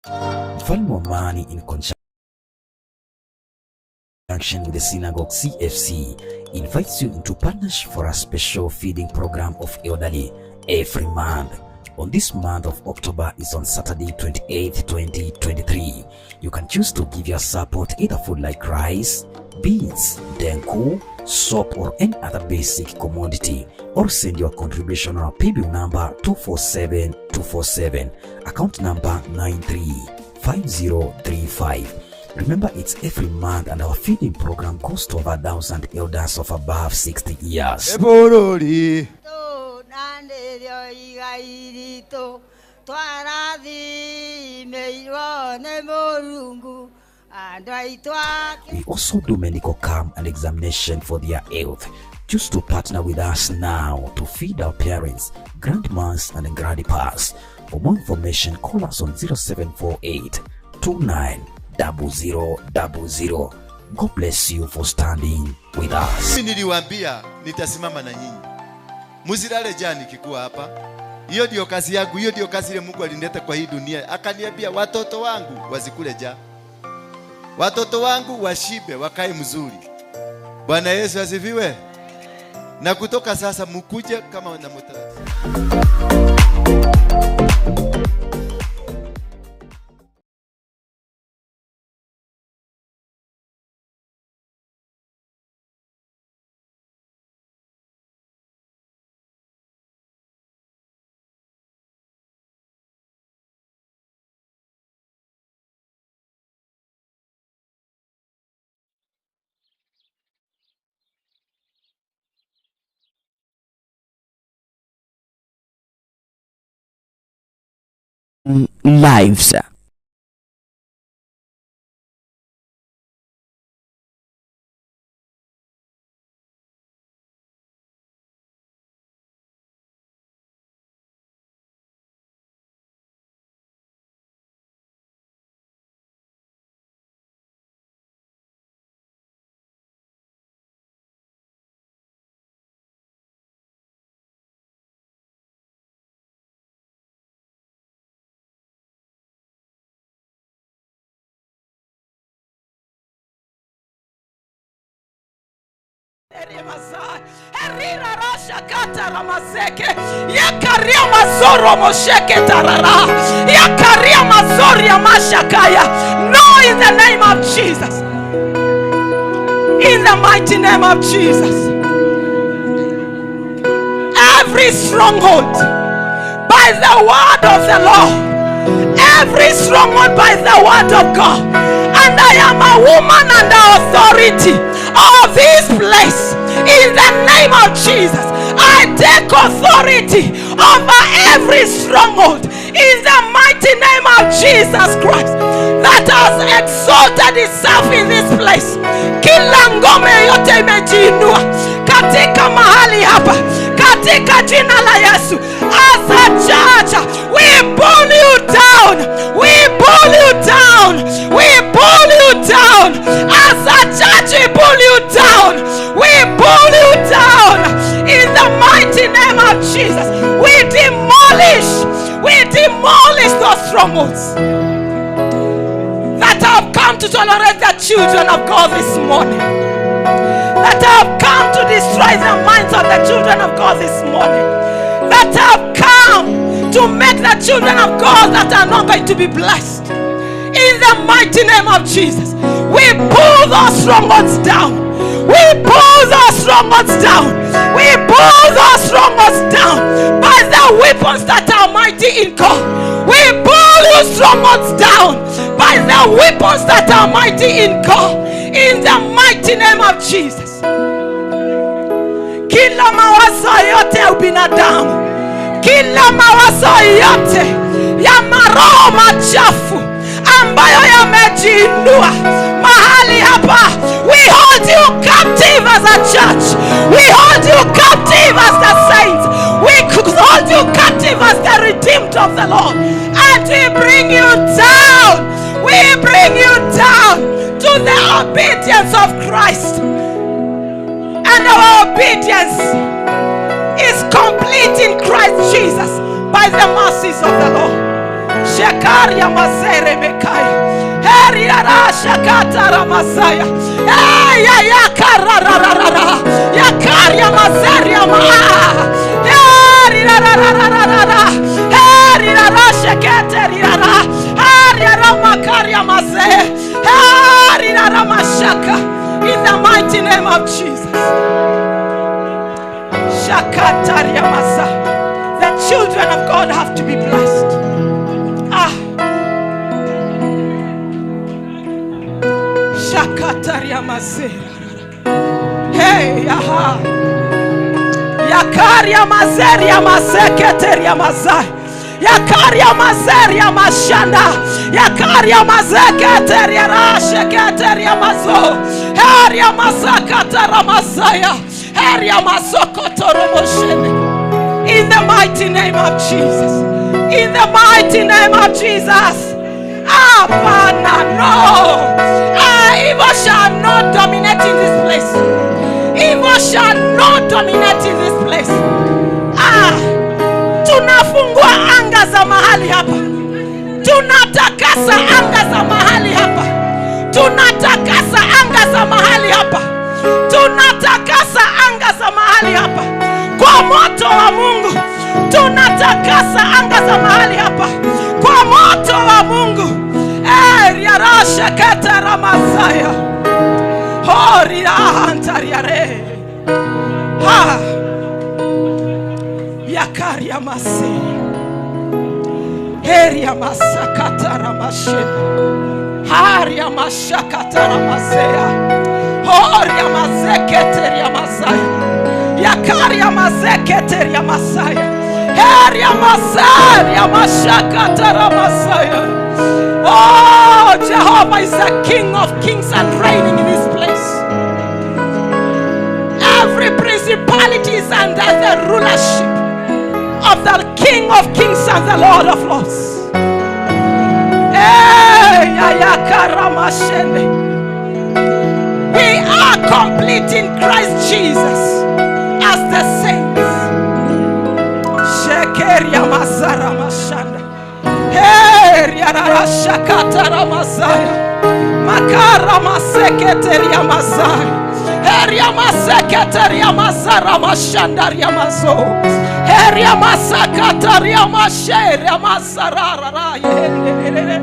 Mfalme wa Amani in conjunction with the Synagogue CFC invites you into partnership for a special feeding program of elderly every month. On this month of October is on Saturday 28th, 2023. You can choose to give your support either food like rice, beans, denku, soap or any other basic commodity, or send your contribution on our paybill number 247247, account number 935035. Remember, it's every month and our feeding program costs over 1,000 elders of above 60 years. Eborori. Na nĩrĩo igai ritũ twarathimĩirwo nĩ Mũrungu andũ aitũ a We also do medical camp and examination for their health. Choose to partner with us now to feed our parents, grandmas and grandpas. For more information, call us on 0748 290000. God bless you for standing with us. Mimi niliwaambia nitasimama na nyinyi. Msilale njaa nikikuwa hapa. Hiyo ndio kazi yangu, hiyo ndio kazi ile Mungu alinileta kwa hii dunia. Akaniambia watoto wangu wasikule njaa. Watoto wangu washibe, wakae mzuri. Bwana Yesu asifiwe. Na kutoka sasa mkuje kama na mtaratibu. Lives. Herira rasha kata ramaseke yakaria mazoro mosheke tarara yakaria mazori ya mashakaya. No, in the name of Jesus, in the mighty name of Jesus, every stronghold by the word of the Lord, every stronghold by the word of God, and I am a woman under authority of this place. In the name of Jesus, I take authority over every stronghold in the mighty name of Jesus Christ that has exalted itself in this place. Kila ngome yote imejiinua katika mahali hapa, katika jina la Yesu. As a church, we pull you down, we pull you down, we pull you down. As a church, we pull you down, we pull you down in the mighty name of Jesus. We demolish those strongholds that have come to tolerate the children of God this morning, that have come to destroy the minds of the children of God this morning, that have come to make the children of God that are not going to be blessed. In the mighty name of Jesus, we pull those strongholds down. We pull those strongholds down. We pull those strongholds down by the weapons that are mighty in God. We pull you strongholds down by the weapons that are mighty in God. In the mighty name of Jesus. Kila mawazo yote ya ubinadamu, kila mawazo yote ya maroho machafu ambayo yamejiinua mahali hapa, we hold you captive as a church. We hold you captive as the saints. We hold you captive as the redeemed of the Lord. And we bring you down. We bring you down to the obedience of Christ. And our obedience is complete in Christ Jesus by the mercies of the Lord. Yakaria mazere mekaya. Heri arashakata ramasaya. Hey, yakarararara. Yakaria mazeria ma. Heri rarararara. Heri rarashakete rara. Heri ramakaria maze. Heri raramashaka. In the mighty name of Jesus. Shakataria masa. The children of God have to be blessed. Ah. Shakataria mazera. Hey, aha. Yakaria mazeria maseketeria mazai. Yakaria mazeria mashanda. Yakaria mazeketeria rasheketeria mazo. Heria masakatara masaya. Heria masokotoromoshene. In the mighty name of Jesus. In the mighty name of Jesus. Apana, no. Evil shall not dominate in this place. Evil shall not dominate in this place. Ah, tunafungua anga za mahali hapa. Tunatakasa anga za mahali hapa. Tunatakasa anga za mahali hapa. Tunatakasa anga za mahali hapa. Kwa moto wa Mungu. Tunatakasa anga za mahali hapa. Kwa moto wa Mungu. Riarasha kata ramasaya. Horia antariare. Ha. Yakaria mase. Heria masakata ramashe. Haria mashakata ramasea. Horia mazeketeria masaya. Yakaria mazeketeria masaya. Heria masaria mashakata ramasaya. Oh, Jehovah is the King of kings and reigning in this place. Every principality is under the rulership of the King of kings and the Lord of lords. Hey, we are complete in Christ Jesus as the saints. Shekeria masara mashanda. Hey, yarashakatara masaya. Makara maseketeria masaya. Heria maseketeria masara mashandaria maso. Heria masakataria masheria masarara yendere.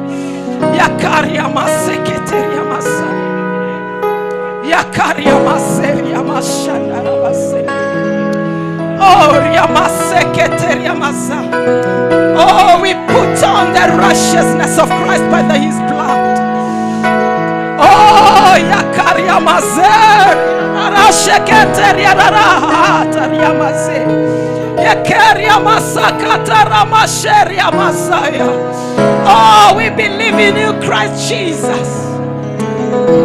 Yakaria maseketeria masaya. Yakaria maseria mashandara masaya. Oh, riamaseketeria masa. Oh, we put on the righteousness of Christ by his blood. Oh, yakaria mazer, arasheketeria rarahataria mazer. Yakaria masakatara masheria masaya. Oh, we believe in you, Christ Jesus.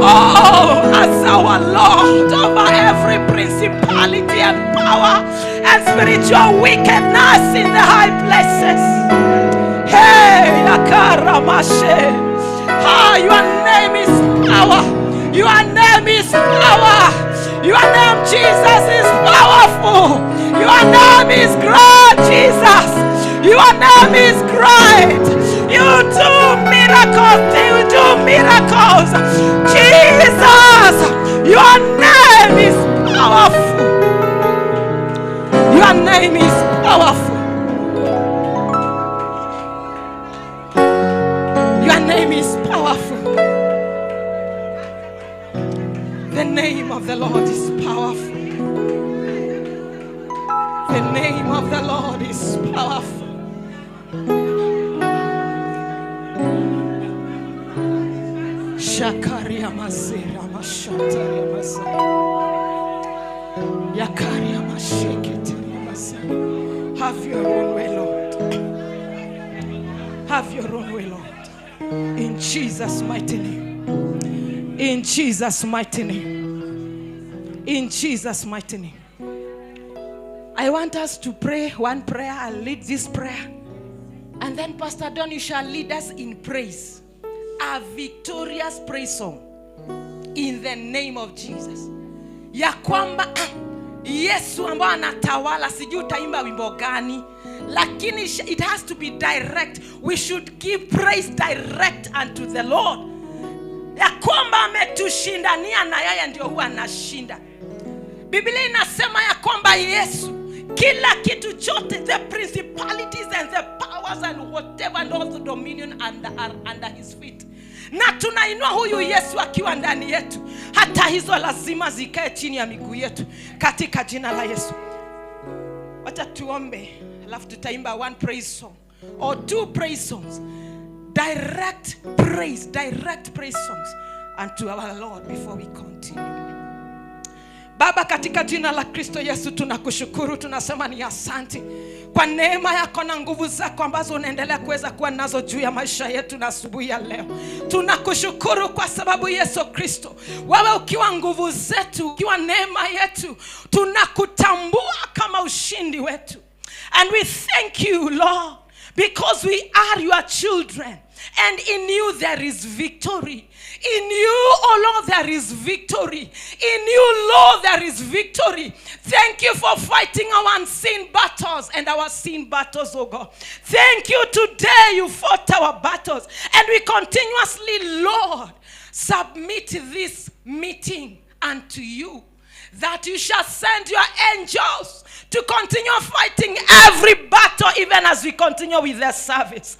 Oh, as our Lord over every principality and power and spiritual wickedness in the high places. Hey, Yakaramashe. Ah, your name is power. Your name is power. Your name, Jesus, is powerful. Your name is great, Jesus. Your name is great. You do miracles. You do miracles. Jesus, your name is powerful. Your name is powerful. Your name is powerful. The name of the Lord is powerful. The name of the Lord is powerful. Shakaria mazera mashataria mazera. Yakaria masheketeria mazera. Have your own way, Lord. Have your own way, Lord. In Jesus' mighty name. In Jesus' mighty name. In Jesus' mighty name. I want us to pray one prayer. I'll lead this prayer. And then Pastor Don, you shall lead us in praise. A victorious praise song. In the name of Jesus. Ya kwamba Yesu ambao anatawala. Sijui utaimba wimbo gani, lakini it has to be direct. We should give praise direct unto the Lord, ya kwamba ametushindania na yeye ndio huwa anashinda. Biblia inasema ya kwamba Yesu kila kitu chote, the principalities and the powers and whatever and all the dominion are under his feet. Na tunainua huyu Yesu akiwa ndani yetu, hata hizo lazima zikae chini ya miguu yetu katika jina la Yesu. Wacha tuombe, alafu tutaimba one praise song or two praise songs. Direct praise songs unto our Lord before we continue. Baba, katika jina la Kristo Yesu tunakushukuru, tunasema ni asante kwa neema yako na nguvu zako ambazo unaendelea kuweza kuwa nazo juu ya maisha yetu na asubuhi ya leo. Tunakushukuru kwa sababu Yesu Kristo, wewe ukiwa nguvu zetu, ukiwa neema yetu, tunakutambua kama ushindi wetu. And we thank you, Lord, because we are your children. And in you there is victory. In you, oh Lord, there is victory. In you, Lord, there is victory. Thank you for fighting our unseen battles and our seen battles, oh God. Thank you today you fought our battles. And we continuously, Lord, submit this meeting unto you, that you shall send your angels to continue fighting every battle, even as we continue with the service.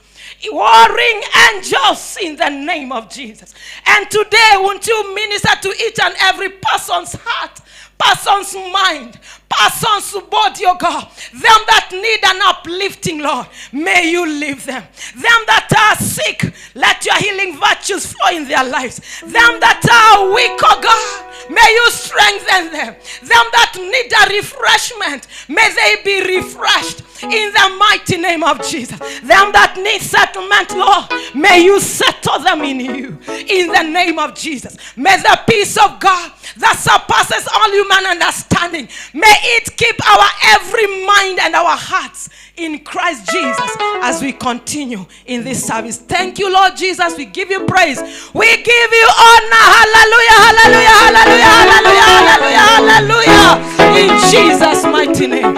Warring angels in the name of Jesus. And today, won't you minister to each and every person's heart, person's mind, person's body, oh God. Them that need an uplifting, Lord, may you leave them. Them that are sick, let your healing virtues flow in their lives. Them that are weak, oh God, may you strengthen them. Them that need a refreshment, may they be refreshed in the mighty name of Jesus. Them that need settlement, Lord, may you settle them in you, in the name of Jesus. May the peace of God that surpasses all human understanding, may it keep our every mind and our hearts in Christ Jesus as we continue in this service. Thank you, Lord Jesus. We give you praise. We give you honor. Hallelujah, hallelujah, hallelujah, hallelujah, hallelujah, hallelujah. In Jesus' mighty name.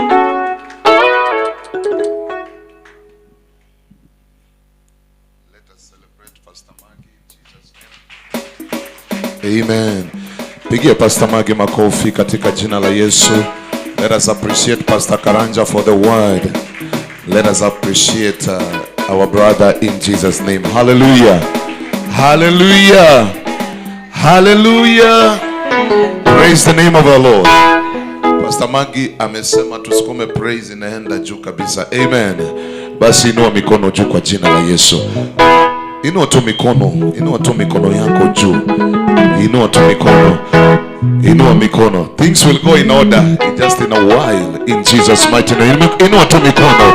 Let us celebrate Pastor Maggie in Jesus' name. Amen. Pigia Pastor Maggie makofi katika jina la Yesu. Let us appreciate Pastor Karanja for the word. Let us appreciate our brother in Jesus' name. Hallelujah. Hallelujah. Hallelujah. Praise the name of our Lord. Pastor Maggie amesema tusukume praise inaenda juu kabisa. Amen. Basi inua mikono juu kwa jina la Yesu. Inua tu mikono, inua tu mikono yako juu. Inua tu mikono. Inua mikono. Things will go in order just in a while in Jesus mighty name. Inua tu mikono.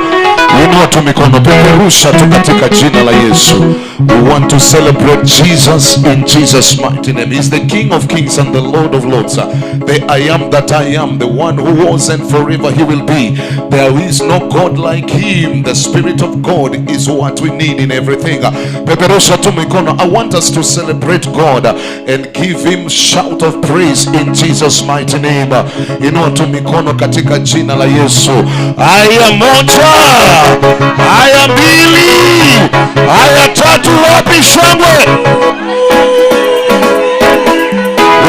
Inua tu mikono. Peperusha tu katika jina la Yesu. We want to celebrate Jesus in Jesus mighty name. He's the King of Kings and the Lord of Lords. The I am that I am, the one who was and forever he will be. There is no God like him. The Spirit of God is what we need in everything. Peperusha tu mikono. I want us to celebrate God and give him shout of praise in Jesus mighty name. Inua tu mikono katika jina la Yesu. Aya moja, aya mbili, aya tatu. Wapi shangwe?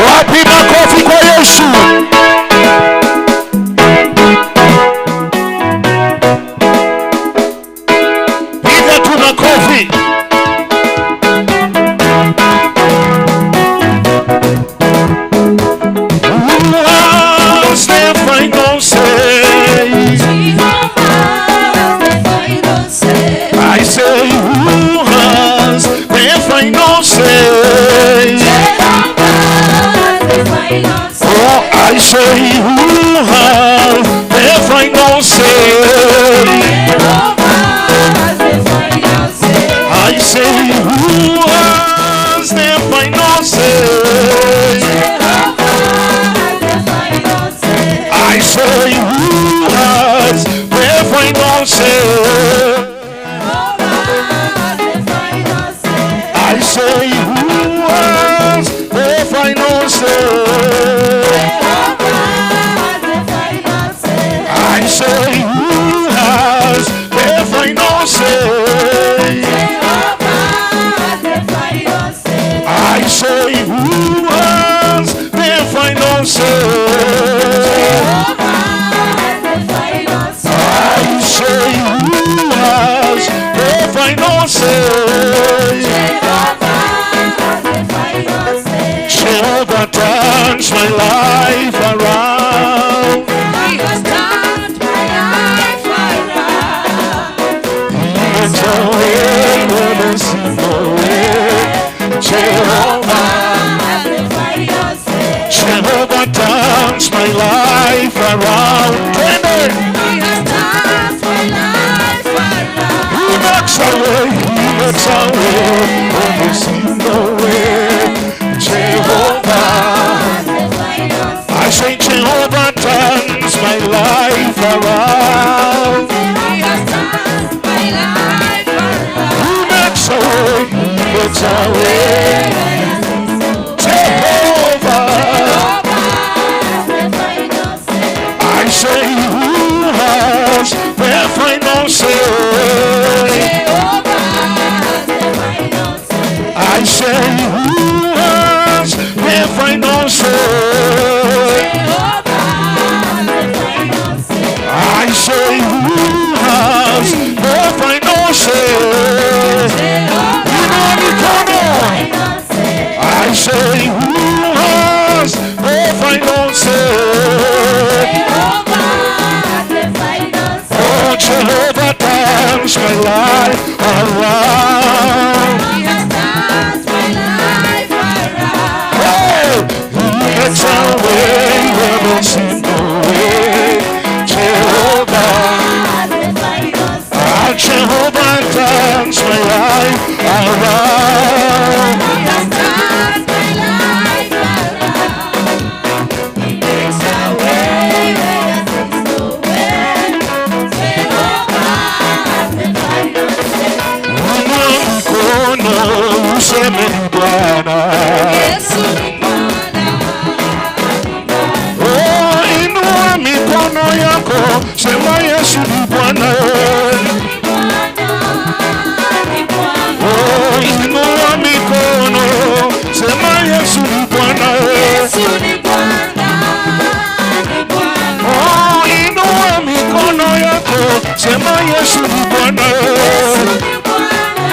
Wapi makofi kwa Yesu? Piga tu makofi. I say, who has the final say? Oh, final say. Jehovah has the final say. Jehovah turns my life around. He has turned my life around. He makes a way where there seems no way. Jehovah, Has the final say. Jehovah turns my life around. Twende. He has turned my life around. He makes a way, he makes a way where there seems no way. Jehovah. Has the final say. I say Jehovah turns my life around. He has turned my life around. He makes a way, he makes a way. Jehovah. Has the final say. I say who has the final say? Jehovah has the final say. I say who has the final say? Jehovah has the final say. I say who has the final say? Jehovah Inua mikono. final say. I say who has the final say? Jehovah has the final say. Oh, Jehovah turns my life around. He has turned my life around. Hey, he makes a way where there seems no way. Jehovah, Has the final say. ah, Jehovah turns my life around. He has turned my life around. He makes a way where there seems no way. Jehovah has the final say. Inua mkono useme ni Bwana. Yesu ni Bwana. Oh, inua mikono yako, sema Yesu ni Bwana. Ni Bwana, ni Bwana. Oh, inua mikono, sema Yesu ni Bwana. Yesu ni Bwana, ni Bwana. Oh, inua mikono yako, sema Yesu ni Bwana. Yesu ni Bwana,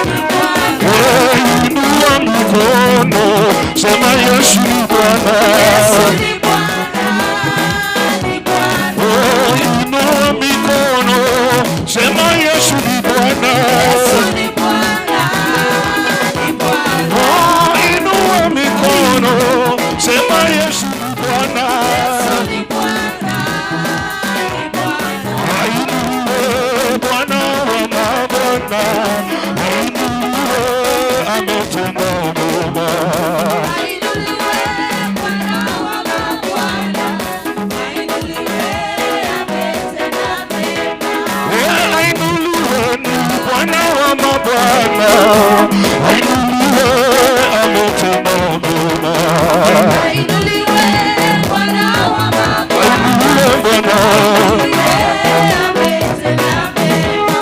ni Bwana. Oh, inua mikono, sema Yesu ni Bwana. Yesu ni Bwana, ni Bwana. Oh, inua mikono, sema Yesu ni Bwana. Yesu ni Bwana, ni Bwana. Oh, inua mikono, sema Yesu ni Bwana. Yesu ni Bwana, ni Bwana. Ainuliwe Bwana wa mabwana, ainuliwe ametenda mema. Ainuliwe Bwana wa mabwana, ainuliwe ametenda mema. Ainuliwe ni Bwana wa mabwana, ainuliwe ametenda mema. Ainuliwe Bwana wa mabwana, Ainuliwe Bwana, ametenda mema.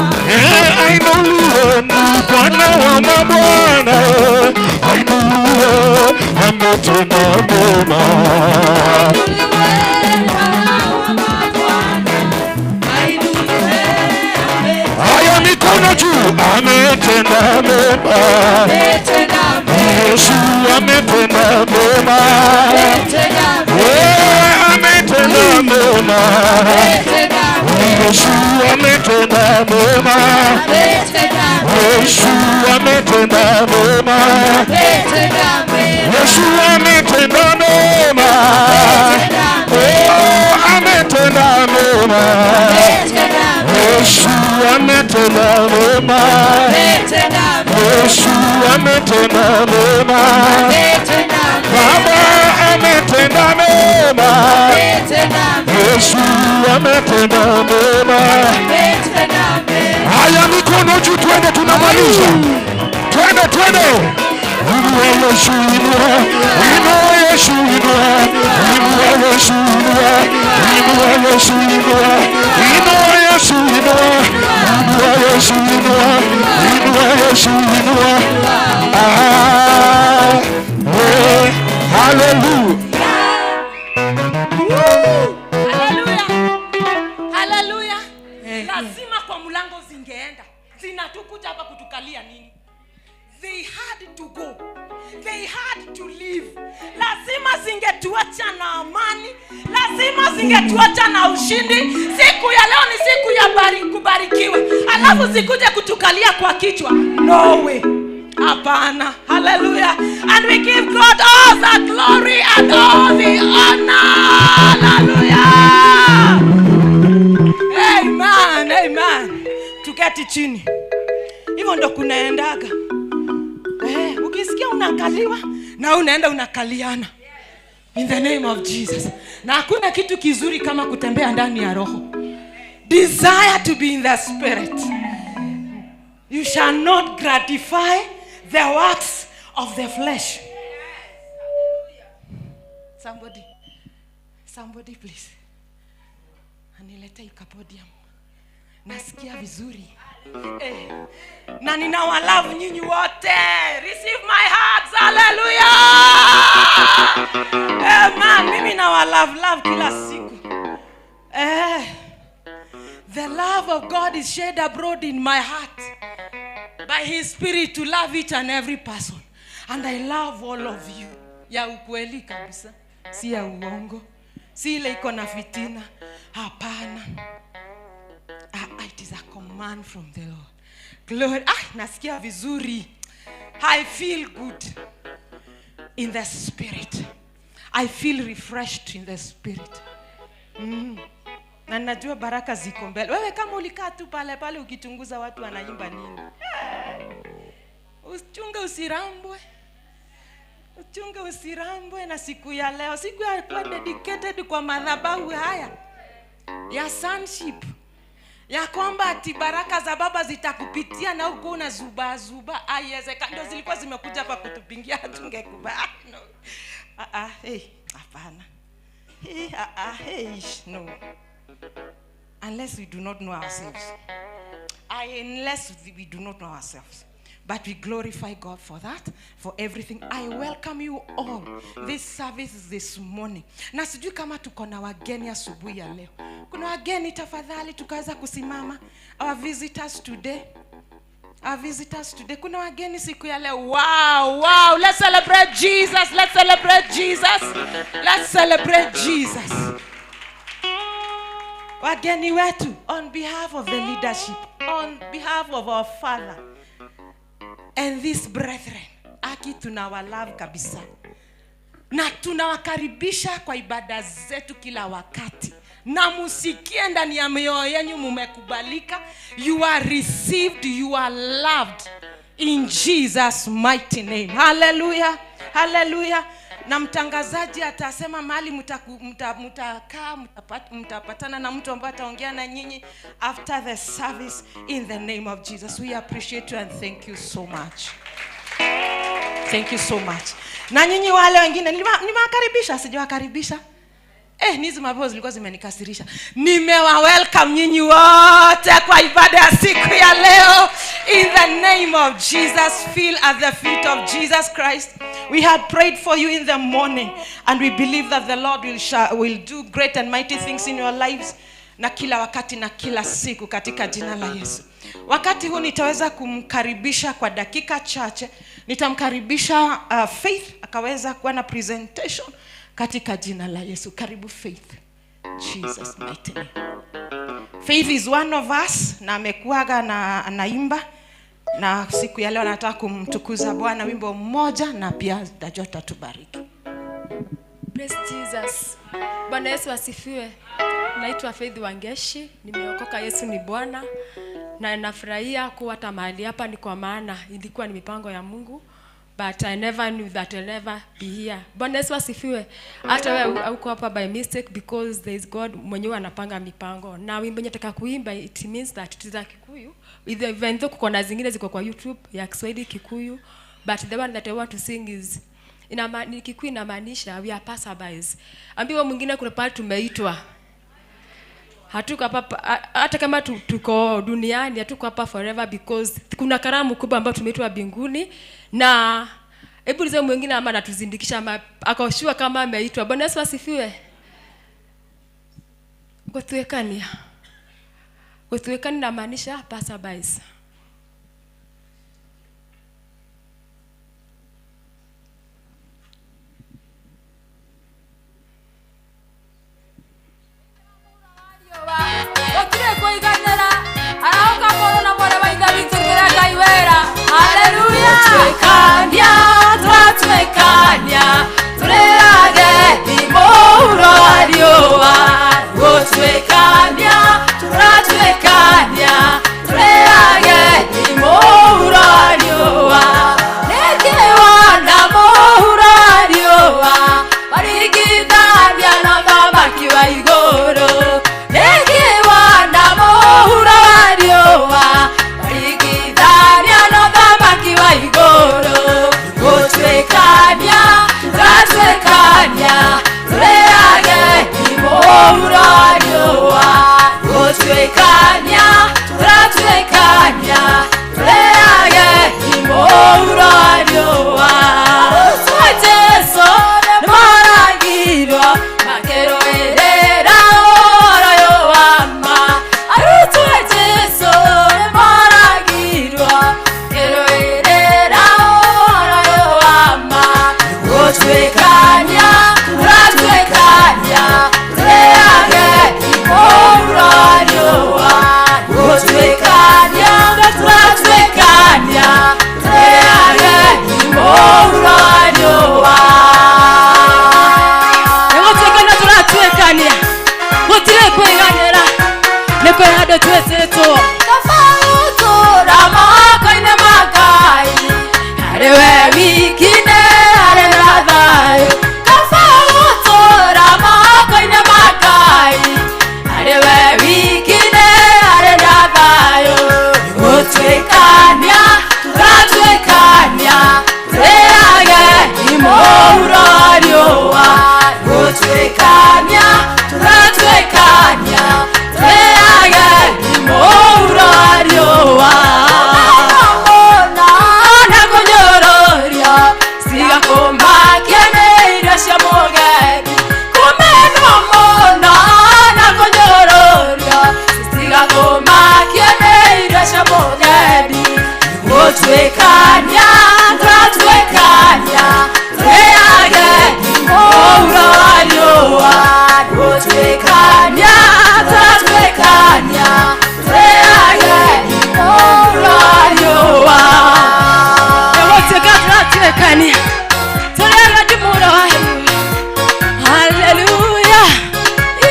Ainuliwe ni Bwana wa mabwana, ainuliwe ametenda mema. Ainuliwe Bwana wa mabwana, ainuliwe Haya, mikono juu, ametenda mema. ametenda mema. Yesu ametenda mema. Ametenda mema. Eh, ametenda mema. Ametenda mema. Yesu ametenda mema. Ametenda mema. Yesu ametenda mema. Ametenda mema. Yesu ametenda mema. Oh, ametenda mema. Ametenda mema. Yesu ametenda mema. Ametenda mema. Yesu ametenda mema. Ametenda mema. Baba ametenda mema. Ametenda mema. Yesu ametenda mema. Ametenda mema. Haya, mikono juu, twende, tunamaliza. Twende, twende. Inua Yesu, inua. Inua Yesu, inua. Inua Yesu, inua. Inua Yesu, inua. Inua Yesu, inua. Inua Yesu, inua. Inua Yesu, inua. Ah, eh, hallelujah. Haleluya. Haleluya. Lazima kwa mlango zingeenda. Zinatukuja hapa kutukalia nini? They had to go. They had to leave. Lazima zingetuacha na amani, lazima zingetuacha na ushindi. Siku ya leo ni siku ya kubarikiwa, alafu zikuje kutukalia kwa kichwa. No way. Hapana. Hallelujah. And we give God all the glory and all the honor. Hallelujah. Amen. Amen. Tuketi chini. Hivyo ndo kunaendaga. Ukisikia unakaliwa na unaenda unakaliana. In the name of Jesus. Na hakuna kitu kizuri kama kutembea ndani ya roho. Desire to be in the spirit. You shall not gratify the works of the flesh. Somebody, somebody please. Anilete ikapodium. Nasikia vizuri. Na ninawalove nyinyi wote. Receive my hearts. Hallelujah. Man, mimi nawalove love kila siku. The love of God is shed abroad in my heart by his spirit to love each and every person. And I love all of you. Ya ukweli kabisa, si ya uongo, si ile iko na fitina. Hapana. It is a command from the Lord. Glory. Nasikia vizuri. I feel good in the spirit. I feel refreshed in the spirit. Na najua baraka ziko mbele. Wewe kama ulikaa tu pale pale ukichunguza watu wanaimba nini. Uchunge usirambwe. Uchunge usirambwe na siku ya leo. Siku ya kuwa dedicated kwa madhabahu haya ya sonship. Ya kwamba ati baraka za baba zitakupitia na uko una zuba zuba. Haiwezekani. Ndio zilikuwa zimekuja hapa kutupingia, tungekubali. No. Hey, hapana. Hey, hey, no. Unless we do not know ourselves. Unless we do not know ourselves. But we glorify God for that, for everything. I welcome you all this service this morning. Na sijui kama tuko na wageni asubuhi ya leo. Kuna wageni tafadhali tukaweza kusimama. Our visitors today. Our visitors today. Kuna wageni siku ya leo. Wow, wow. Let's celebrate Jesus. Let's celebrate Jesus. Let's celebrate Jesus. Wageni wetu, on behalf of the leadership, on behalf of our Father and these brethren, aki tunawalove kabisa. Na tunawakaribisha kwa ibada zetu kila wakati. Na musikie ndani ya mioyo yenu mumekubalika. You are received, you are loved in Jesus mighty name. Hallelujah. Hallelujah. Na mtangazaji atasema mahali mtakaa, mtapatana na mtu ambaye ataongea na nyinyi after the service in the name of Jesus. We appreciate you and thank you so much. Thank you so much. Na nyinyi wale wengine nimewakaribisha, sijawakaribisha? Nizi mapepo zilikuwa zimenikasirisha. Nimewa welcome nyinyi wote kwa ibada ya siku ya leo. In the name of Jesus, feel at the feet of Jesus Christ. We had prayed for you in the morning, and we believe that the Lord will do great and mighty things in your lives, na kila wakati na kila siku katika jina la Yesu. Wakati huu nitaweza kumkaribisha kwa dakika chache. Nitamkaribisha Faith akaweza kuwa na presentation katika jina la Yesu. Karibu Faith. Jesus mighty name. Faith is one of us na amekuaga na anaimba, na siku ya leo nataka kumtukuza Bwana wimbo mmoja na pia najua atatubariki. Praise Jesus. Bwana Yesu asifiwe. Naitwa Faith Wangeshi, nimeokoka, Yesu ni Bwana. Na nafurahia kuwa hata mahali hapa ni kwa maana ilikuwa ni mipango ya Mungu. But I never knew that I'll never be here. Bwana Yesu asifiwe. Hata wewe uko hapa by mistake because there is God mwenyewe anapanga mipango. Na wimbo nataka kuimba, it means that it is a Kikuyu. Even though kuko na zingine ziko kwa YouTube ya Kiswahili Kikuyu, but the one that I want to sing is ni Kikuyu, inamaanisha we are passerbys. Ambiwa mwingine kuna pale tumeitwa. Hatuko hapa hata kama tuko duniani, hatuko hapa forever because kuna karamu kubwa ambayo tumeitwa mbinguni. Na hebu nize mwingine ama anatuzindikisha ama akoshua kama ameitwa. Bwana Yesu asifiwe. Gutwekania. Gutwekania inamaanisha passerbys. Gũtuĩkania tũratuĩkania tũrĩage mũhuro wa riũa. Gũtuĩkania tũratuĩkania tũrĩage mũhuro wa riũa. Nĩkĩ wona mũhuro wa riũa waringithania na thamaki wa igũrũ? Nĩkĩ wona mũhuro wa riũa waringithania na thamaki wa igũrũ? Gũtuĩkania tũratuĩkania tũrĩage mũhuro wa riũa. Gũtuĩkania tũratuĩkania tũrĩage mũhuro wa riũa. Arutwo Jesũ nĩmaragirwo makĩrũĩrĩra ũhoro ũyũ wa ma. Arutwo Jesũ nĩmaragirwo makĩrũĩrĩra ũhoro ũyũ wa ma. Gũtuĩkania tũratuĩkania tũrĩage mũhuro wa riũa. Gũtuĩkania tũratuĩkania tũrĩage mũhuro wa riũa. Nĩgũtuĩkania tũratuĩkania gũtirĩ kwĩganĩra nĩ kwĩ handũ twĩtĩtwo. Tofauti moko-inĩ ma Ngai harĩ we wiki nĩ harĩ na thayũ. Tofauti moko-inĩ ma Ngai harĩ we wiki nĩ harĩ na thayũ. Gũtuĩkania tũratuĩkania tũrĩage mũhuro wa riũa. Gũtuĩkania tũratuĩkania tũrĩage mũhuro wa riũa. Na kũnyũrũrio cigakũmakia nĩ irio cia mũgendi. Kũmenwo mũno na kũnyũrũrio cigakũmakia nĩ irio cia mũgendi. Gũtuĩkania tũratuĩkania tũrĩage mũhuro wa riũa. Gũtuĩkania tũratuĩkania tũrĩage mũhuro wa riũa. Nĩgũtuĩka tũratuĩkania tũrĩage mũhuro wa riũa. Haleluya.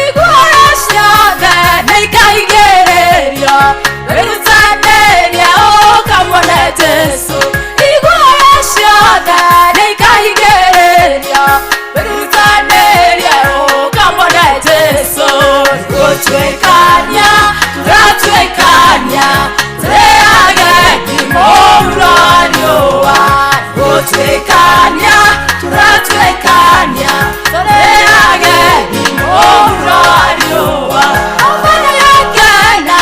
Igũrũ ciothe nĩikaigĩrĩrio wĩrutanĩria ũkamwone Jesũ. Igũrũ ciothe nĩikaigĩrĩrio wĩrutanĩria ũkamwone Jesũ. Gũtuĩkania tũratuĩkania tũrĩage mũhuro wa riũa. Gũtuĩkania tũratuĩkania tũrĩage mũhuro wa riũa. Baba yakena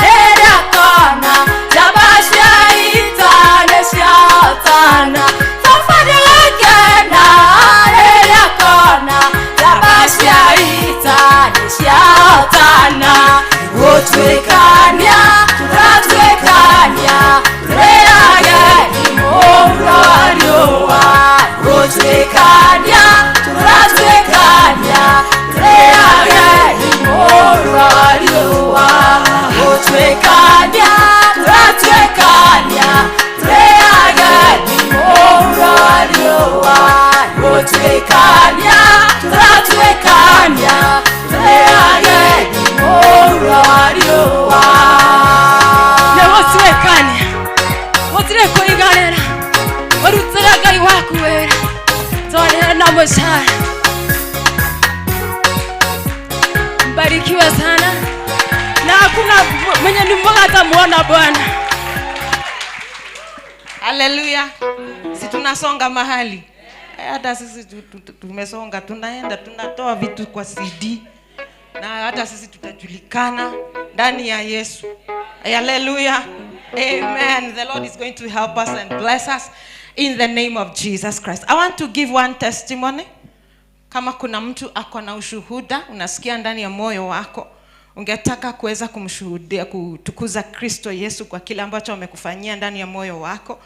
rĩrĩa akona njamba cia ita nĩciahotana. Baba nĩagakena rĩrĩa akona njamba cia ita nĩciahotana. Gũtuĩkania tũratuĩkania tũrĩage mũhuro wa riũa. Gũtuĩkania tũratuĩkania tũrĩage mũhuro wa riũa. Gũtuĩkania tũratuĩkania tũrĩage mũhuro wa riũa. Gũtuĩkania tũratuĩkania tũrĩage mũhuro wa riũa. Nĩgũtuĩkania gũtirĩ kũiganĩra ũrutĩre Ngai waku wĩra tondũ na mũcara. Mbarikiwe sana na hakuna mwenye ni mboga atamuona Bwana. Haleluya. Si tunasonga mahali. Hata sisi tumesonga, tunaenda tunatoa vitu kwa CD na hata sisi tutajulikana ndani ya Yesu. Haleluya. Amen. The Lord is going to help us and bless us in the name of Jesus Christ. I want to give one testimony. Kama kuna mtu ako na ushuhuda, unasikia ndani ya moyo wako, ungetaka kuweza kumshuhudia, kutukuza Kristo Yesu kwa kile ambacho amekufanyia ndani ya moyo wako,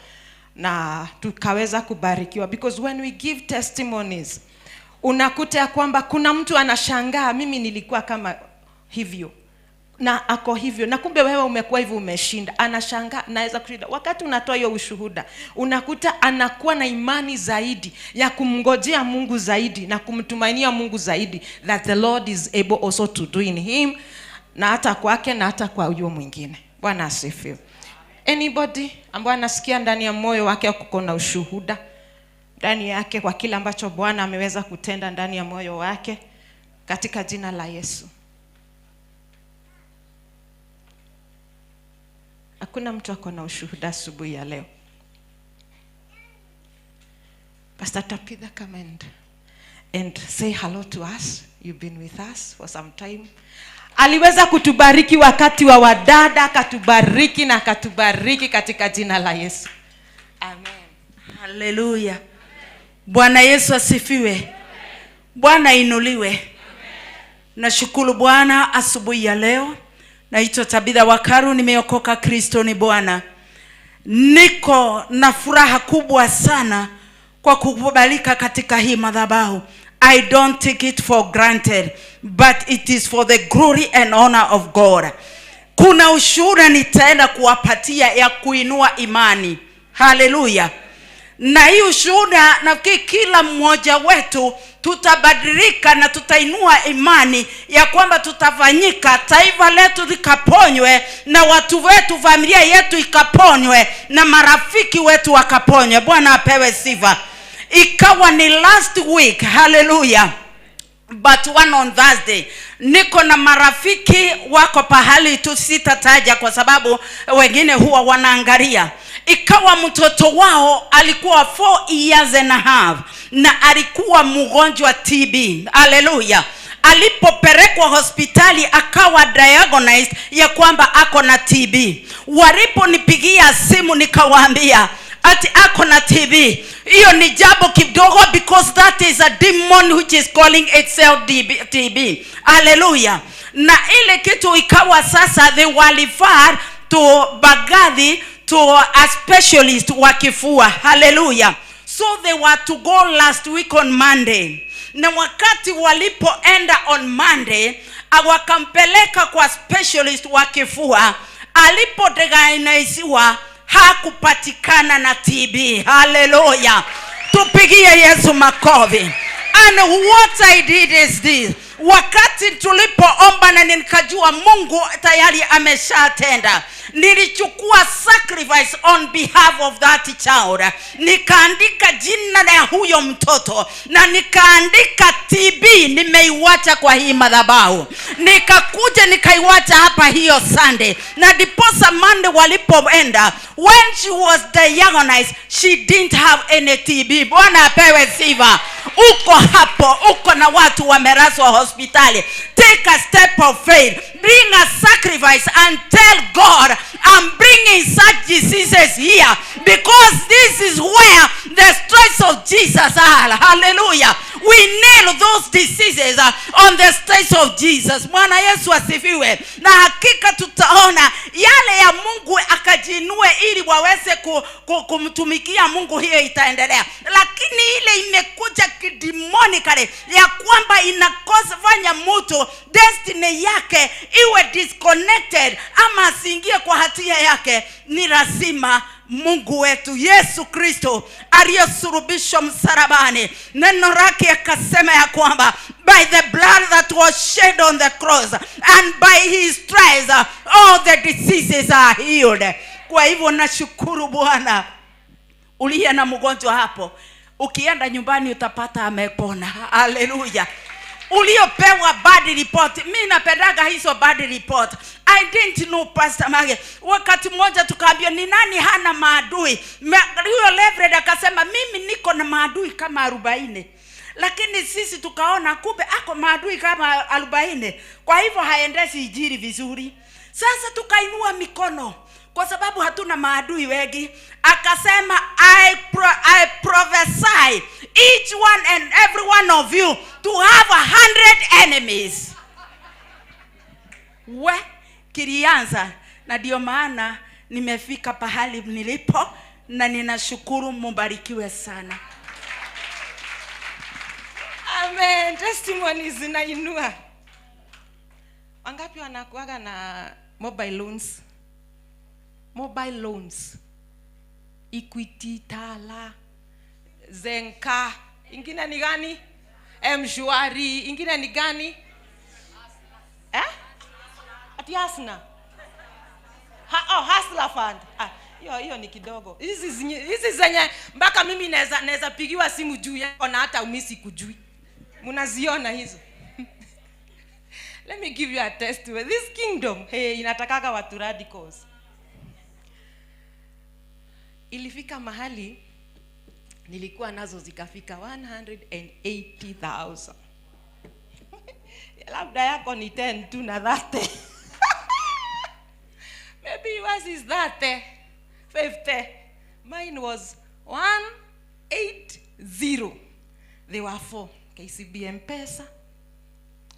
na tukaweza kubarikiwa. Because when we give testimonies, unakuta ya kwamba kuna mtu anashangaa, mimi nilikuwa kama hivyo. Na ako hivyo, na kumbe wewe umekuwa hivyo, umeshinda. Anashangaa, naweza kushinda. Wakati unatoa hiyo ushuhuda, unakuta anakuwa na imani zaidi ya kumngojea Mungu zaidi na kumtumainia Mungu zaidi, that the Lord is able also to do in him, na hata kwake na hata kwa huyo mwingine. Bwana asifiwe. Anybody ambaye anasikia ndani ya moyo wake kuko na ushuhuda ndani yake kwa kila ambacho Bwana ameweza kutenda ndani ya moyo wake, katika jina la Yesu? Hakuna mtu ako na ushuhuda asubuhi ya leo. Pastor Tapitha, come and say hello to us. You've been with us for some time. Aliweza kutubariki wakati wa wadada, akatubariki na akatubariki katika jina la Yesu. Amen. Haleluya. Bwana Yesu asifiwe. Bwana inuliwe. Nashukuru Bwana asubuhi ya leo. Naitwa Tabitha Wakaru, nimeokoka, Kristo ni Bwana. Niko na furaha kubwa sana kwa kukubalika katika hii madhabahu. I don't take it for granted, but it is for the glory and honor of God. Kuna ushuhuda nitaenda kuwapatia ya kuinua imani. Haleluya. Na hii ushuhuda nafikiri kila mmoja wetu tutabadilika na tutainua imani ya kwamba tutafanyika, taifa letu likaponywe, na watu wetu, familia yetu ikaponywe, na marafiki wetu wakaponywe. Bwana apewe sifa. Ikawa ni last week, haleluya, but one on Thursday, niko na marafiki wako pahali tu, sitataja kwa sababu wengine huwa wanaangalia. Ikawa mtoto wao alikuwa 4 years and a half na alikuwa mgonjwa TB. Haleluya. Alipopelekwa hospitali akawa diagnosed ya kwamba ako na TB. Waliponipigia simu nikawaambia ati ako na TB. Hiyo ni jambo kidogo, because that is a demon which is calling itself TB. Hallelujah. Na ile kitu ikawa sasa they were referred to Mbagathi, to a specialist wa kifua. Hallelujah. So they were to go last week on Monday. Na wakati walipoenda on Monday, wakampeleka kwa specialist wa kifua. Alipodiagnosewa hakupatikana na TB. Hallelujah. Tupigie Yesu makofi. And what I did is this. Wakati tulipoomba na nikajua Mungu tayari ameshatenda, nilichukua sacrifice on behalf of that child. Nikaandika jina la huyo mtoto na nikaandika TB nimeiwacha kwa hii madhabahu. Nikakuja nikaiwacha hapa hiyo Sunday. Na diposa Monday walipoenda, when she was diagnosed, she didn't have any TB. Bwana apewe sifa. Uko hapo, uko na watu wamelazwa hospitali. Take a step of faith. Bring a sacrifice and tell God, I'm bringing such diseases here because this is where the stripes of Jesus are. Hallelujah. We nail those diseases on the stripes of Jesus. Bwana Yesu asifiwe. Na hakika tutaona yale ya Mungu akajinue ili waweze kumtumikia Mungu, hiyo itaendelea. Lakini ile imekuja kidemonically ya kwamba inakosafanya mtu destiny yake iwe disconnected ama asiingie kwa hatia yake, ni lazima Mungu wetu Yesu Kristo aliyesulubishwa msalabani, neno lake akasema ya kwamba by the blood that was shed on the cross and by his stripes all the diseases are healed. Kwa hivyo nashukuru Bwana. Uliye na mgonjwa hapo, ukienda nyumbani utapata amepona. Haleluya. Uliopewa bad report, mimi napendaga hizo bad report. I didn't know Pastor Mage. Wakati mmoja tukaambiwa ni nani hana maadui. Huyo Reverend akasema mimi niko na maadui kama 40. Lakini sisi tukaona kumbe ako maadui kama 40. Kwa hivyo haendesi injili vizuri. Sasa tukainua mikono kwa sababu hatuna maadui wengi. Akasema I prophesy each one and every one of you to have 100 enemies. We kilianza, na ndio maana nimefika pahali nilipo na ninashukuru. Mubarikiwe sana. Amen. Testimonies zinainua. Wangapi wanakuaga na mobile loans? Mobile loans, Equity, Tala, Zenka, ingine ni gani? Mshwari, ingine ni gani? Eh? Ati Asna. Oh, Hustler Fund. Ah, hiyo hiyo ni kidogo. Hizi zenye mpaka mimi naweza pigiwa simu juu yako na hata umisi kujui. Mnaziona hizo? Let me give you a test. This kingdom, hey, inatakaga watu radicals. Ilifika mahali nilikuwa nazo zikafika 180,000. Labda yako ni 10 tu na 30. Maybe yours is 30, 50. Mine was 180. They were four. KCB M-Pesa,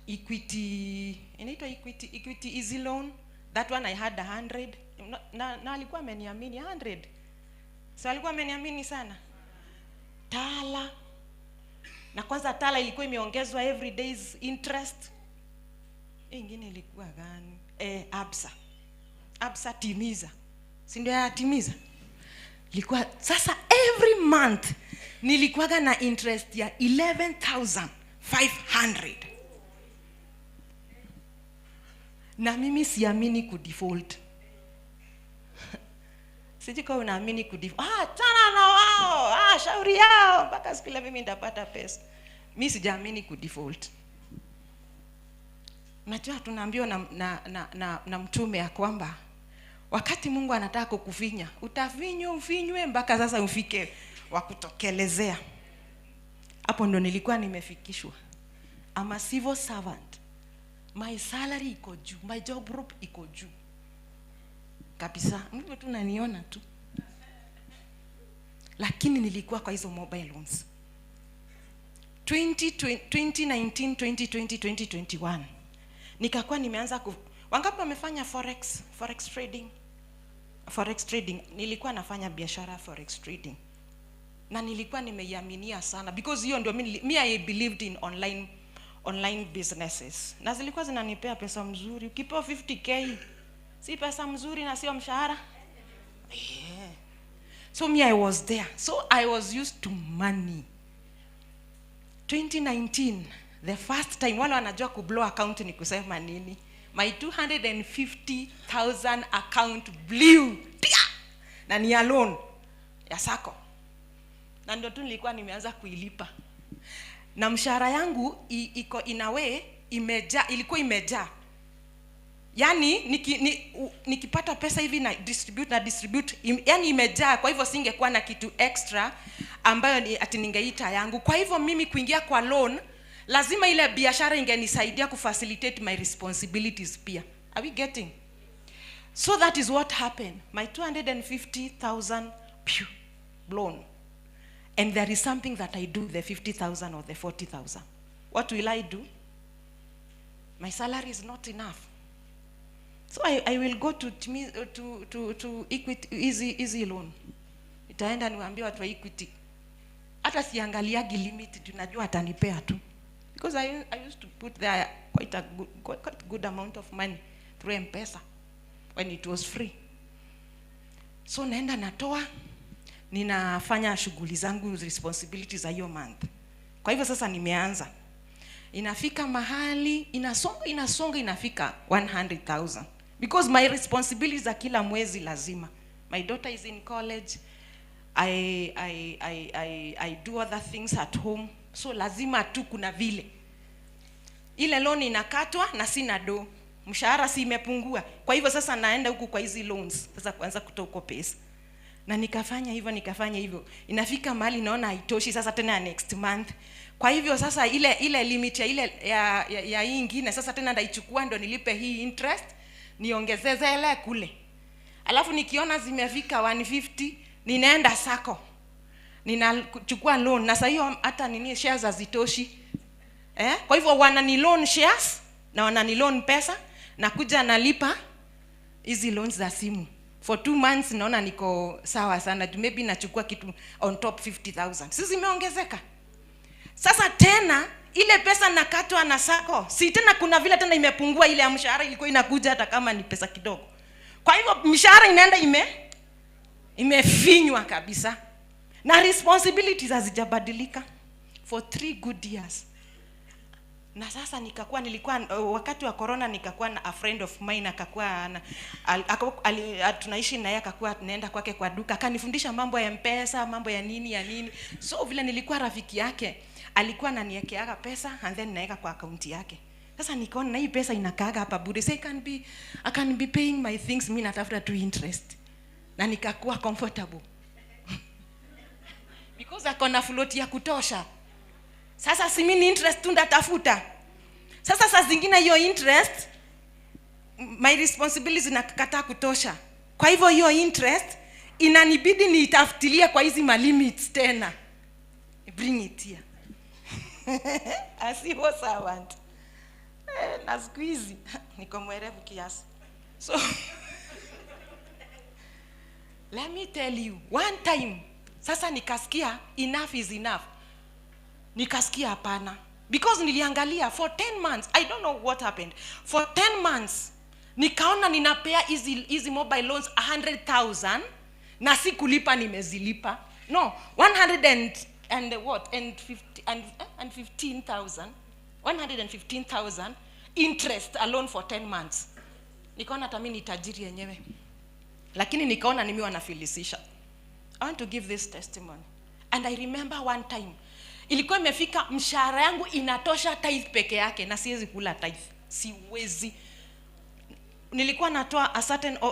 Equity, inaitwa Equity, Equity Easy Loan. That one I had 100. Na alikuwa ameniamini 100. So alikuwa ameniamini sana. Tala. Na kwanza Tala ilikuwa imeongezwa every day's interest. Hii ingine ilikuwa gani? Absa. Absa Timiza. Si ndio ya Timiza? Ilikuwa sasa every month nilikuwaga na interest ya 11,500. Na mimi siamini kudefault. Sijui kama unaamini kudefault. Ah, tana na wao. Ah, shauri yao mpaka siku ile mimi nitapata pesa. Mimi sijaamini kudefault. Unajua tunaambiwa na mtume ya kwamba wakati Mungu anataka kukufinya, utafinywa ufinywe mpaka sasa ufike wa kutokelezea. Hapo ndo nilikuwa nimefikishwa. I'm a civil servant. My salary iko juu, my job group iko juu. Kabisa, mimi tu naniona tu. Lakini nilikuwa kwa hizo mobile loans. 2019, 2020, 2021. Nikakuwa nimeanza wangapi wamefanya forex trading? Forex trading, nilikuwa nafanya biashara forex trading. Na nilikuwa nimeiaminia sana because hiyo ndio mimi I believed in online businesses. Na zilikuwa zinanipea pesa mzuri. Ukipewa 50K si pesa mzuri na sio mshahara. Yeah. So me I was there. So I was used to money. 2019, the first time wale wanajua kublow account ni kusema nini? My 250,000 account blew. Tia! Na ni loan ya sako. Na ndio tu nilikuwa nimeanza kuilipa. Na mshahara yangu iko in a way imejaa, ilikuwa imejaa. Yaani nikipata pesa hivi na distribute, yani imejaa. Kwa hivyo singekuwa na kitu extra ambayo ni ati ningeita yangu. Kwa hivyo mimi kuingia kwa loan lazima ile biashara ingenisaidia kufacilitate my responsibilities pia. Are we getting? So that is what happened. My 250,000 pew, blown. And there is something that I do, the 50,000 or the 40,000. What will I do? My salary is not enough. So I will go to Equity, easy loan. Itaenda niwaambie watu wa Equity. Hata siangaliagi limit, tunajua atanipea tu. Because I used to put there quite a good amount of money through M-Pesa when it was free. So naenda natoa, ninafanya shughuli zangu, responsibilities za hiyo month. Kwa hivyo sasa nimeanza. Inafika mahali, inasonga, inafika 100,000. Because my responsibilities za kila mwezi lazima. My daughter is in college. I do other things at home. So lazima tu kuna vile. Ile loan inakatwa na sina do. Mshahara si imepungua. Kwa hivyo sasa naenda huku kwa hizi loans. Sasa kuanza kutoa huko pesa. Na nikafanya hivyo. Inafika mahali naona haitoshi sasa tena next month. Kwa hivyo sasa ile limit ya ile ya hii nyingine sasa tena ndaichukua ndo nilipe hii interest, niongezeze ile kule. Alafu nikiona zimefika 150 ninaenda sako. Ninachukua loan na sasa hiyo hata nini shares hazitoshi. Kwa hivyo wanani loan shares na wanani loan pesa na kuja nalipa hizi loans za simu. For 2 months naona niko sawa sana. Maybe nachukua kitu on top 50,000. Sisi zimeongezeka. Sasa tena Ile pesa nakatwa na sacco, si tena kuna vile tena imepungua ile ya mshahara ilikuwa inakuja hata kama ni pesa kidogo. Kwa hivyo mshahara inaenda imefinywa kabisa. Na responsibilities hazijabadilika for 3 good years. Na sasa nikakuwa, nilikuwa, wakati wa corona nikakuwa na a friend of mine, akakuwa na, al, aka, ali, a, tunaishi naye, akakuwa tunaenda kwake kwa duka, akanifundisha mambo ya M-Pesa, mambo ya nini ya nini. So vile nilikuwa rafiki yake, alikuwa ananiwekeaga pesa and then naeka kwa akaunti yake. Sasa nikaona na hii pesa inakaaga hapa bure. So I can be paying my things, mimi natafuta tu interest. Na nikakuwa comfortable. Because ako na float ya kutosha. Sasa si mimi ni interest tu ndatafuta. Sasa saa zingine hiyo interest, my responsibilities zinakataa kutosha. Kwa hivyo hiyo interest inanibidi niitafutilie kwa hizi ma limits tena. Bring it here. A civil servant. Na siku hizi niko mwerevu kiasi. So let me tell you, one time sasa nikasikia enough is enough. Nikasikia hapana. Because niliangalia for 10 months, I don't know what happened. For 10 months nikaona ninapea hizi mobile loans 100,000 na si kulipa nimezilipa. No, one hundred and what? And fifty, and 15,000. 115,000 interest alone for 10 months. Nikaona hata mimi ni tajiri yenyewe. Lakini nikaona ni mimi wanafilisisha. I want to give this testimony. And I remember one time ilikuwa imefika mshahara yangu inatosha tithe peke yake na siwezi kula tithe. Siwezi. Nilikuwa natoa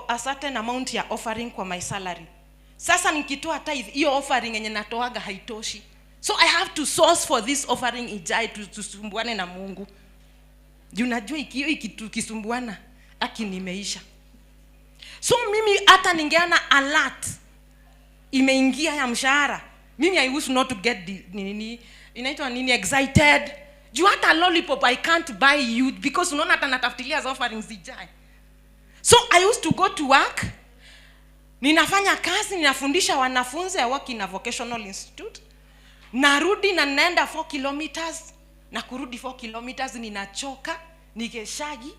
a certain amount ya offering kwa my salary. Sasa nikitoa tithe, hiyo offering yenye natoaga haitoshi. So I have to source for this offering ijae tusumbuane na Mungu. Juu unajua ikisumbuana, aki nimeisha. So mimi hata ningeana alert imeingia ya mshahara, mimi I used not to get the, nini, inaitwa nini, excited. Juu hata lollipop I can't buy you because unaona hata natafutilia za offerings zijae. So I used to go to work. Ninafanya kazi, ninafundisha wanafunzi, I work in a vocational institute. Narudi na naenda 4 kilometers na kurudi 4 kilometers, ninachoka, nikeshagi.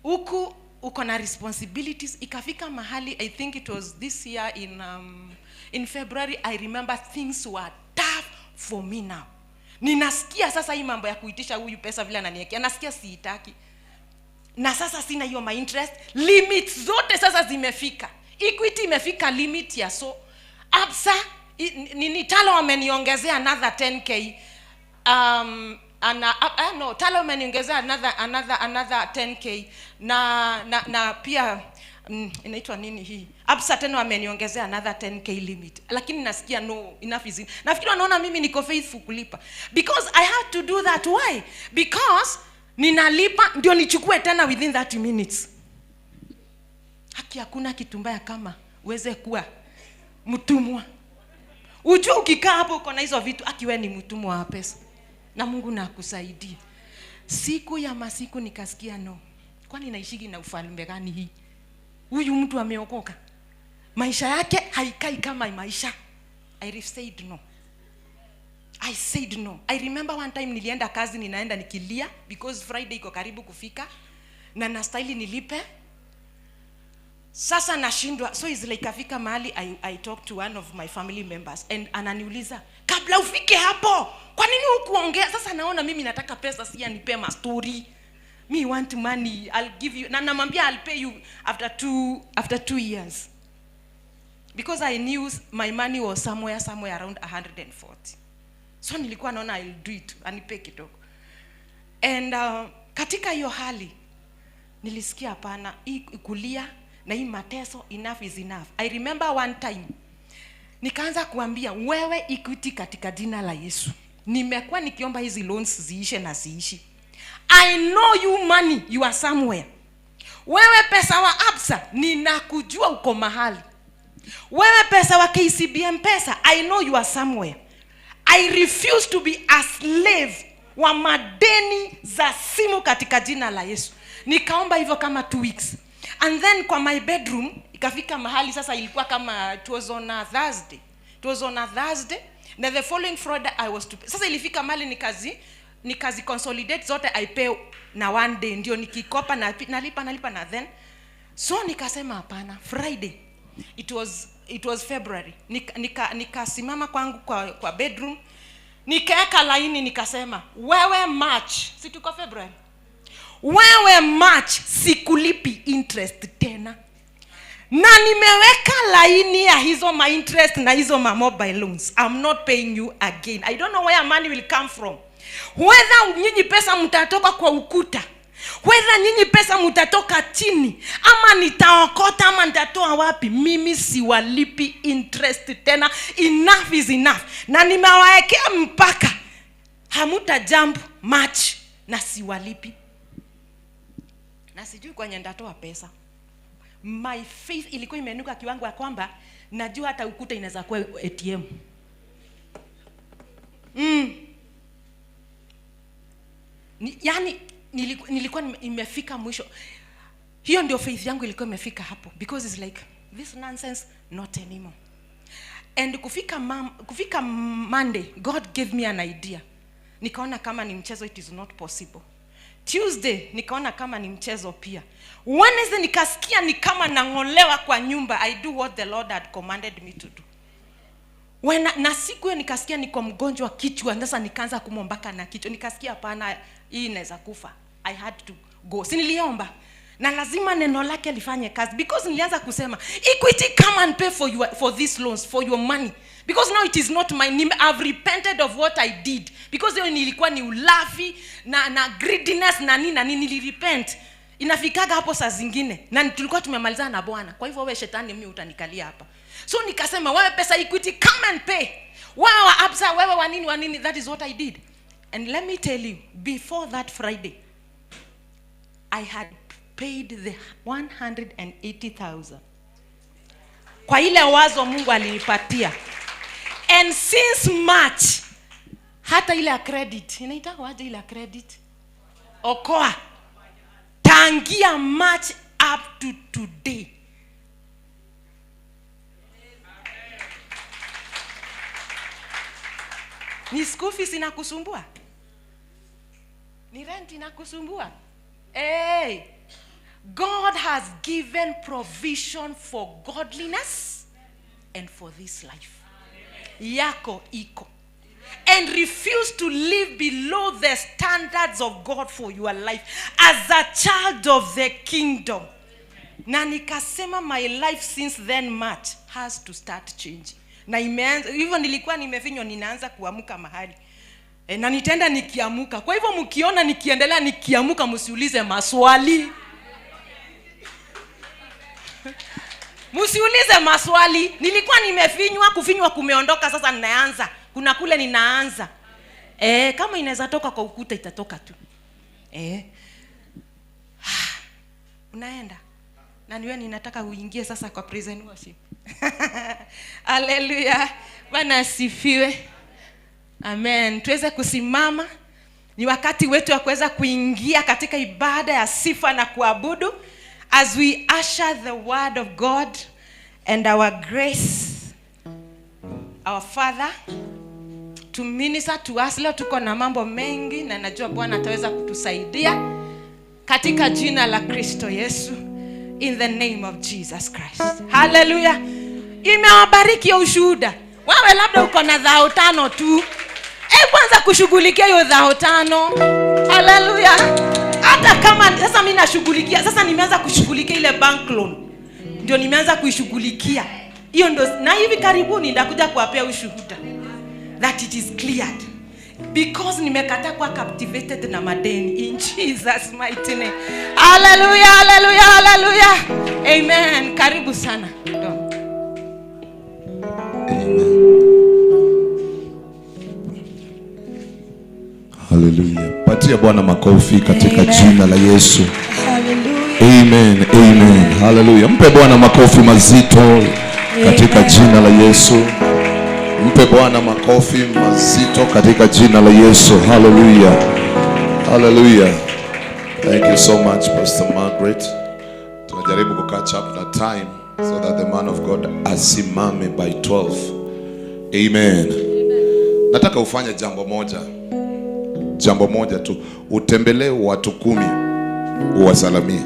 Huku uko na responsibilities. Ikafika mahali, I think it was this year in February, I remember things were tough for me now. Ninasikia sasa hii mambo ya kuitisha huyu pesa vile ananiwekea, nasikia siitaki. Na sasa sina hiyo my interest, limits zote sasa zimefika. Equity imefika limit ya so. Absa, nini, Tala wameniongezea another 10K. No, Tala wameniongezea another 10K. Na pia, inaitwa nini hii? Absa tena wameniongezea another 10K limit. Lakini nasikia no, enough is enough. Nafikiri wanaona mimi niko faithful kulipa. Because I have to do that. Why? Because ninalipa ndio nichukue tena within 30 minutes. Haki hakuna kitu mbaya kama uweze kuwa mtumwa. Ujue ukikaa hapo uko na hizo vitu, haki wewe ni mtumwa wa pesa. Na Mungu na akusaidie. Siku ya masiku nikasikia no. Kwani naishigi na ufalme gani hii? Huyu mtu ameokoka. Maisha yake haikai kama maisha. I said no. I said no. I remember one time nilienda kazi, ninaenda nikilia because Friday iko karibu kufika na nastahili nilipe. Sasa nashindwa. So it's like afika mahali I talk to one of my family members and ananiuliza, kabla ufike hapo, kwa nini hukuongea? Sasa naona mimi nataka pesa, si anipe ma story. Me want money, I'll give you. Na namwambia I'll pay you after 2 years. Because I knew my money was somewhere around 140. So nilikuwa naona I'll do it, anipe kidogo. And katika hiyo hali nilisikia hapana, hii kulia na hii mateso, enough is enough. I remember one time nikaanza kuambia wewe Equity katika jina la Yesu. Nimekuwa nikiomba hizi loans ziishe na ziishi. I know you money, you are somewhere. Wewe pesa wa Absa, ninakujua uko mahali. Wewe pesa wa KCB M-Pesa, I know you are somewhere. I refuse to be a slave wa madeni za simu katika jina la Yesu. Nikaomba hivyo kama 2 weeks. And then kwa my bedroom, ikafika mahali sasa ilikuwa kama, it was on a Thursday. It was on a Thursday Na the following Friday I was to pay. Sasa ilifika mali nikazi consolidate zote, I pay na one day, ndio nikikopa na nalipa na then. So nikasema hapana, Friday it was February. Nikasimama kwangu kwa bedroom, nikaeka laini, nikasema wewe March, si tuko February, wewe March sikulipi interest tena. Na nimeweka laini ya hizo ma interest na hizo ma mobile loans. I'm not paying you again. I don't know where money will come from. Whether nyinyi pesa mtatoka kwa ukuta, whether nyinyi pesa mtatoka chini, ama nitaokota ama nitatoa wapi, mimi siwalipi interest tena. Enough is enough. Na nimewaekea mpaka hamuta jump March na siwalipi. Na sijui kwenye nitatoa pesa. My faith ilikuwa imenuka kiwango ya kwamba najua hata ukuta inaweza kuwa ATM. Yani nilikuwa imefika mwisho. Hiyo ndio faith yangu ilikuwa imefika hapo, because it's like this nonsense not anymore. And kufika Monday, God gave me an idea. Nikaona kama ni mchezo, it is not possible. Tuesday nikaona kama ni mchezo pia. Wednesday nikasikia ni kama nangolewa kwa nyumba. I do what the Lord had commanded me to do. Na siku hiyo nikasikia niko mgonjwa kichwa. Sasa nikaanza kumombaka na kichwa. Nikasikia hapana, hii inaweza kufa. I had to go. Si niliomba. Na lazima neno lake lifanye kazi, because nilianza kusema Equity, come and pay for these loans, for your money. Because now it is not my name. I've repented of what I did. Because hiyo nilikuwa ni ulafi na greediness na nini na nini, nilirepent. Inafikaga hapo saa zingine na tulikuwa tumemalizana na Bwana. Kwa hivyo wewe shetani, mimi utanikalia hapa. So nikasema wewe pesa Equity, come and pay. Wewe wa Absa, wewe wa nini wa nini, that is what I did. And let me tell you, before that Friday I had paid the 180,000. Kwa ile wazo Mungu alinipatia. And since March, hata ile ya credit, inaitwa aje ile ya credit? Okoa. Tangia March up to today. Ni school fees inakusumbua? Ni rent inakusumbua? Hey, God has given provision for godliness and for this life. Yako iko. And refuse to live below the standards of God for your life as a child of the kingdom. Na nikasema my life since then March has to start changing. Na imeanza hivyo, nilikuwa nimefinywa, ninaanza kuamuka mahali. Na nitaenda nikiamuka. Kwa hivyo mkiona nikiendelea nikiamuka, msiulize maswali. Msiulize maswali. Nilikuwa nimefinywa, kufinywa kumeondoka, sasa ninaanza. Kuna kule ninaanza. Kama inaweza toka kwa ukuta itatoka tu. Unaenda. Na niwe ninataka uingie sasa kwa praise and worship. Hallelujah. Bwana asifiwe. Amen. Tuweze kusimama. Ni wakati wetu wa kuweza kuingia katika ibada ya sifa na kuabudu, as we usher the word of God and our grace, our Father, to minister to us. Leo tuko na mambo mengi na najua Bwana ataweza kutusaidia katika jina la Kristo Yesu, in the name of Jesus Christ. Hallelujah. Imewabariki ushuhuda. Wewe labda uko na 5,000 tu. Kwanza kushughulikia hiyo 5,000. Hallelujah. Hata kama sasa mimi nashughulikia, sasa nimeanza kushughulikia ile bank loan. Ndio nimeanza kuishughulikia. Hiyo ndio, na hivi karibuni nitakuja kuwapea ushuhuda that it is cleared. Because nimekataa kuwa captivated na madeni, in Jesus mighty name. Hallelujah, hallelujah, hallelujah. Amen. Karibu sana. Amen. Hallelujah. Patia Bwana makofi katika jina la Yesu. Hallelujah. Amen, amen. Hallelujah. Mpe Bwana makofi mazito katika jina la Yesu. Mpe Bwana makofi mazito katika jina la Yesu. Hallelujah. Hallelujah. Thank you so much, Pastor Margaret. Tunajaribu ku catch up na time so that the man of God asimame by 12. Amen. Nataka ufanye jambo moja, jambo moja tu, utembelee watu 10 uwasalamie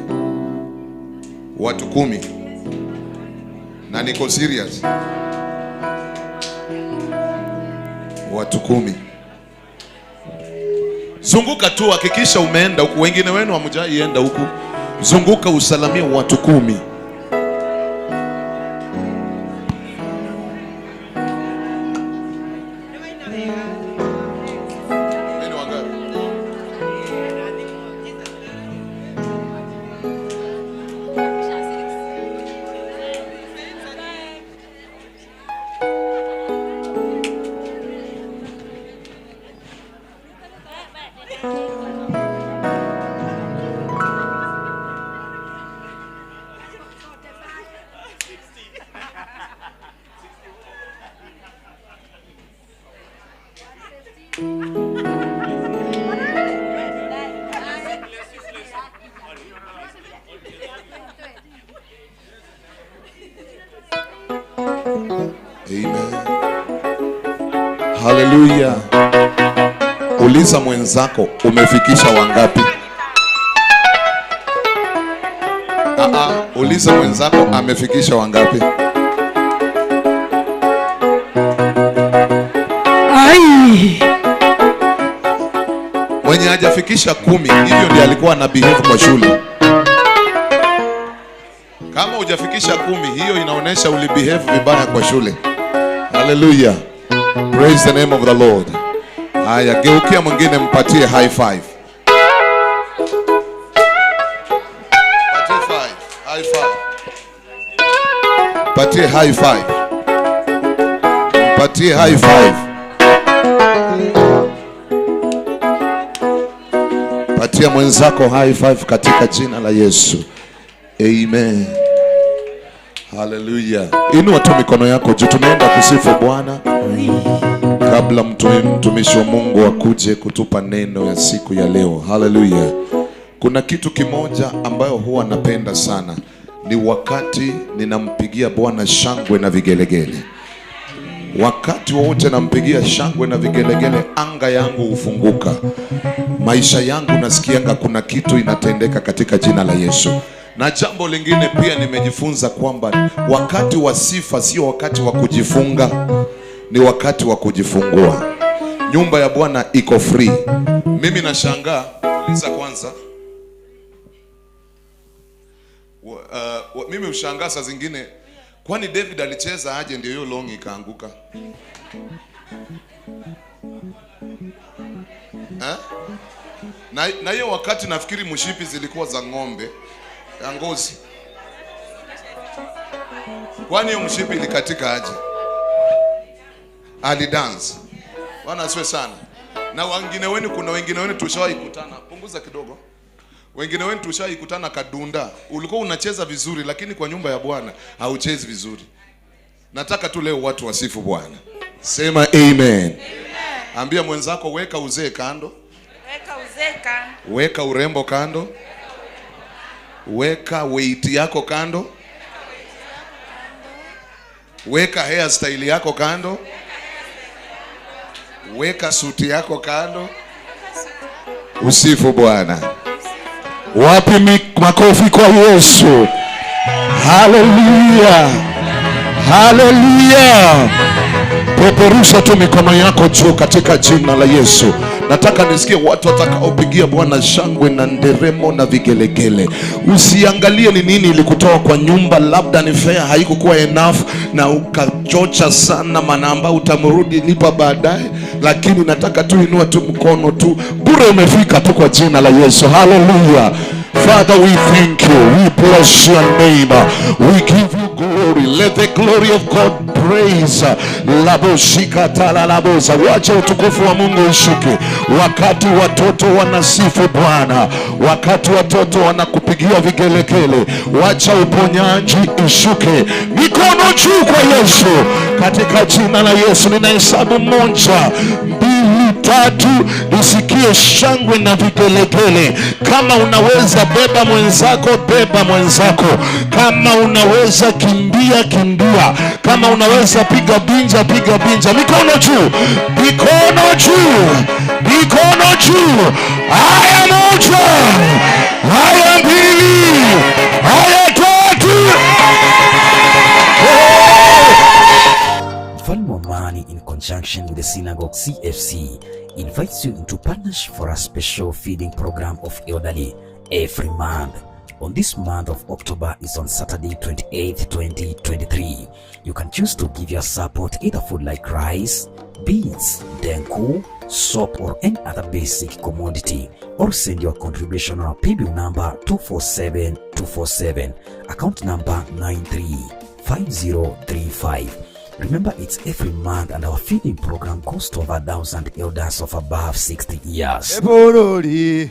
watu 10, na niko serious, watu 10. Zunguka tu, hakikisha umeenda huku, wengine wenu hamjaienda huku. Zunguka usalamie watu 10. Amen. Hallelujah. Uliza mwenzako umefikisha wangapi? Uliza mwenzako amefikisha wangapi? Ai. Mwenye hajafikisha 10, hivyo ndiye alikuwa ana behave kwa shule. Kama hujafikisha 10, hiyo inaonesha ulibehave vibaya kwa shule. Hallelujah. Praise the name of the Lord. Haya, geukia mwingine mpatie high five. Patie five, high five. Patie high five. Patie high five. Patia mwenzako high five katika jina la Yesu. Amen. Hallelujah. Inua tu mikono yako juu, tunaenda kusifu Bwana kabla mtumishi wa Mungu akuje kutupa neno ya siku ya leo. Hallelujah. Kuna kitu kimoja ambayo huwa napenda sana, ni wakati ninampigia Bwana shangwe na vigelegele. Wakati wote nampigia shangwe na vigelegele, anga yangu hufunguka. Maisha yangu nasikianga kuna kitu inatendeka katika jina la Yesu. Na jambo lingine pia nimejifunza kwamba wakati wa sifa sio wakati wa kujifunga, ni wakati wa kujifungua. Nyumba ya Bwana iko free. Mimi nashangaa, uliza kwanza. Mimi ushangaa saa zingine, kwani David alicheza aje ndio hiyo long ikaanguka? Na hiyo wakati nafikiri mshipi zilikuwa za ng'ombe ya ngozi. Kwani hiyo mshipi ilikatika aje? Alidance. Bwana asiwe sana. Na wengine wenu, kuna wengine wenu tushawahi kutana. Punguza kidogo. Wengine wenu tushawahi kutana kadunda. Ulikuwa unacheza vizuri lakini kwa nyumba ya Bwana hauchezi vizuri. Nataka tu leo watu wasifu Bwana. Sema amen. Amen. Ambia mwenzako weka uzee kando. Weka uzee kando. Weka urembo kando. Weka weight yako kando. Weka hairstyle yako kando. Weka suti yako kando. Usifu Bwana. Wapi makofi kwa Yesu? Hallelujah. Hallelujah. Peperusha tu mikono yako juu katika jina la Yesu. Nataka nisikie watu watakaopigia Bwana shangwe na nderemo na vigelegele. Usiangalie ni nini ilikutoa kwa nyumba, labda ni fair haikukuwa enough na ukachocha sana manamba utamrudi lipa baadaye, lakini nataka tu inua tu mkono tu bure, umefika tu kwa jina la Yesu. Hallelujah. Father, we thank you. We bless your name. We give you glory. Let the glory of God praise. Laboshika talalaboza. Wacha utukufu wa Mungu ushuke. Wakati watoto wanasifu Bwana, wakati watoto wanakupigia vigelegele, wacha uponyaji ishuke. Mikono juu kwa Yesu. Katika jina la Yesu ninahesabu 1, 2, tatu, nisikie shangwe na vigelegele. Kama unaweza beba mwenzako, beba mwenzako. Kama unaweza kimbia, kimbia. Kama unaweza piga binja, piga binja. Mikono juu, mikono juu, mikono juu. Haya moja, haya mbili, haya tatu. Mfalme wa Amani, in conjunction with the Synagogue CFC, invites you into partnership for a special feeding program of elderly every month. On this month of October is on Saturday 28th, 2023. You can choose to give your support either food like rice, beans, denku, soap, or any other basic commodity, or send your contribution on our PayBill number 247247, account number 935035. Remember, it's every month, and our feeding program costs over 1,000 elders of above 60 years. Eborori.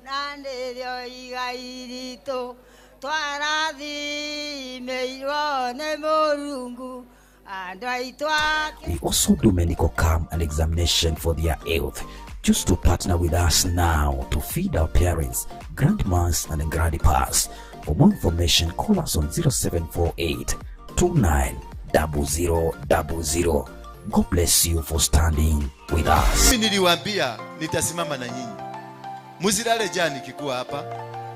Na nĩrĩo igai ritũ twarathimĩirwo nĩ Mũrungu andũ aitũ a We also do medical camp and examination for their health. Choose to partner with us now to feed our parents, grandmas, and grandpas. For more information, call us on 0748 290000. God bless you for standing with us. Mimi niliwaambia nitasimama na nyinyi, msilale njaa nikikuwa hapa.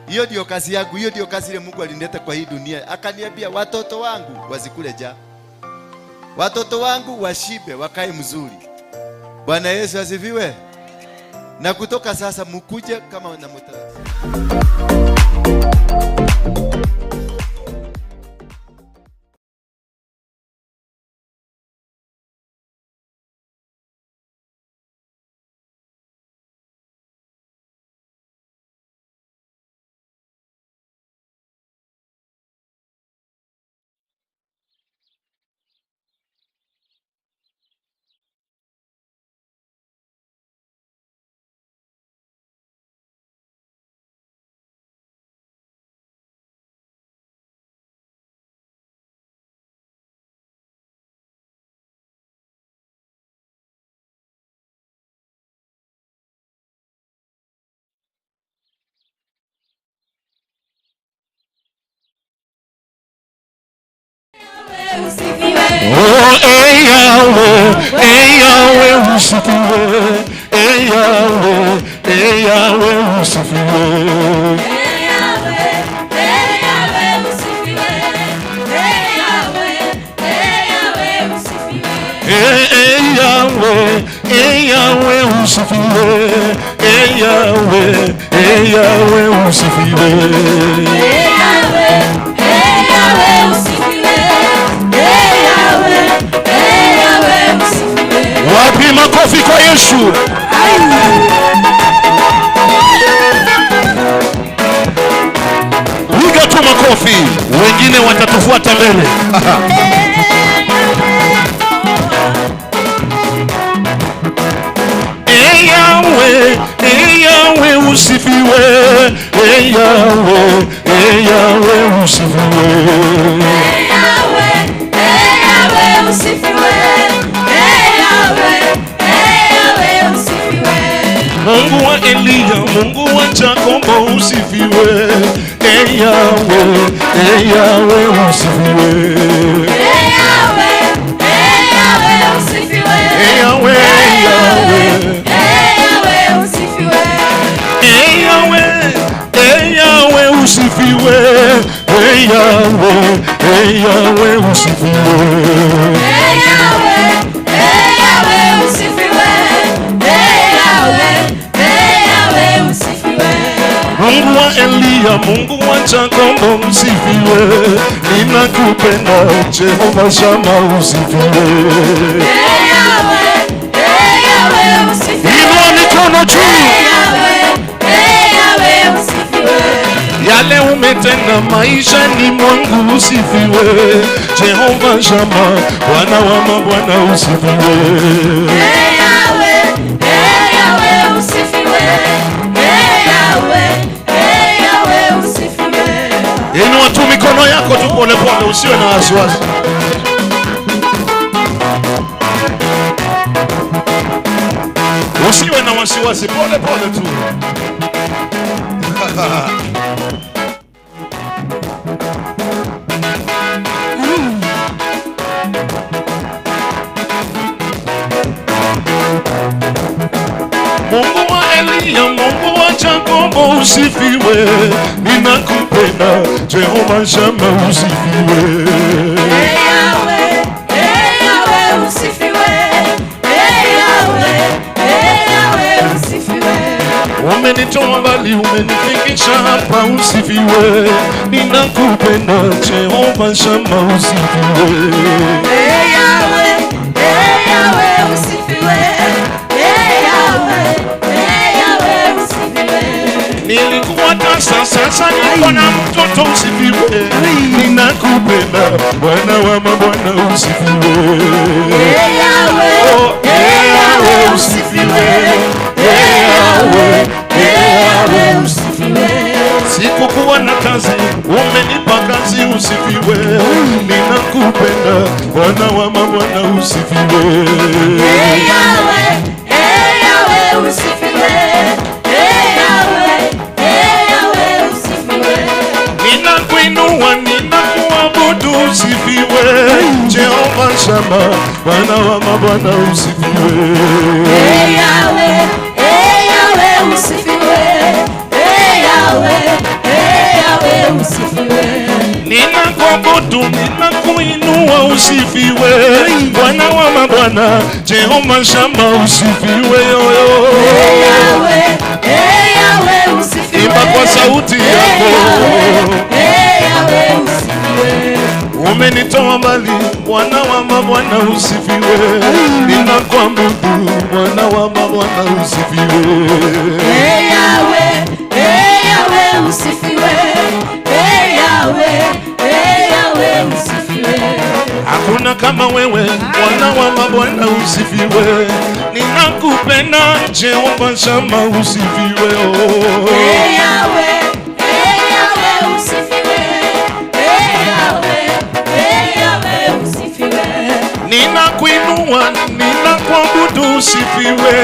Hiyo ndio kazi yangu, hiyo ndio kazi ile Mungu alinileta kwa hii dunia. Akaniambia watoto wangu wasikule njaa, watoto wangu washibe, wakae mzuri. Bwana Yesu asifiwe. Na kutoka sasa mkuje kama na mtaratibu. Oh, hey Yahweh, hey Yahweh, usifiwe. Hey Yahweh, hey Yahweh, usifiwe. Hey, hey Yahweh, hey Yahweh, usifiwe. Hey Yahweh, hey Yahweh, usifiwe. Wapi makofi kwa Yesu? Piga tu makofi, wengine watatufuata mbele. Hey Yahweh, hey Yahweh, usifiwe. Hey Yahweh, hey Yahweh, usifiwe. Hey Yahweh, hey Yahweh, usifiwe. Hey Yahweh, hey Yahweh, usifiwe. Mungu wa Eliya, Mungu wa Yakobo usifiwe. Hey Yahweh, hey Yahweh, usifiwe. Hey Yahweh, hey Yahweh, usifiwe. Hey Yahweh, Hey Yahweh. Hey Yahweh, usifiwe. Hey Yahweh, hey Yahweh, usifiwe. Hey Yahweh, hey Yahweh, usifiwe. Hey Yahweh, hey Yahweh, usifiwe. Hey Yahweh, hey Yahweh, usifiwe. Mungu wa Eliya, Mungu wa Yakobo usifiwe. Ninakupenda Jehova Shama usifiwe. Hey Yahweh, hey Yahweh, usifiwe. Inua mikono juu. Hey Yahweh, hey Yahweh, usifiwe. Yale umetenda maishani mwangu usifiwe. Jehova Shama, Bwana wa mabwana usifiwe. Hey Yahweh, hey Yahweh, usifiwe. Hey Yahweh, hey Yahweh, usifiwe. Inua tu mikono yako tu pole pole, usiwe na wasiwasi. wasiwasi, pole pole tu. Mungu wa Eliya, Mungu wa Yakobo usifiwe, ninakupenda Jehova Shama usifiwe. Hey Yahweh, hey Yahweh usifiwe. Hey Yahweh, hey Yahweh usifiwe. Umenitoa mbali, umenifikisha hapa usifiwe, ninakupenda Jehova Shama usifiwe. Hey Yahweh, hey Yahweh usifiwe. Hey Yahweh, hey Yahweh usifiwe. Nilikuwa tasa, sasa niko na mtoto usifiwe, ninakupenda Bwana wa mabwana usifiwe. Hey Yahweh, hey Yahweh usifiwe. Hey Yahweh, hey Yahweh usifiwe. Sikukuwa na kazi, umenipa kazi usifiwe, ninakupenda Bwana wa mabwana usifiwe. Hey Yahweh, hey Yahweh usifiwe. Hey Yahweh, hey Yahweh usifiwe. Ninakuinua, ninakuabudu usifiwe, Jehova Shama, Bwana wa mabwana usifiwe. Hey Yahweh, hey Yahweh usifiwe. Hey Yahweh, hey Yahweh usifiwe. Ninakuabudu, ninakuinua usifiwe, Bwana wa mabwana, Jehova Shama usifiwe. Hey Yahweh, hey Yahweh usifiwe. Imba kwa sauti yako. Hey Yahweh usifiwe. Umenitoa mbali, Bwana wa mabwana usifiwe, ninakuabudu Bwana wa mabwana usifiwe. Hey Yahweh, hey Yahweh usifiwe. Hey Yahweh, hey Yahweh usifiwe. Hakuna kama wewe, Bwana wa mabwana usifiwe, ninakupenda Jehova Shama usifiwe. Hey Yahweh, hey Yahweh usifiwe. Hey Yahweh, hey Yahweh usifiwe. Ninakuinua, ninakuabudu usifiwe,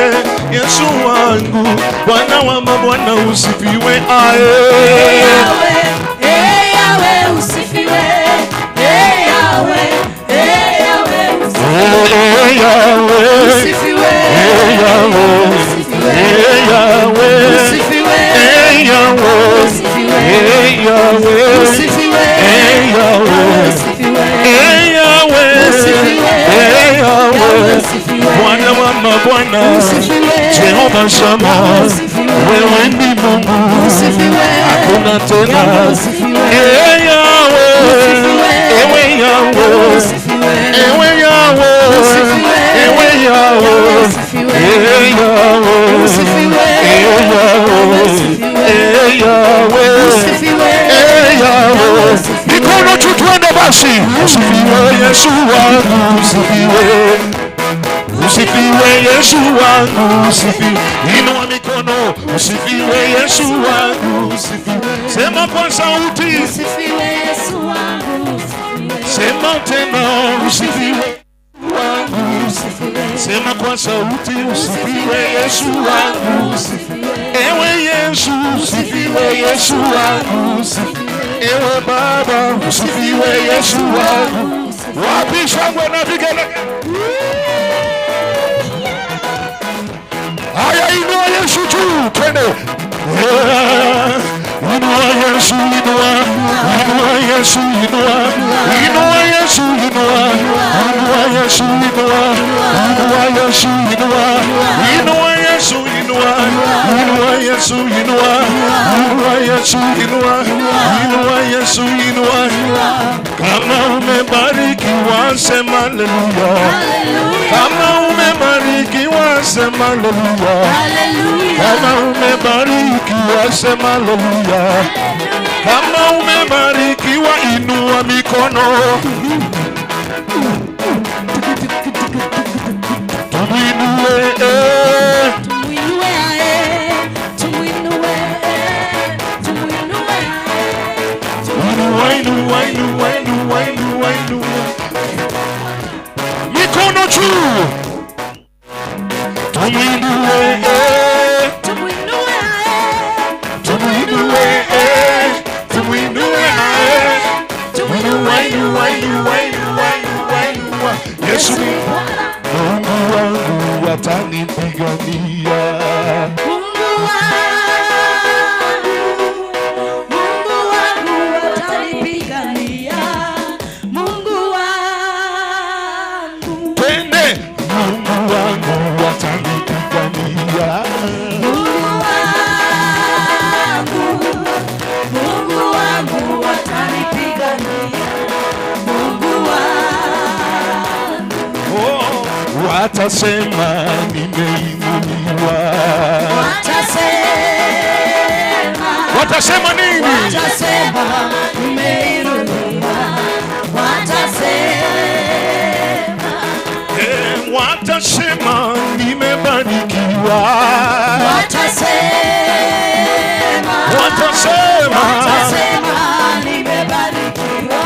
Yesu wangu, Bwana wa mabwana usifiwe. Hey Yahweh, hey Yahweh usifiwe. Hey Yahweh, hey Yahweh usifiwe. Hey Yahweh, usifiwe. Hey Yahweh, hey Yahweh usifiwe. Hey Yahweh, usifiwe. Hey Yahweh usifiwe. Hey Yahweh, usifiwe. Hey Yahweh, usifiwe. Hey Yahweh, usifiwe. Bwana wa mabwana, usifiwe. Jehova Shama, usifiwe. Wewe ni Mungu, usifiwe. Hakuna tena. Usifiwe. Hey Yahweh, usifiwe. Ewe Yahweh, usifiwe. Ewe Yahweh, usifiwe. Ewe Yahweh, usifiwe. Hey Yahweh, usifiwe. Hey Yahweh, Hey Yahweh, usifiwe. Hey Yahweh. Mikono juu tuende basi. Usifiwe Yesu wangu, usifiwe. Usifiwe Yesu wangu, usifiwe. Inua mikono, usifiwe Yesu wangu, usifiwe. Sema kwa sauti, usifiwe Yesu wangu, usifiwe. Sema tena, usifiwe wangu, usifiwe. Sema kwa sauti, usifiwe Yesu wangu, usifiwe. Ewe Yesu, usifiwe Yesu wangu, usifiwe. Ewe Baba, usifiwe Yesu wangu. Wapi shangwe na vigelegele? Haya, inua Yesu juu, twende. Inua Yesu, inua, inua Yesu, inua, inua Yesu, inua, inua Yesu, inua, inua Yesu, inua, inua Yesu, inua, inua Yesu, inua, inua Yesu, inua, inua Yesu, inua. Kama umebarikiwa sema haleluya. Kama umebarikiwa sema haleluya. Kama umebarikiwa sema haleluya. Kama umebarikiwa inua mikono. Tumuinue, tumuinue, tumuinue, tumuinue. Inua, inua, inua, inua, inua, inua. Mikono juu. Tumuinue, inua, inua, inua, inua, inua, inua. Yesu ni Mungu wangu atanipigania. Mungu wangu, Mungu wangu atanipigania. Mungu wangu, Twende. Mungu wangu atanipigania. Mungu wangu, Mungu wangu atanipigania. Mungu wangu, Oh, watasema nimeinuliwa. Watasema, Watasema nini? Watasema nimeinuliwa. Watasema, Eh, watasema nimebarikiwa. Watasema, Watasema. Watasema nimebarikiwa.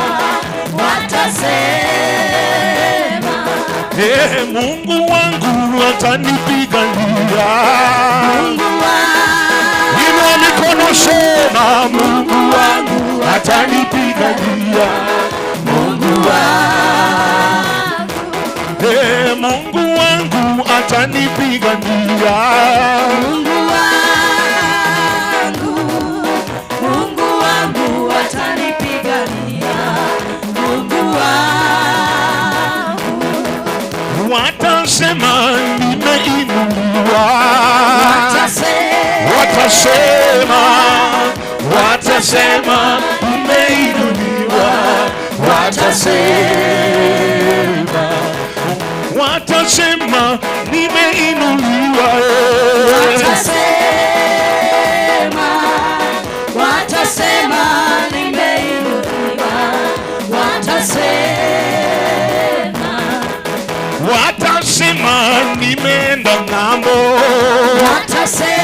Watasema, Eh, Mungu wangu atanipigania. Mungu wangu, Inua mikono sema, Mungu wangu atanipigania. Mungu wangu, Eh, Mungu wangu atanipigania. Mungu wangu, Mungu wangu atanipigania. Mungu wangu, Watasema nimeinuliwa. Watasema, Watasema, watasema nimeinuliwa. Watasema, watasema nimeinuliwa. Watasema, watasema nimeinuliwa. Watasema, Watasema nimeenda ng'ambo. Watasema,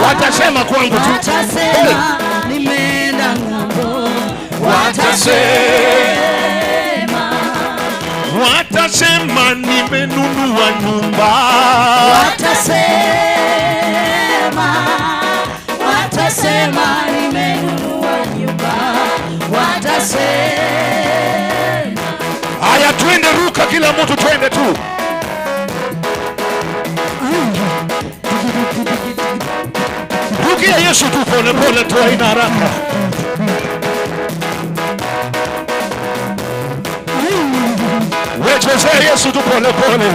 Watasema kwangu tu. Watasema nimeenda ng'ambo. Watasema, Watasema, watasema nimenunua nyumba. Watasema, watasema nimenunua nyumba. Watasema, Haya, twende ruka, kila mtu twende tu. Rukia Yesu tu pole pole tu, haina haraka. Wechezee Yesu tu pole pole.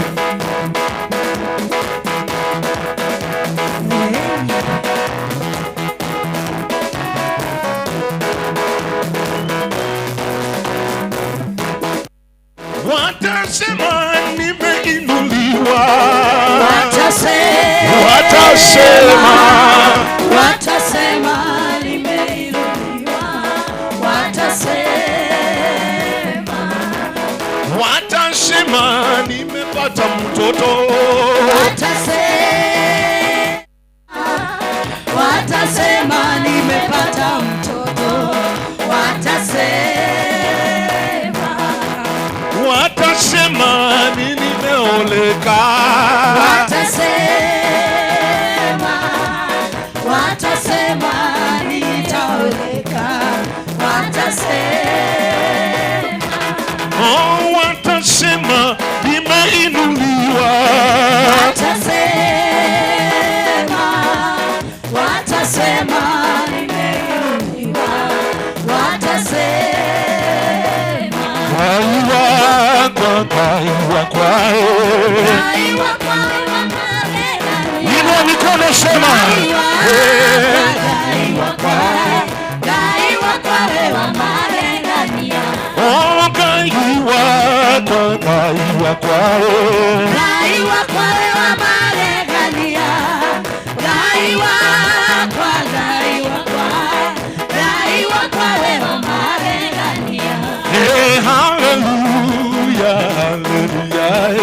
Watasema nimeinuliwa. Watasema, Watasema, watasema nimeinuliwa. Watasema, watasema nimepata mtoto. Watasema, watasema nimepata mtoto. Watasema, Watasema nimeoleka. Watasema, watasema nitaoleka. Watasema, Oh, watasema nimeinuliwa. Watasema, watasema nimeinuliwa. Watasema, Kaiwa kwa kaiwa kwae. Kaiwa kwa wema. Inua mikono sema. Kaiwa Eh. Kaiwa kwa, Kaiwa kwa wema magegania. Oh, kaiwa kwa kaiwa kwae. Kaiwa kwa wema magegania. Kaiwa kwa, Kaiwa kwa, Kaiwa kwa wema magegania. Eh, hallelujah, hallelujah. Eh.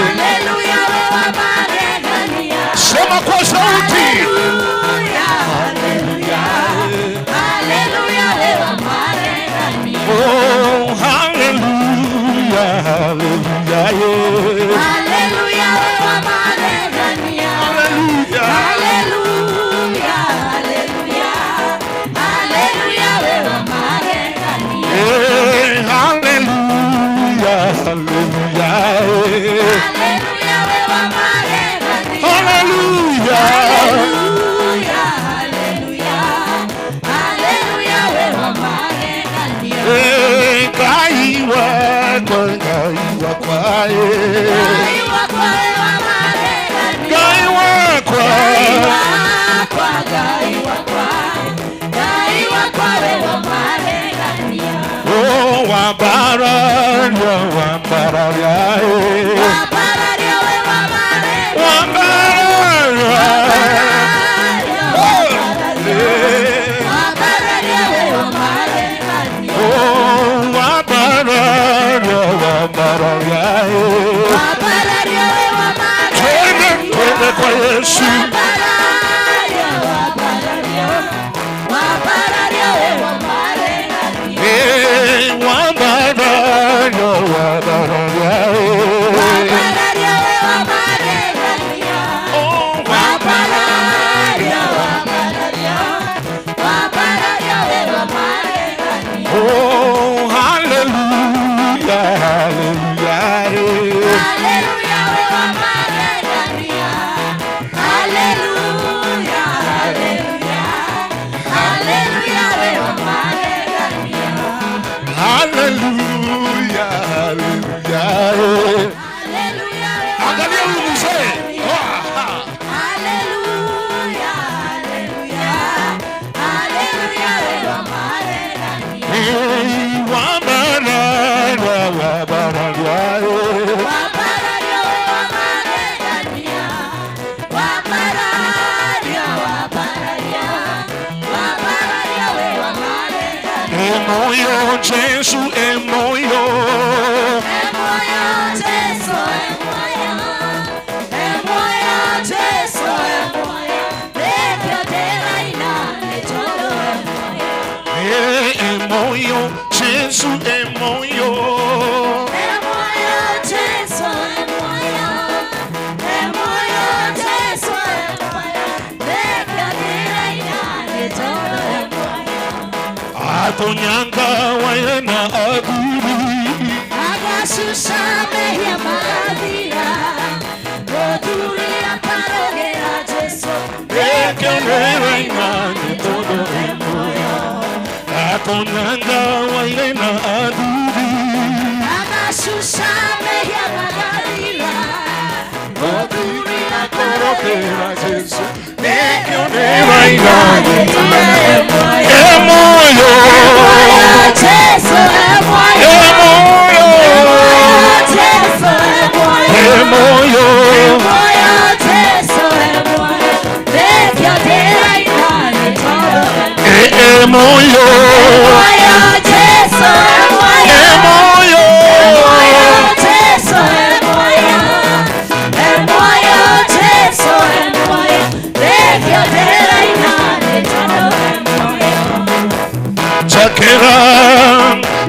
Haleluya wewe magegania. Sema kwa sauti. Haleluya, haleluya. Haleluya wewe magegania. Oh, hallelujah, hallelujah. Eh. Haleluya wewe magegania. Hallelujah. Haleluya, haleluya. Haleluya wewe magegania. Hallelujah. Hallelujah. Eh, Ngai wakwa, Ngai wakwa, eh. Ngai wakwa. Oh, wambararia, wambararia, eh. Wambararia. Oh, eh. Oh, wambararia, wambararia, eh. Twende, twende kwa Yesu. Eh, wambararia, wambararia, eh. Oh, Oh, hallelujah, hallelujah. eh. Hallelujah, hallelujah. eh. Angalia huyu mzee. Ah, ah. Eh, wambararia, wambararia, eh. Emoyo, Jesu, emoyo. Eh, emoyo, Jesu, emoyo. Atonyanga waena aguri. Ekelera imani todo emoyo. Atonyanga waena aguri. Korokera Jesu. Ekelera imani emoyo. Emoyo. Emoyo. Emoyo. Emoyo. Chakera,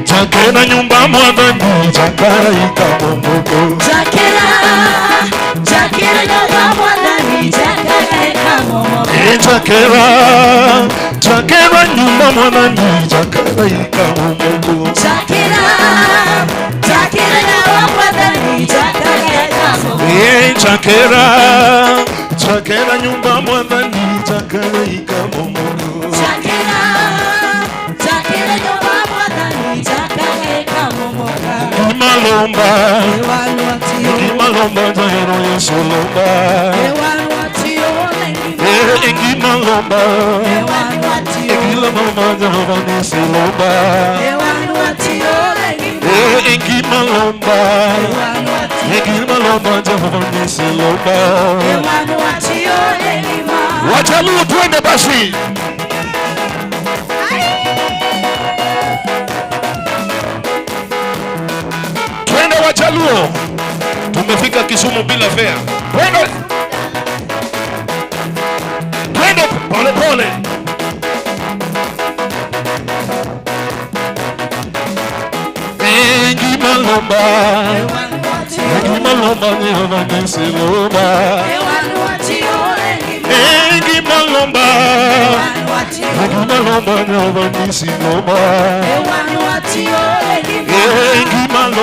chakera nyumba mwadhani, chakara ikamomoko. Eh, chakera, chakera nyumba mwadhani, chakara ikamomoko. Eh, chakera, chakera nyumba mwadhani, chakara ikamomoko. Malomba, malomba, jahero Yesu lomba. Eh, engi malomba, engi lomba, jahero Yesu lomba. Eh, engi malomba, engi malomba, jahero Yesu lomba. Wajaluo twende basi. Twende Wajaluo. Tumefika Kisumu bila fare. Twende. Twende pole pole. Engi malomba. Engi malomba ni lomba. Engi malomba. Engi malomba ni lomba. Engi malomba.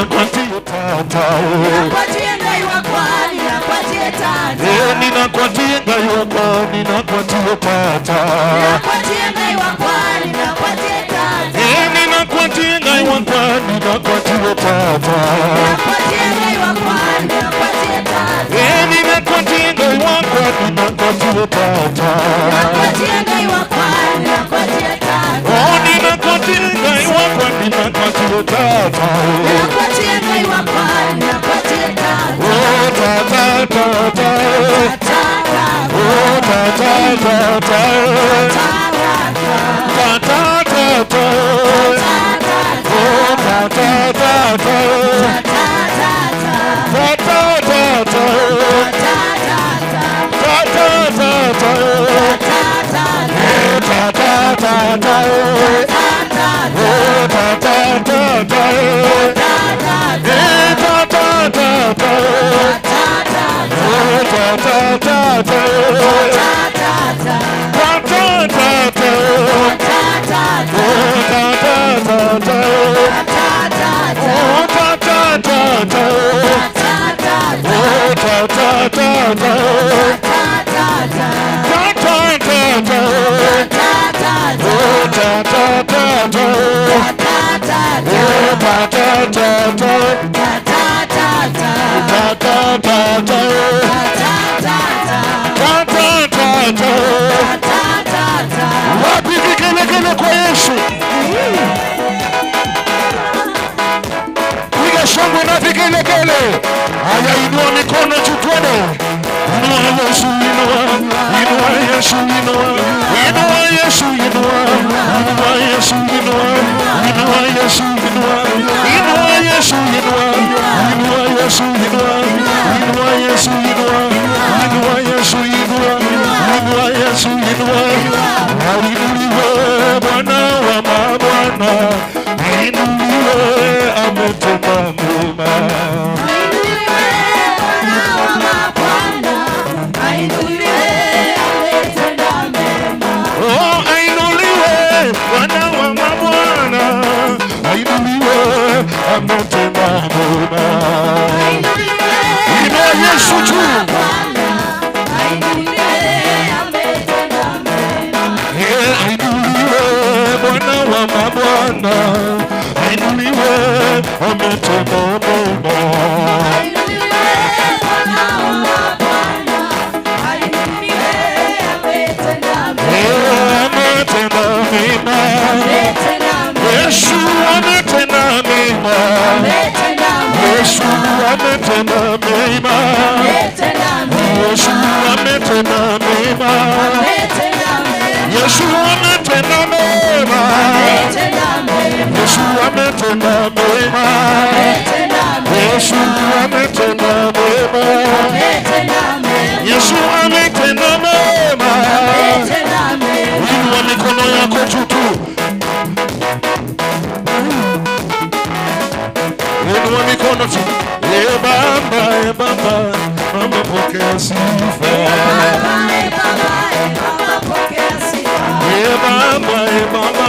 Ninakwatie tata. Ninakwatie Ngai wakwa, ninakwatie tata. Ninakwatie Ngai wakwa, ninakwatie tata. Ninakwatie Ngai wakwa, ninakwatie tata. Ninakwatie Ngai wakwa, ninakwatie tata. Ninakwatie Ngai wakwa, ninakwatie tata. Ninakwatie Ngai wakwa, ninakwatie tata. Ninakwatie Ngai wakwa, ninakwatie tata. Oh, ninakwatie Ngai wakwa, ninakwatie tata. Ninakwatie Ngai wakwa, ninakwatie tata. Oh, tata, tata. Tata, oh, tata, tata. Tata, tata, tata. Oh, tata, tata. Tata, tata. Tata, tata. Tata, tata. Oh, tata, tata. Tata, tata. Oh, tata, tata. Tata, tata. Oh, tata, tata. Oh, tata, tata. Oh, tata, tata. Tata, tata. Oh, tata, tata. Oh, tata, tata. Tata, tata. Tata, tata. Wapi vigelegele kwa Yesu? Piga shangwe na vigelegele. Haya, inua mikono juu twende. Inua Yesu, inua. Inua Yesu, inua. Inua Yesu, inua. Inua Yesu, inua. Inua Yesu, inua. Inua Yesu, inua. Inua Yesu, inua. Inua Yesu, inua. Inua Yesu, inua. Inua Yesu, inua. Ainuliwe Bwana wa mabwana. Ainuliwe, ametenda mema. Ainuliwe Bwana wa mabwana. Ainuliwe, ametenda mema. Oh, ainuliwe Bwana wa mabwana. Ainuliwe, ametenda mema. Ainuliwe Inua Yesu juu. Bwana. Ainuliwe, ametenda mema. Ainuliwe Bwana wa mabwana. Ainuliwe, ametenda mema. Ainuliwe Bwana wa mabwana. Ainuliwe, ametenda mema. Ametenda mema. Ametenda mema. Yesu ametenda mema. Ametenda mema. Yesu ametenda mema. Ametenda mema. Yesu ametenda mema. Ametenda mema. Yesu ametenda mema. Ametenda mema. Yesu ametenda mema. Ametenda mema. Yesu ametenda mema. Ametenda mema. Yesu ametenda mema. Ametenda mema. Inua mikono yako juu tu. Inua mikono juu. E Baba, e Baba, Baba pokea sifa. Baba, e Baba, e Baba, pokea sifa. E Baba, e Baba,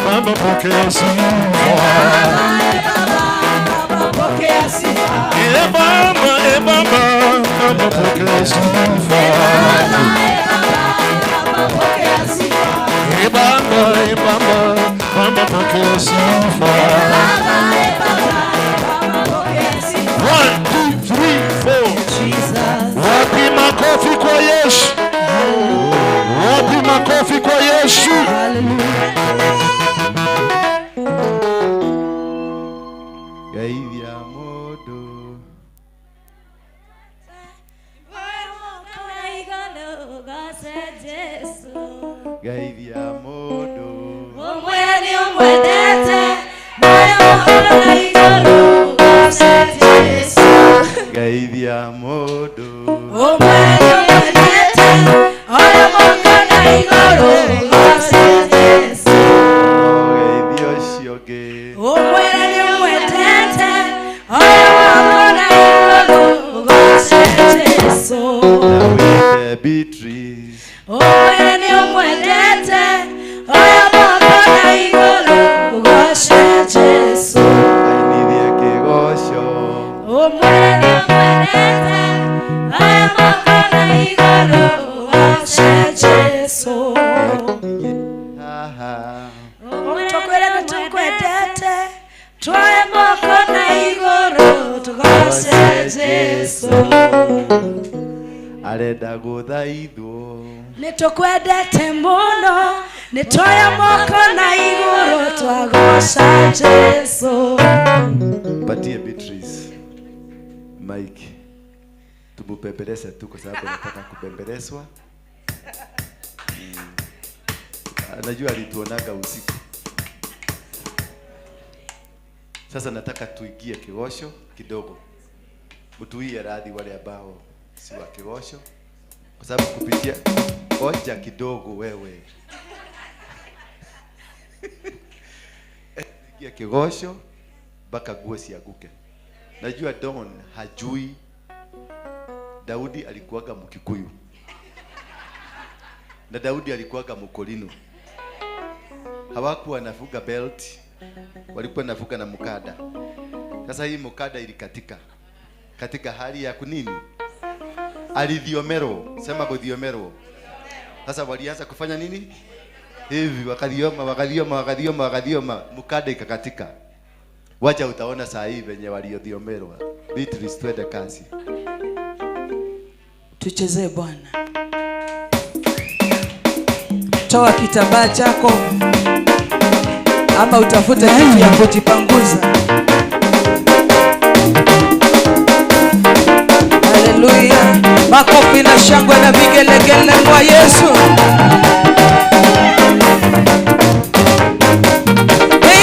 Baba pokea sifa. Baba, e Baba, Baba, pokea sifa. E Baba, e Baba, Baba pokea sifa. Baba, e Baba, Baba, pokea sifa. E Baba, e Baba, Baba pokea sifa. Baba, e Baba, Baba, pokea sifa. 1, 2, 3, 4. Jesus. Wapi makofi kwa Yesu? Wapi makofi kwa Yesu? Geithia mũndũ. Geithia mũndũ. Geithia mũndũ. Geithia ũcio ũngĩ. Na wĩte Beatrice. Ainithie kĩgoco. Jesu. Tukwere tukwendete twoe moko na igũrũ tũgoce Jesu. Arenda gũthaithwo. Nĩtũkwendete mũno nĩtwoya moko na igũrũ twagoca Jesu. Patie Beatrice Mike, tumupembeleze tu kwa sababu anataka kubembelezwa. Anajua alituonaga usiku. Sasa nataka tuingie kiosho kidogo. Mtuie radhi wale ambao si wa kiosho, kwa sababu kupitia oja kidogo wewe. Ingia kigosho mpaka nguo sianguke. Najua Don hajui Daudi alikuwaga Mkikuyu na Daudi alikuwaga Mkolino. Hawakuwa wanafuga belt, walikuwa wanafuga na mkada. Sasa hii mkada ilikatika katika hali ya kunini, alidhiomero, sema kudhiomero. Sasa walianza kufanya nini hivi, wakadhioma wakadhioma wakadhioma wakadhioma, mkada ikakatika. Wacha utaona saa hii venye waliodhiomerwa. Beatrice, twende kazi. Tuchezee Bwana. Toa kitambaa chako ama utafute kitu ya kujipanguza. Haleluya. Makofi na shangwe na vigelegele kwa Yesu.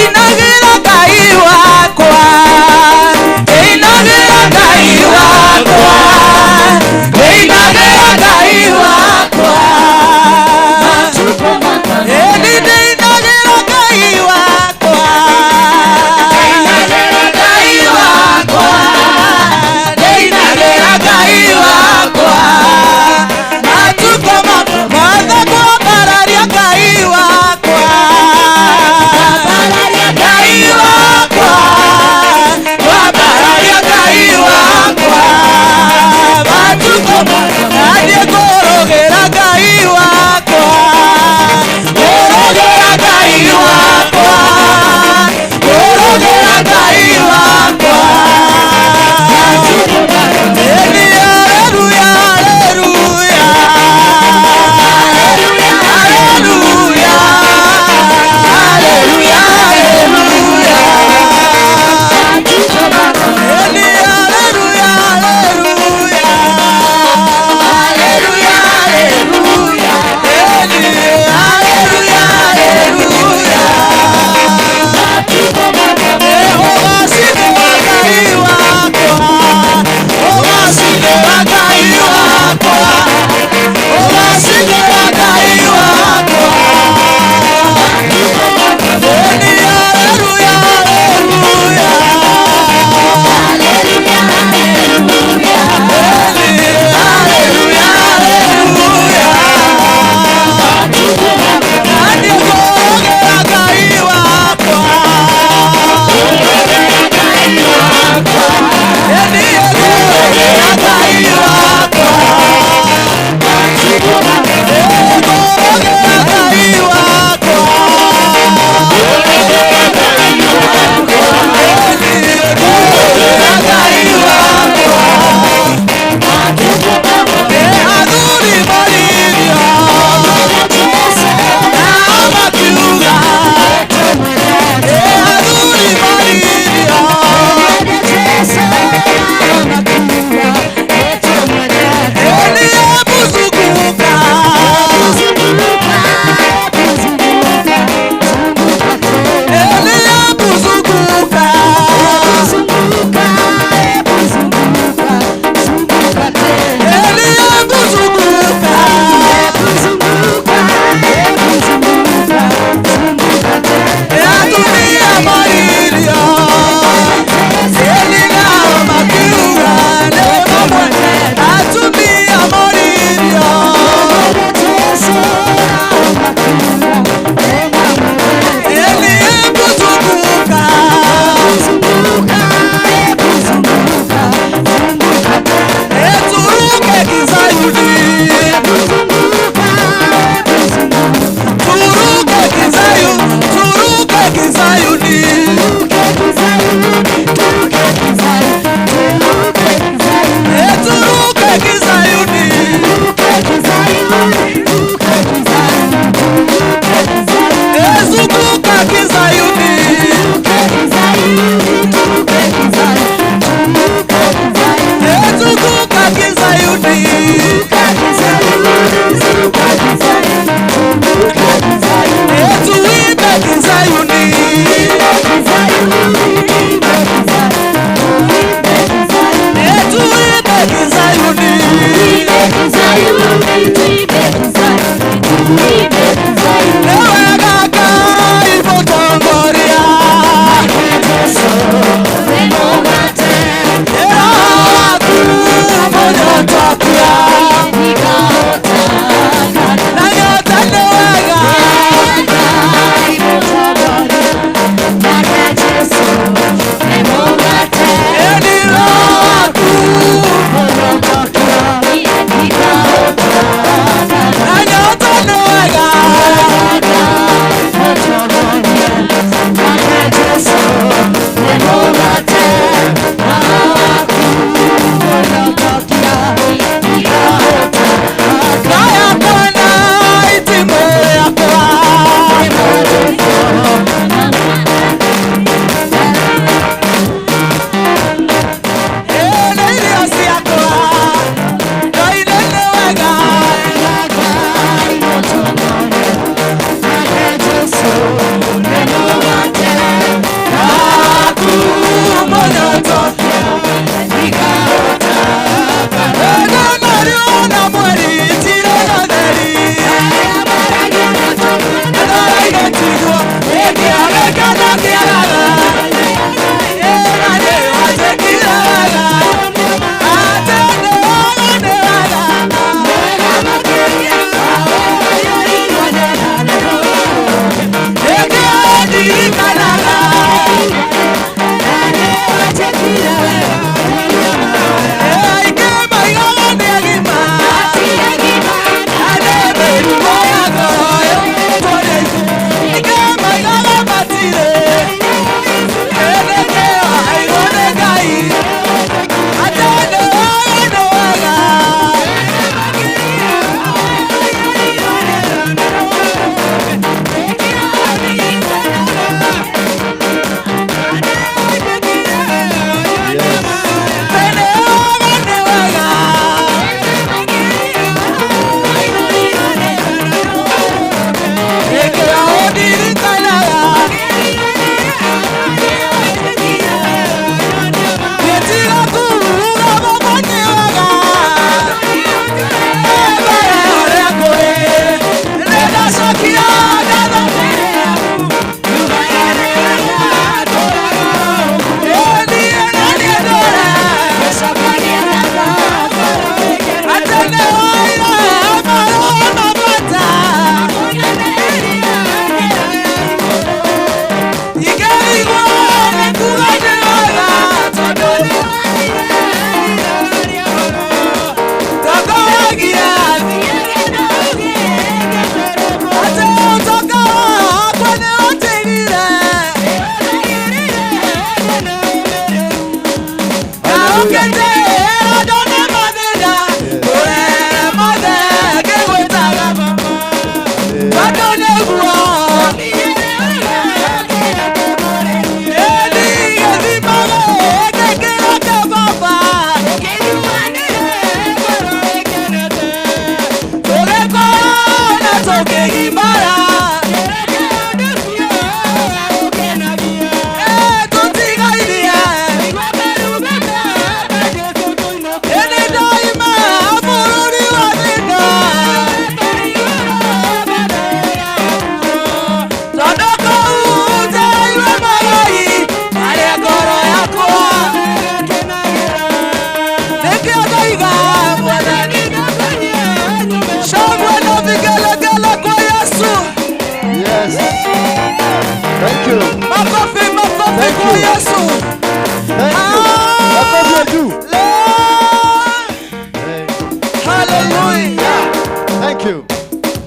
Inagira Ngai wakwa, inagira Ngai wakwa, inagira Ngai wakwa. Inagira Ngai wakwa, inagira Ngai wakwa, inagira Ngai wakwa. Matuko mwathani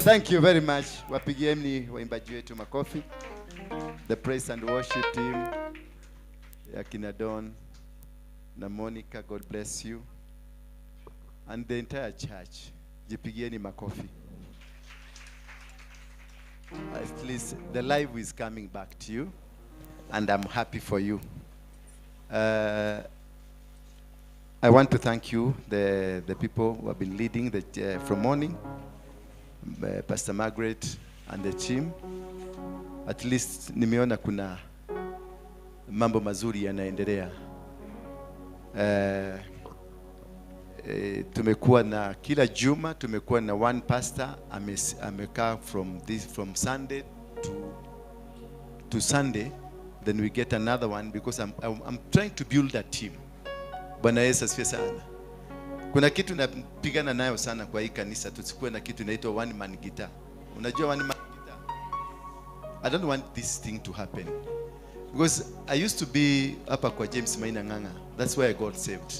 Thank you very much. Wapigieni waimbaji wetu makofi. The praise and worship team ya kina Don na Monica, God bless you. And the entire church, jipigieni makofi. At least the life is coming back to you, and I'm happy for you. I want to thank you, the people who have been leading the, from morning, Pastor Margaret and the team. At least nimeona kuna mambo mazuri yanaendelea. Tumekuwa na kila juma tumekuwa na one pastor amekaa from Sunday to Sunday, then we get another one because I'm trying to build a team. Bwana Yesu asifiwe sana. Kuna kitu napigana nayo sana kwa hii kanisa, tusikuwe na kitu inaitwa one man guitar. Unajua one man guitar? I don't want this thing to happen. Because I used to be hapa kwa James Maina Ng'ang'a. That's where I got saved.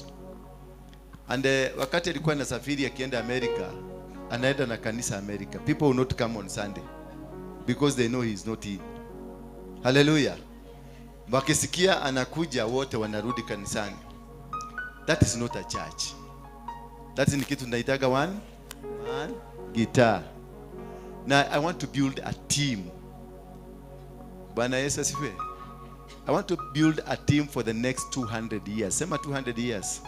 And wakati alikuwa anasafiri akienda America, anaenda na kanisa America. People will not come on Sunday because they know he is not in. Hallelujah. Wakisikia anakuja wote wanarudi kanisani. That is not a church. That ni kitu tunaitaga one man guitar. Now I want to build a team. Bwana Yesu asifiwe. I want to build a team for the next 200 years. Sema 200 years.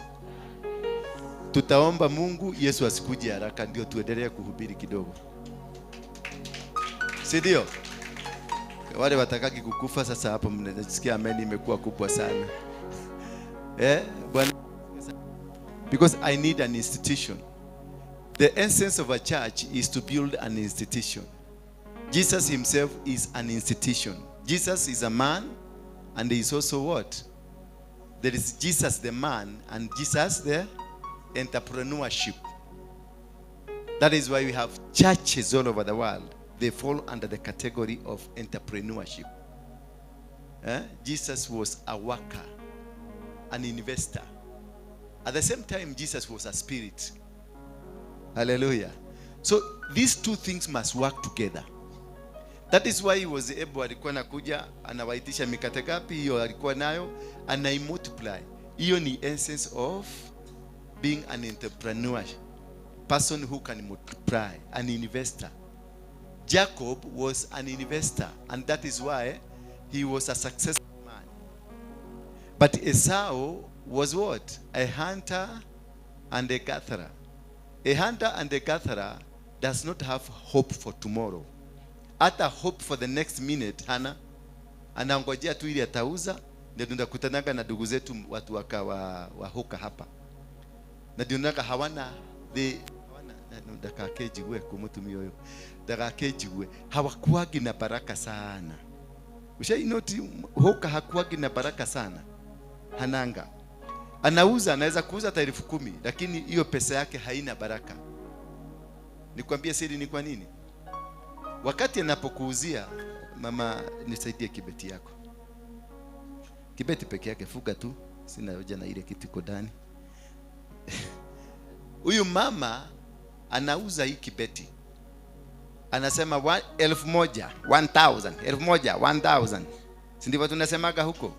Tutaomba Mungu Yesu asikuje haraka ndio tuendelee kuhubiri kidogo. Si ndio? Wale watakaki kukufa sasa hapo mnasikia amen imekuwa kubwa sana. Bwana, because I need an institution. The essence of a church is to build an institution. Jesus himself is an institution. Jesus is a man and he is also what? There is Jesus the man and Jesus the entrepreneurship. That is why we have churches all over the world. They fall under the category of entrepreneurship. Jesus was a worker, an investor. At the same time, Jesus was a spirit. Hallelujah. So these two things must work together. That is why he was able, alikuwa anakuja, anawaitisha mikate gapi, hiyo alikuwa nayo, anaimultiply. Hiyo ni essence of being an entrepreneur, person who can multiply, an investor. Jacob was an investor, and that is why he was a successful man. But Esau was what? A hunter and a gatherer. A hunter and a gatherer does not have hope for tomorrow. Hata hope for the next minute hana. Anangojea tu ili atauza, ndio tunakutanaga na ndugu zetu watu wakawa hoka hapa. Na ndio naka hawana ndakakejigue kumutumia huyo. Ndakakejigue hawakuagi na baraka sana. Ushainoti hoka hakuagi na baraka sana. Hananga. Anauza, anaweza kuuza hata 10,000, lakini hiyo pesa yake haina baraka. Nikwambie siri ni kwa nini? Wakati anapokuuzia, mama nisaidie kibeti yako. Kibeti peke yake fuga tu, sina hoja na ile kitu iko ndani. Huyu mama anauza hii kibeti. Anasema 1,000, 1,000, 1,000, 1,000. Si ndivyo tunasemaga huko?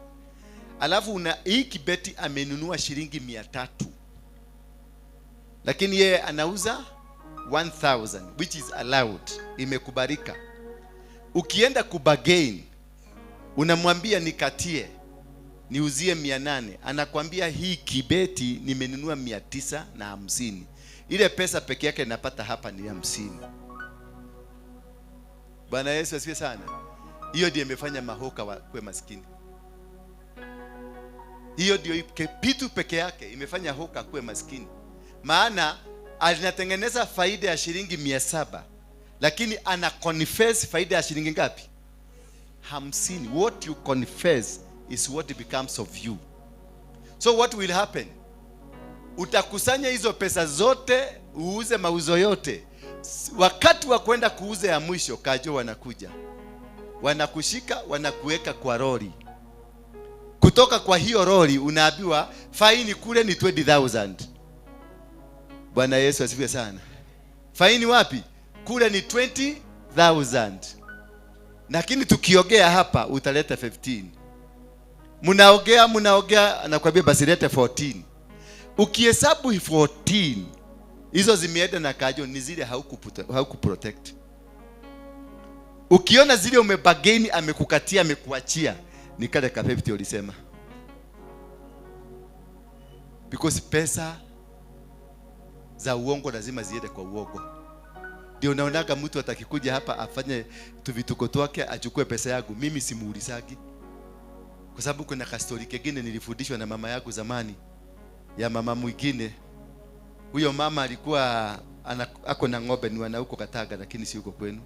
Alafu hii kibeti amenunua shilingi 300. Lakini yeye anauza 1,000, which is allowed, imekubalika. Ukienda kubargain, unamwambia nikatie, niuzie 800, anakwambia hii kibeti nimenunua 950. Ile pesa peke yake napata hapa ni 50. Bwana Yesu asifiwe sana. Hiyo ndio imefanya mahoka wakuwe maskini. Hiyo ndio kitu peke yake imefanya hoka kuwe maskini. Maana anatengeneza faida ya shilingi 700, lakini ana confess faida ya shilingi ngapi? 50. What you confess is what becomes of you. So what will happen? Utakusanya hizo pesa zote, uuze mauzo yote. Wakati wa kwenda kuuza ya mwisho, kajo wanakuja. Wanakushika, wanakuweka kwa lori. Kutoka kwa hiyo lori unaambiwa faini kule ni 20,000. Bwana Yesu asifiwe sana. Faini wapi? Kule ni 20,000. Lakini tukiogea hapa utaleta 15. Mnaogea, mnaogea, anakuambia basi lete 14. Ukihesabu 14 hizo zimeenda na kajo ni zile haukuprotect. Ukiona zile umebargain amekukatia, amekuachia, ni kale ka 50 ulisema. Because pesa za uongo lazima ziende kwa uongo. Ndio unaonaga mtu atakikuja hapa afanye tuvituko twake achukue pesa yangu, mimi simuulizagi. Kwa sababu kuna kastori kingine nilifundishwa na mama yangu zamani, ya mama mwingine. Huyo mama alikuwa ako na ng'ombe, ni wana huko Kataga, lakini si huko kwenu.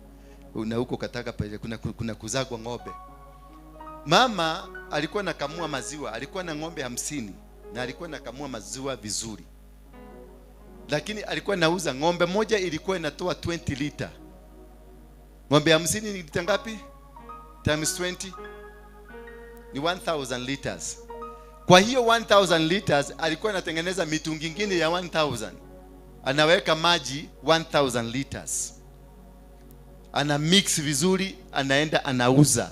Na huko Kataga pale kuna kuzagwa ng'ombe. Mama alikuwa anakamua maziwa, alikuwa na ng'ombe 50 na alikuwa anakamua maziwa vizuri. Lakini alikuwa anauza ng'ombe moja ilikuwa inatoa 20 liter. Ng'ombe 50 ni lita ngapi? Times 20 ni 1000 liters. Kwa hiyo 1000 liters alikuwa anatengeneza mitungi nyingine ya 1000. Anaweka maji 1000 liters. Ana mix vizuri, anaenda anauza.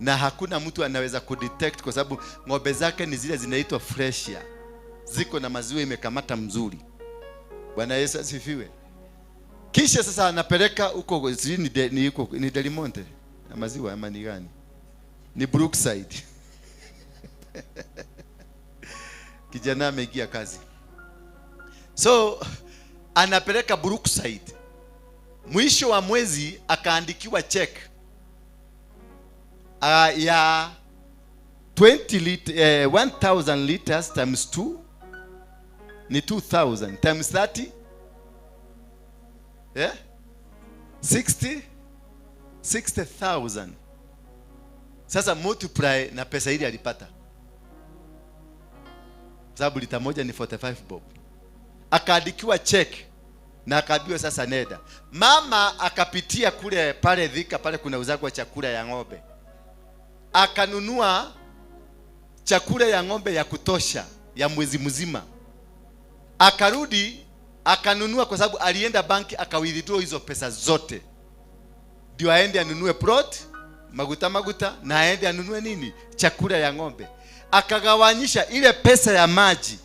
Na hakuna mtu anaweza kudetect kwa sababu ng'ombe zake ni zile zinaitwa freshia. Ziko na maziwa imekamata mzuri. Bwana Yesu asifiwe. Kisha sasa anapeleka huko, ni Delimonte na maziwa ama ni gani? Ni Brookside. Kijana ameingia kazi. So anapeleka Brookside. Mwisho wa mwezi akaandikiwa check ya 1000 liters times 2 ni 2000 times 30, yeah? 60,000. Sasa multiply na pesa ile alipata. Sababu lita moja ni 45 bob. Akaandikiwa check na akaambiwa sasa nenda. Mama akapitia kule pale Thika pale kuna uzagwa chakula ya ng'ombe. Akanunua chakula ya ng'ombe ya kutosha ya mwezi mzima. Akarudi akanunua, kwa sababu alienda banki akawithdraw hizo pesa zote. Ndio aende anunue plot, maguta na aende anunue nini? Chakula ya ng'ombe. Akagawanyisha ile pesa ya maji.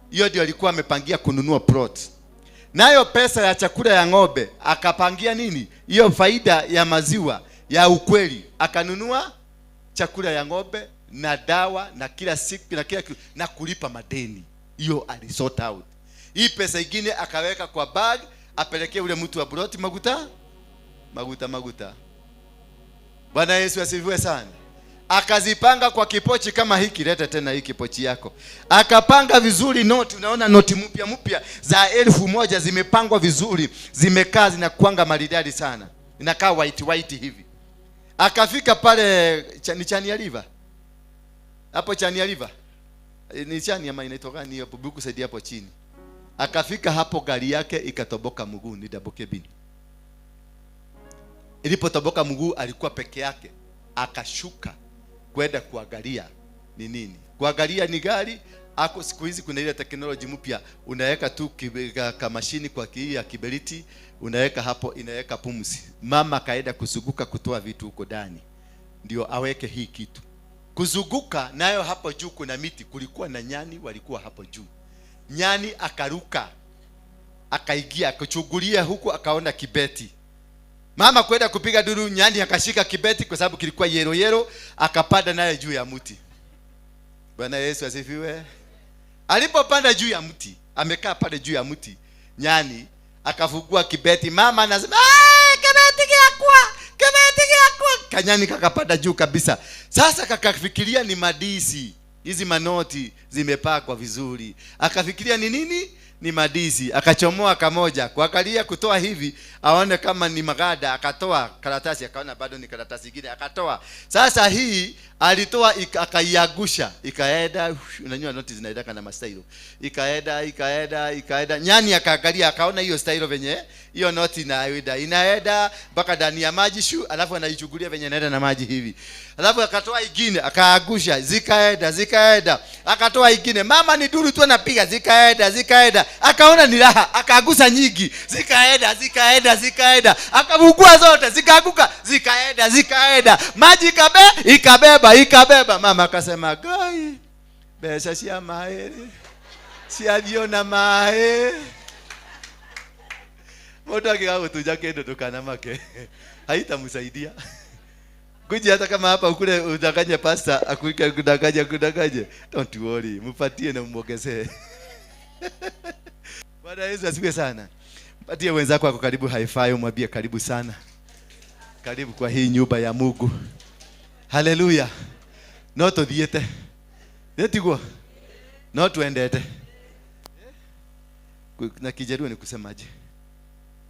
Hiyo ndio alikuwa amepangia kununua plot. Nayo pesa ya chakula ya ng'ombe akapangia nini? Hiyo faida ya maziwa ya ukweli. Akanunua chakula ya ng'ombe na dawa na kila siku na kila kitu na kulipa madeni. Hiyo alisort out. Hii pesa ingine akaweka kwa bag apelekee ule mtu wa plot maguta. Bwana Yesu asifiwe sana. Akazipanga kwa kipochi kama hiki, leta tena hiki kipochi yako. Akapanga vizuri noti, unaona noti mpya za 1000 zimepangwa vizuri, zimekaa zinakuanga maridadi sana. Inakaa white hivi. Akafika pale ni Chania River. Hapo Chania River. Ni Chania ama inaitwa gani hapo Brookside hapo chini. Akafika hapo gari yake ikatoboka mguu, ni double cabin. Ilipotoboka mguu alikuwa peke yake. Akashuka kwenda kuangalia ni nini. Kuangalia ni gari. Ako siku hizi kuna ile teknoloji mpya, unaweka tu kamashini kwa kii ya kiberiti, unaweka hapo inaweka pumzi. Mama kaenda kuzunguka kutoa vitu huko ndani ndio aweke hii kitu. Kuzunguka nayo hapo juu kuna miti, kulikuwa na nyani walikuwa hapo juu. Nyani akaruka akaingia akachungulia huku akaona kibeti. Mama kwenda kupiga duru, nyani akashika kibeti kwa sababu kilikuwa yero, akapanda naye juu ya mti. Bwana Yesu asifiwe. Alipopanda juu ya mti, amekaa pale juu ya mti, nyani akafungua kibeti. Mama anasema, "Kibeti kiakwa, kibeti kiakwa." Kanyani kakapanda juu kabisa. Sasa kakafikiria ni madisi, hizi manoti zimepakwa vizuri. Akafikiria ni nini? Ni madisi. Akachomoa kamoja, kuangalia kutoa hivi aone kama ni magada, akatoa karatasi, akaona bado ni karatasi nyingine, akatoa. Sasa hii alitoa akaiagusha, ikaenda. Unajua noti zinaenda kana mastailo. Ikaenda. Nyani akaangalia akaona hiyo stailo venye hiyo noti inaenda mpaka ndani ya maji shu, alafu anaichukulia venye inaenda na maji hivi. Alafu akatoa ingine akaagusha, zikaenda. Akatoa ingine, mama ni duru tu anapiga, zikaenda. Akaona ni raha, akaagusa nyingi, zikaenda. Akavugua zote, zikaaguka, zikaenda. Maji ikabeba. Mama akasema, "Gai, pesa cia maĩ, ciathiĩ maĩ." Mtu akigagũtunja kĩndũ ndũkanamake, haitamsaidia. Kuja hata kama hapa ukule udanganye pastor, akuike kudanganye. Don't worry, mpatie na muongezee. Bwana Yesu asifiwe sana. Mpatie wenzako wako karibu hi-fi, umwambie karibu sana. Karibu kwa hii nyumba ya Mungu. Haleluya. No tuthiete. Nĩtiguo? No twendete. Na Kijaluo ni kusemaje?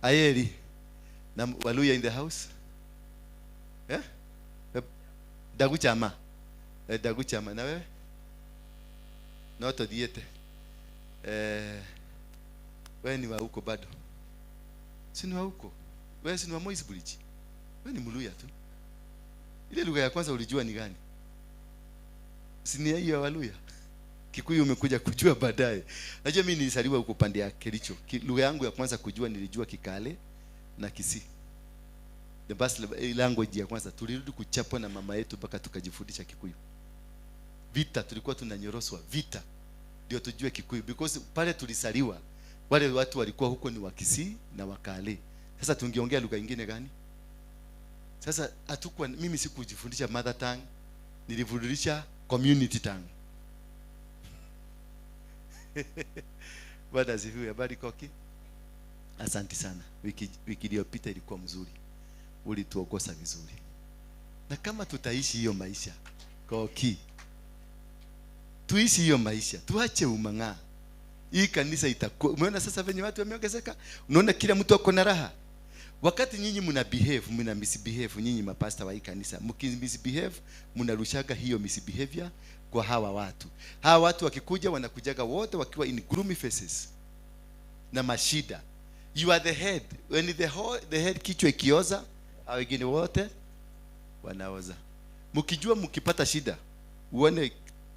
Ayeri. Na Waluya in the house? Eh? Daguchama. Daguchama na wewe? Noto diete. Wewe ni wa huko bado. Si ni wa huko. Wewe si ni wa Moi's Bridge. Wewe ni Mluya tu. Ile lugha ya kwanza ulijua ni gani? Si ni hiyo ya Waluya. Kikuyu umekuja kujua baadaye. Najua mimi nilizaliwa huko pande ya Kericho. Lugha yangu ya kwanza kujua nilijua Kikale na Kisii. The best language ya kwanza tulirudi kuchapwa na mama yetu mpaka tukajifundisha Kikuyu. Vita tulikuwa tunanyoroswa vita ndio tujue Kikuyu, because pale tulisaliwa wale watu walikuwa huko ni wa Kisii na Wakale. Sasa tungeongea lugha nyingine gani? Sasa hatukuwa, mimi sikujifundisha mother tongue, nilifundisha community tongue. Bwana asifiwe. Habari Koki? Asante sana. Wiki iliyopita ilikuwa mzuri. Ulituongoza vizuri. Na kama tutaishi hiyo maisha, Koki, tuishi hiyo maisha, tuache umang'aa. Hii kanisa itakuwa. Umeona sasa venye watu wameongezeka? Unaona kila mtu ako na raha. Wakati nyinyi mna behave, mna misbehave, nyinyi mapasta wa hii kanisa, mkimisbehave, mnarushaga hiyo misbehavior kwa hawa watu. Hawa watu wakikuja wanakujaga wote wakiwa in gloomy faces na mashida. You are the head. When the head kichwa ikioza, hao wengine wote wanaoza. Mkijua mkipata shida, uone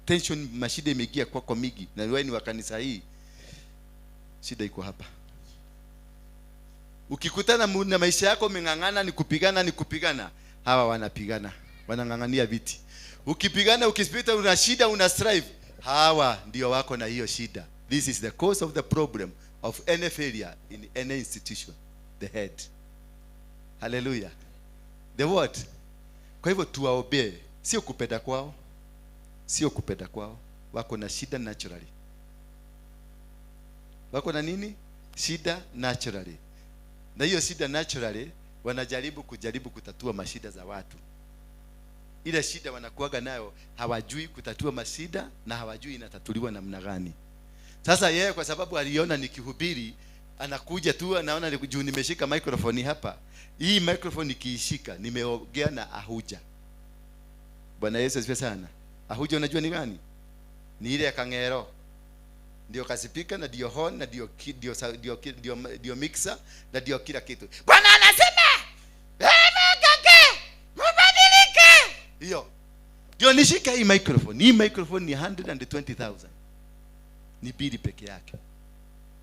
tension, mashida imeingia kwako mingi, na wewe ni wa kanisa hii, shida iko hapa. Ukikutana na maisha yako umeng'ang'ana, ni kupigana, ni kupigana, hawa wanapigana, wanang'ang'ania viti. Ukipigana, ukipita una shida, una strive, hawa ndio wako na hiyo shida. This is the cause of the problem of any failure in any institution, the head. Hallelujah. The what? Kwa hivyo tuwaombee, sio kupenda kwao. Sio kupenda kwao. Wako na shida naturally. Wako na nini? Shida naturally. Na hiyo shida naturally wanajaribu kujaribu kutatua mashida za watu. Ile shida wanakuaga nayo hawajui kutatua mashida na hawajui inatatuliwa namna gani. Sasa yeye kwa sababu aliona nikihubiri, anakuja tu anaona juu nimeshika microphone hapa. Hii microphone nikiishika nimeongea na ahuja. Bwana Yesu asifiwe sana. Ahuja unajua ni gani? Ni ile ya kangero. Ndio kasipika na ndio horn na ndio ndio ndio mixer na ndio kila kitu. Bwana anasema, "Wewe mbadilike." Hiyo. Ndio nishika hii microphone. Hii microphone ni 120,000. Ni bili peke yake.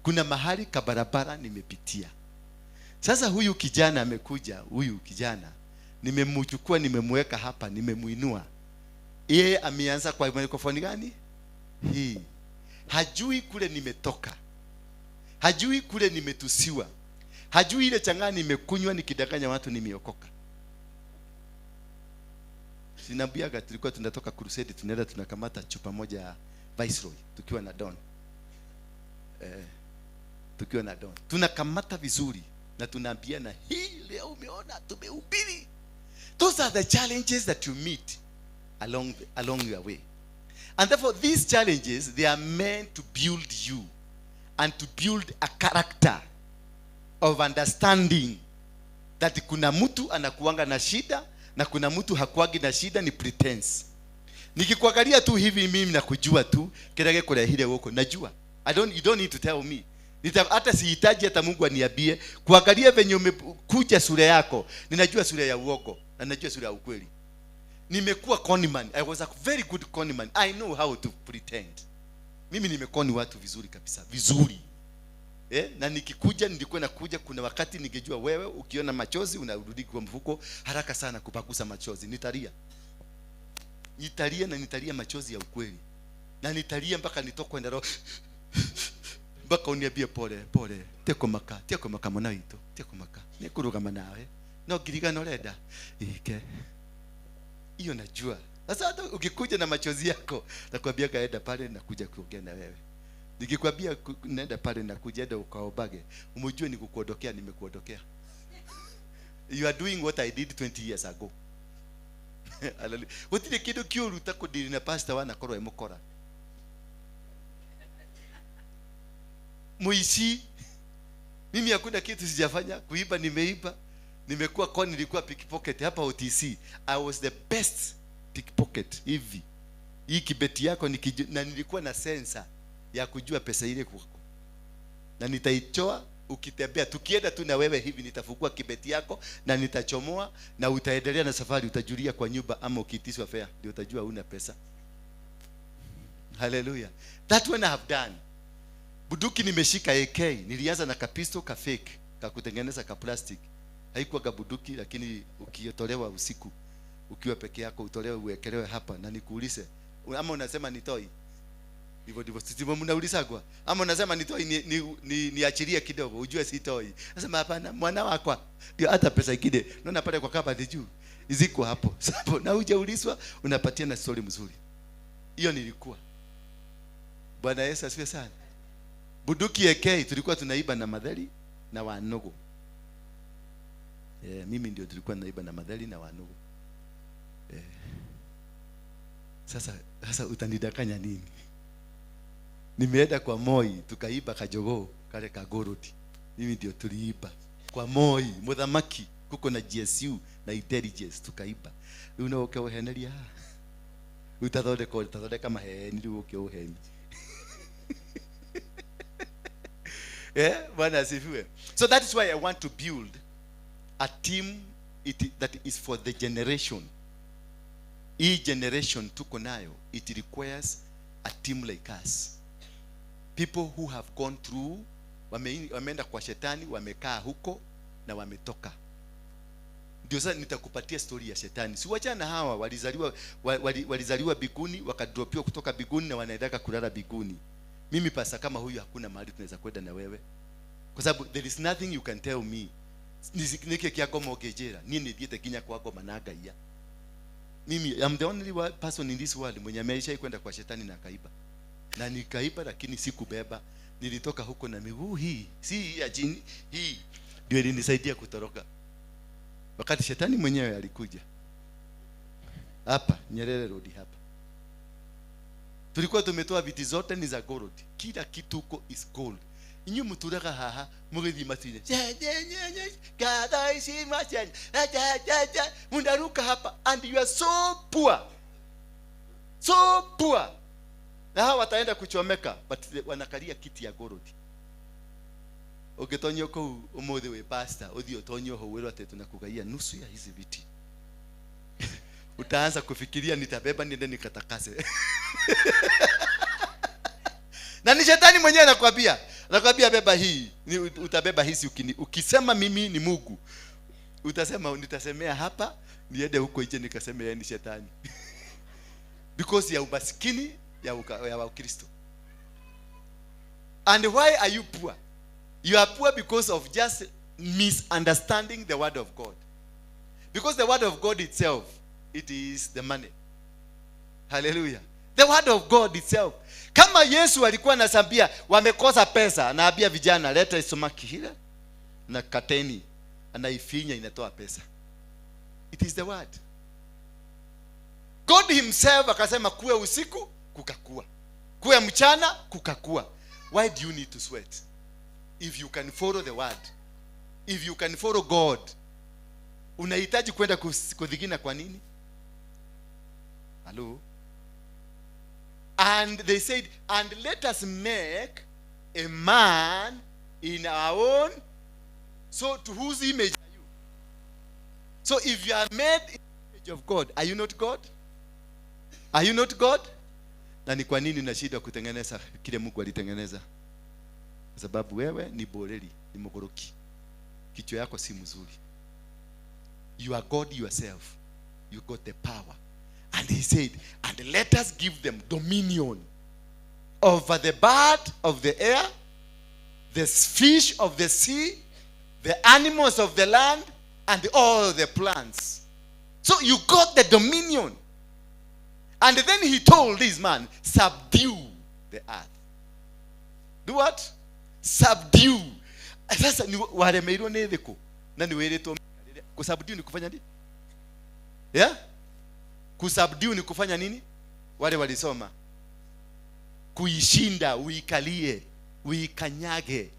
Kuna mahali kabarabara nimepitia. Sasa huyu kijana amekuja, huyu kijana nimemchukua, nimemweka hapa, nimemuinua. Yeye ameanza kwa microphone gani? Hii. Hajui kule nimetoka. Hajui kule nimetusiwa. Hajui ile changani nimekunywa nikidanganya watu nimeokoka. Sinaambiaga tulikuwa tunatoka crusade, tunaenda tunakamata chupa moja ya Viceroy tukiwa na Don. Tukiwa na Don. Tunakamata vizuri na tunaambiana hii leo umeona tumehubiri. Those are the challenges that you meet along your way. And therefore these challenges, they are meant to build you and to build a character of understanding that kuna mtu anakuanga na shida na kuna mtu hakuangi na shida, ni pretense. Nikikuangalia tu hivi mimi nakujua tu kirege kurehire huko najua. You don't need to tell me. Hata sihitaji hata Mungu aniambie. Kuangalia venye umekuja sura yako, ninajua sura ya uongo na ninajua sura ya ukweli. Nimekuwa conman. I was a very good conman. I know how to pretend. Mimi nimekoni watu vizuri kabisa, vizuri. Na nikikuja nilikuwa nakuja, kuna wakati ningejua wewe ukiona machozi unarudi kwa mfuko haraka sana kupakusa machozi. Nitalia. Nitalia na nitalia machozi ya ukweli. Na nitalia mpaka nitokwe na roho. Mpaka uniambie pole pole. Teko maka mwana witũ. Teko maka. Nĩkũrũgama nawe. No ngirigano ũrenda. Ike. Hiyo najua. Sasa hata ukikuja na machozi yako, nakwambia kaenda pale na kuja kuongea na wewe. Nikikwambia nenda pale na kuja enda ukaobage, umjue nikukuondokea, nimekuondokea. You are doing what I did 20 years ago. Hallelujah. Gutire kindu kiuru ta kudiri na pastor wanakorwo e mukora. Muishi. Mimi hakuna kitu sijafanya. Kuiba nimeiba. Nimekuwa kwa nilikuwa pickpocket hapa OTC. I was the best pickpocket hivi. Hii kibeti yako na nilikuwa na sensa ya kujua pesa ile kwako. Na nitaitoa ukitembea, tukienda tu na wewe hivi nitafungua kibeti yako na nitachomoa, na utaendelea na safari, utajulia kwa nyumba ama ukiitishwa fare ndio utajua huna pesa. Hallelujah. That one I have done. Buduki nimeshika AK, nilianza na kapisto ka fake ka kutengeneza ka plastic. Haikuwa kabuduki, lakini ukitolewa usiku ukiwa peke yako utolewe uwekelewe hapa na nikuulize, ama unasema nitoi? Hivyo ndivyo sivyo mnaulizagwa. Ama unasema nitoi, niachilie kidogo ujue sitoi. Nasema hapana, mwana wakwa. Ndio hata pesa ingine naona pale kwa kabati juu ziko hapo. Sababu na hujaulizwa unapatia na story mzuri. Hiyo nilikuwa. Bwana Yesu asifiwe sana. Buduki AK tulikuwa tunaiba na Madhali na Wanogo. Mimi ndio tulikuwa tunaiba na Madhali na Wanogo. Sasa utanidanganya nini? Nimeenda kwa Moi tukaiba kajogoo kale kagorodi. Mimi ndio tuliiba kwa Moi muthamaki, kuko na GSU na intelligence tukaiba. Riu no uke uheneria. Utathondeka maheni riu uke uheni. Bwana asifiwe. So that is why I want to build a team that is for the generation. Hii generation tuko nayo, it requires a team like us. People who have gone through, wameenda kwa shetani, wamekaa huko na wametoka. Ndio sasa nitakupatia story ya shetani. Si wachana hawa walizaliwa biguni, wakadropiwa kutoka biguni na wanaendaka kulala biguni. Mimi pasa kama huyu hakuna mahali tunaweza kwenda na wewe. Kwa sababu there is nothing you can tell me. Nike kiako mogejera, nini diete kinya kwako managa ya. Mimi I'm the only person in this world mwenye ameisha kwenda kwa shetani na akaiba. Na nikaiba lakini sikubeba. Nilitoka huko na miguu hii, si hii ya jini, hii ndio ilinisaidia kutoroka. Wakati shetani mwenyewe alikuja. Hapa Nyerere Road hapa. Tulikuwa tumetoa viti zote ni za gold. Kila kitu huko is gold. Inyu muturaga haha mugithi matine. Mundaruka hapa and you are so poor. So poor. Na hawa wataenda kuchomeka but wanakalia kiti ya gold. Ugitonyo kou umuthi we pastor uthi utonyo ho wirwo ati tunakugaia nusu ya hizi viti. Utaanza kufikiria nitabeba niende nikatakase. Na ni shetani mwenyewe anakuambia. Anakuambia beba hii, utabeba hizi ukisema mimi ni Mungu. Utasema nitasemea hapa, niende huko nje nikaseme yeye ni shetani. Because ya umaskini ya Wakristo. And why are you poor? You are poor because of just misunderstanding the word of God. Because the word of God itself, it is the money. Hallelujah. The word of God itself. Kama Yesu alikuwa anasambia wamekosa pesa, anaambia vijana leta isomaki hila na kateni, anaifinya inatoa pesa. It is the word. God himself akasema kuwe usiku, kukakua. Kuwe mchana, kukakua. Why do you need to sweat? If you can follow the word. If you can follow God. Unahitaji kwenda kuthigina kwa nini? Hello? And they said, and let us make a man in our own. So to whose image are you? So if you are made in the image of God, are you not God? Are you not God? Na ni kwa nini unashindwa kutengeneza kile Mungu alitengeneza? Kwa sababu wewe ni boreli, ni mogoroki. Kichwa yako si mzuri. You are God yourself. You got the power. And he said, and let us give them dominion over the bird of the air, the fish of the sea, the animals of the land, and all the plants. So you got the dominion. And then he told this man, subdue the earth. Do what? Subdue. Sasa ni waremeirwo ni thiku na ni wiritwo kusubdue ni kufanya nini? Yeah? Kusubdue ni kufanya nini? Wale walisoma. Kuishinda, uikalie. Uikanyage.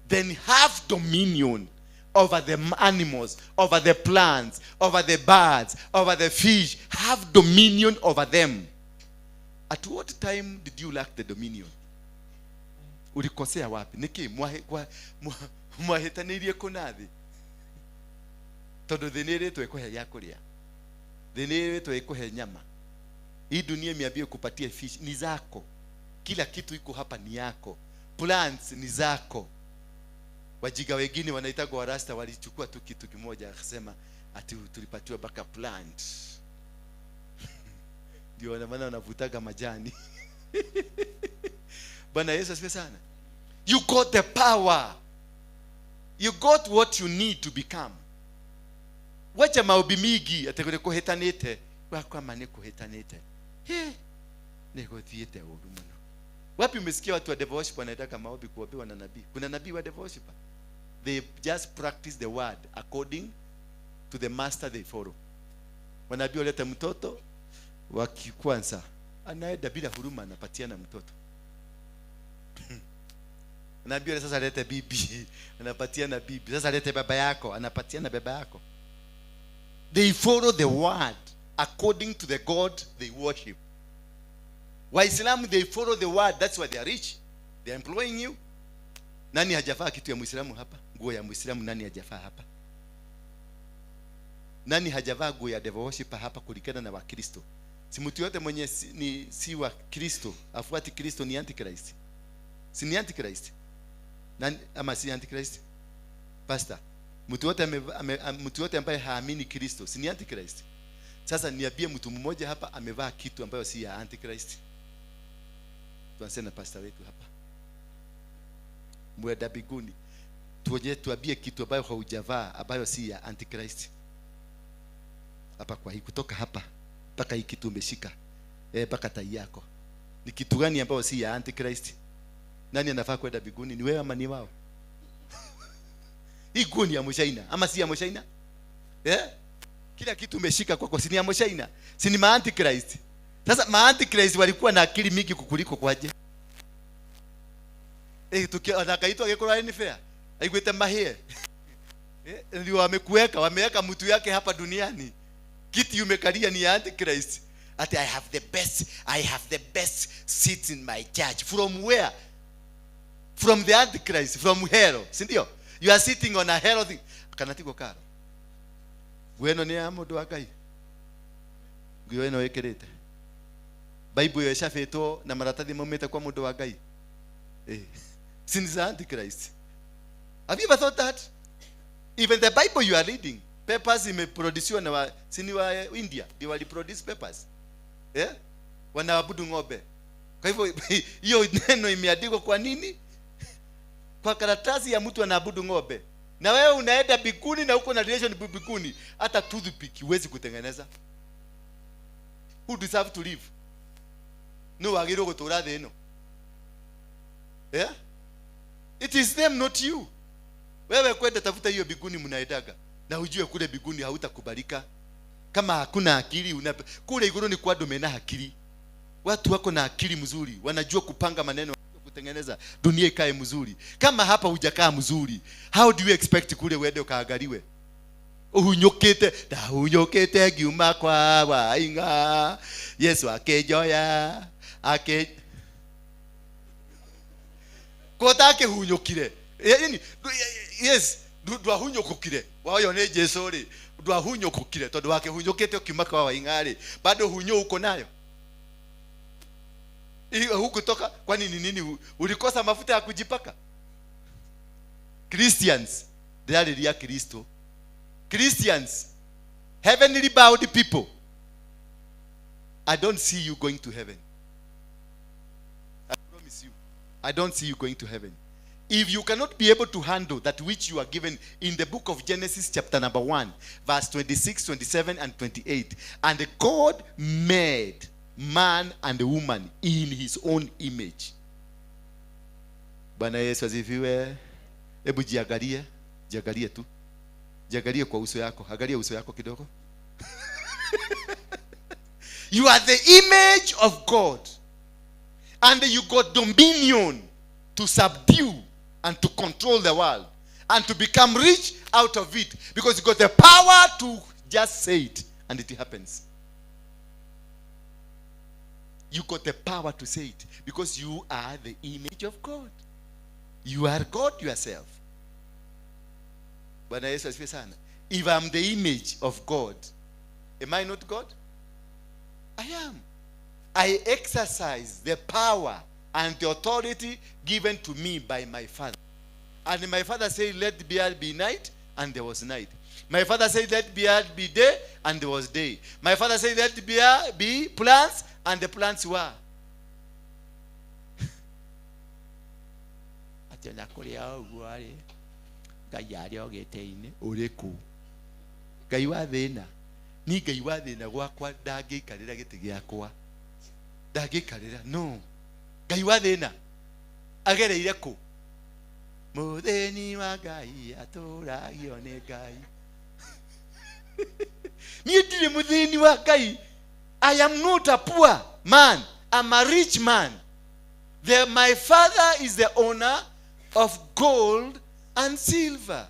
Then have dominion over the animals, over the plants, over the birds, over the fish. Have dominion over them. At what time did you lack the dominion? Ulikosea wapi? Niki mwahĩtanĩirie kũ na thĩ? Tondũ thĩ nĩ ĩrĩtwo ĩkũhe gĩa kũrĩa, thĩ nĩ ĩrĩtwo ĩkũhe nyama. Hii dunia imeambiwa ikupatie fish, ni zako. Kila kitu iko hapa ni yako, plants ni zako. Wajiga wengine wanaitagwa warasta walichukua tu kitu kimoja, akasema ati tulipatiwa mpaka plant. Ndio maana wanavutaga majani. Bwana Yesu asifiwe sana. You got the power. You got what you need to become. Wacha maobi migi ati kuri kuhitanite wakwama ni kuhitanite. He, ni guthiite uru muno. Wapi umesikia watu wa devil worship wanaitaka maombi kuombewa na nabii? Kuna nabii wa devil worship? They just practice the word according to the master they follow. Wanabii waleta mtoto wa kwanza, anaenda bila huruma anapatiana mtoto. Anaambiwa sasa lete bibi, anapatiana bibi. Sasa lete baba yako, anapatiana baba yako. They follow the word according to the God they worship. Waislamu, they follow the word, that's why they are rich. They are employing you. Nani hajavaa kitu ya Muislamu hapa? Nguo ya Muislamu nani hajavaa hapa? Nani hajavaa nguo ya devil worshiper hapa kulingana na Wakristo? Si mtu yote mwenye si wa Kristo, afuati Kristo ni antichrist. Si ni antichrist? Nani ama si antichrist? Pastor, mtu yote ambaye haamini Kristo, si ni antichrist? Sasa niambie mtu mmoja hapa amevaa kitu ambayo si ya antichrist. Tuanze na pastor wetu hapa. Mwenda biguni. Tuoje tuambie kitu ambayo haujavaa ambayo si ya antichrist. Hapa kwa hii kutoka hapa mpaka hii kitu umeshika. Mpaka tai yako. Ni kitu gani ambayo si ya antichrist? Nani anafaa kwenda biguni? Ni wewe ama ni wao? Hii nguo ni ya Mshaina ama si ya Mshaina? Kila kitu umeshika kwako si ni ya Mshaina? Si ni ma-antichrist? Sasa ma-antichrist walikuwa na akili mingi kukuliko kwaje? Tukiona akaitwa ni fair. Aiguete mahie. Ndio wamekuweka, wameweka mtu yake hapa duniani. Kiti umekalia ni ya antichrist. Ati I have the best seat in my church. From where? From the antichrist, from hell. Si ndio? You are sitting on a hell thing. Kanatiko karo. Gweno ni ya mundu wa Ngai. Nguo ĩno ĩkĩrĩte. Bible ĩyo ĩcabĩtwo na maratathi maumĩte kwa mundu wa Ngai. Sin the antichrist. Have you ever thought that? Even the Bible you are reading, papers imeproduciwa na sini wa India, they wali produce papers. Wanaabudu ng'ombe. Kwa hivyo hiyo neno imeandikwa kwa nini? Kwa karatasi ya mtu anaabudu ng'ombe. Na wewe unaenda biguni na uko na relation biguni, hata toothpick huwezi kutengeneza. Who deserve to live? No wagirwo gutura thĩ ĩno. It is them, not you. Wewe kwenda tafuta hiyo biguni mnaendaga. Na ujue kule biguni hautakubalika. Kama hakuna akili kule iguru ni kwa mena akili. Watu wako na akili mzuri, wanajua kupanga maneno, kutengeneza dunia ikae mzuri. Kama hapa hujakaa mzuri, how do you expect kule uende ukaangaliwe? Uhunyukite, ndahunyukite ngiuma kwa wainga. Yesu akinjoya, ake kota akihunyukire. Yaani yes, ndwahunyukukire. Wayo ni Jesu ri, ndwahunyukukire tondu wakihunyukite ukiuma kwa wainga ri, bado hunyo uko nayo. Hukutoka kwani ni nini? Ulikosa mafuta ya kujipaka? Christians, ndĩrarĩria Kristo. Christians, heavenly bound people, I don't see you going to heaven. I promise you, I don't see you going to heaven. If you cannot be able to handle that which you are given in the book of Genesis chapter number 1, verse 26, 27, and 28. And God made man and woman in his own image. Bwana Yesu asifiwe. Hebu jiangalie, jiangalie tu. Jiangalie kwa uso yako, angalia uso yako kidogo. You are the image of God. And you got dominion. to subdue and to control the world and to become rich out of it, because you got the power to just say it and it happens. You got the power to say it because you are the image of God. You are God yourself. Bwana Yesu asifiwe sana. If I'm the image of God, am I not God? I am. I exercise the power and the authority given to me by my Father. And my Father said, let there be night, and there was night. My Father said, let there be day, and there was day. My Father said, let there be plants, and the plants were. Ngai wa thĩna ni Ngai wa thĩna gwakwa ndangĩikarĩra gĩtĩ gĩakwa, ndangĩikarĩra. No Ngai wa thĩna agereire kũ? Mũthĩni wa Ngai atũragio nĩ Ngai. Niĩ ndirĩ mũthĩni wa Ngai. I am not a poor man. I'm a rich man. My father is the owner of gold and silver.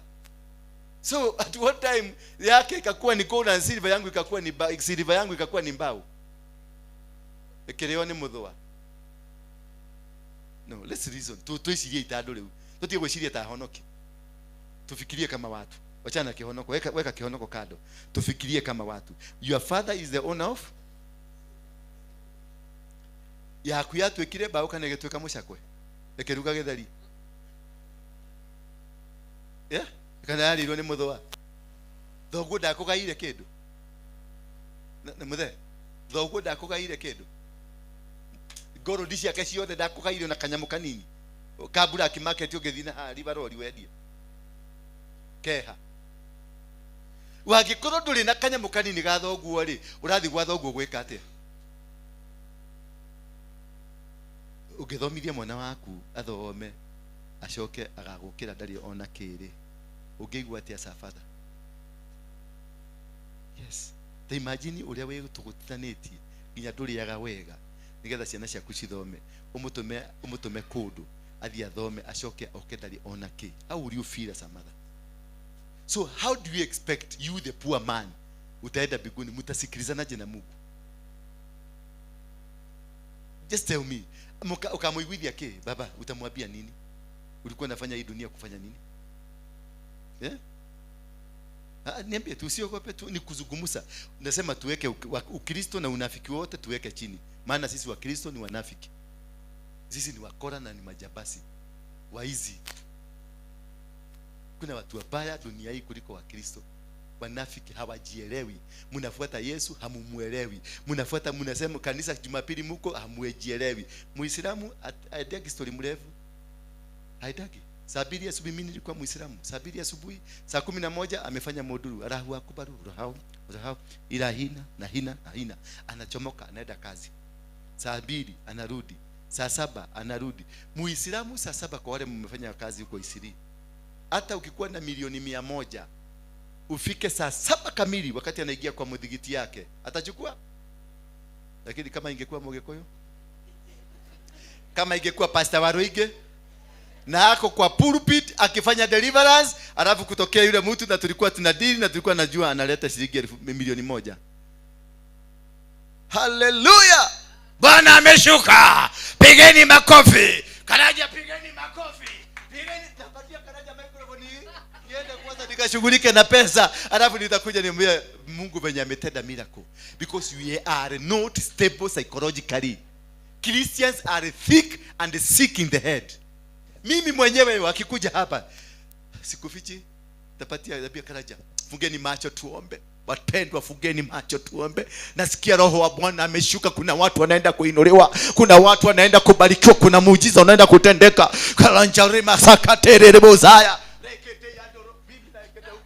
So at one time yake ikakuwa ni gold and silver, yangu ikakuwa ni silver, yangu ikakuwa ni mbao. Ekeleo ni muthwa. No, let's reason. Tuicirie itando riu. Tutige gwiciria ta honoki. Tufikirie kama watu. Wachana na kihonoko, weka kihonoko kando. Tufikirie kama watu. Your father is the owner of yaku yatwikire mbao kana igituika mucakwe. Ikiruga githeri. Yeah? Kana yarirwo ni muthwa. Thoguo ndakugaire kindu. Na muthe. Thoguo ndakugaire kindu. Ngoro ciake ciothe ndakugaire na kanyamu kanini. Kabura ki market ũngĩthiĩ na haha ribarori wendie. Keha. Wangĩkorwo ndũrĩ na kanyamu kanini ga thoguo rĩ, ũrathiĩ gwa thoguo gwĩka atĩa? Ũngĩthomithia mwana waku athome acoke agagũkĩra ndarĩ ona kĩrĩ, ũngĩigua atĩa as a father? Yes. Ta imagine ũrĩa wĩtũgũtithanĩtie nginya ndũrĩaga wega nĩgetha ciana ciaku cithome, ũmũtũme kũndũ athiĩ athome acoke oke ndarĩ ona kĩ. How will you feel as a mother? So how do you expect you, the poor man, utaenda mbinguni? Mtasikilizanaje na Mungu? Just tell me. Ukamuiguithia kĩ? Baba, utamwambia nini? Ulikuwa unafanya hii dunia kufanya nini? Yeah? Niambie tu, usiogope tu, ni kuzungumza. Nasema tuweke Ukristo na unafiki wote tuweke chini. Maana sisi wa Kristo ni wanafiki. Sisi ni wakora na ni majabasi. Waizi. Kuna watu wabaya dunia hii kuliko wa Kristo. Wanafiki hawajielewi. Mnafuata Yesu hamumuelewi. Mnafuata, mnasema kanisa Jumapili muko hamujielewi. Muislamu haitaki story mrefu. Haitaki. Saa 2 asubuhi mimi nilikuwa Muislamu. Saa 2 asubuhi, saa 11 amefanya modulu. Allahu akbar, Allahu Allahu ila hina na hina na hina. Anachomoka anaenda kazi. Saa 2 anarudi. Saa 7 anarudi. Muislamu saa 7 kwa wale mmefanya kazi huko Isiri. Hata ukikuwa na milioni 100 ufike saa 7 kamili wakati anaingia kwa mudhigiti yake atachukua. Lakini kama ingekuwa Mugikuyu, kama ingekuwa Pastor Waruige na ako kwa pulpit akifanya deliverance, alafu kutokea yule mtu na tulikuwa tunadili na tulikuwa najua analeta shilingi milioni 1. Hallelujah! Bwana ameshuka. Pigeni makofi. Karaja, pigeni makofi. Pigeni, tapatia Karaja microphone hii. Niende kwanza nikashughulike na pesa, alafu nitakuja niambie Mungu venye ametenda miracle. Because we are not stable psychologically. Christians are thick and sick in the head. Mimi mwenyewe wakikuja hapa sikufichi, tapatia tabia Karaja. Fungeni macho tuombe. Wapendwa, fungeni macho tuombe. Nasikia roho wa Bwana ameshuka. Kuna watu wanaenda kuinuliwa, kuna watu wanaenda kubarikiwa, kuna muujiza unaenda kutendeka. Kalanjarema sakaterere bozaya. Rekete ya ndoro, mimi na rekete huko.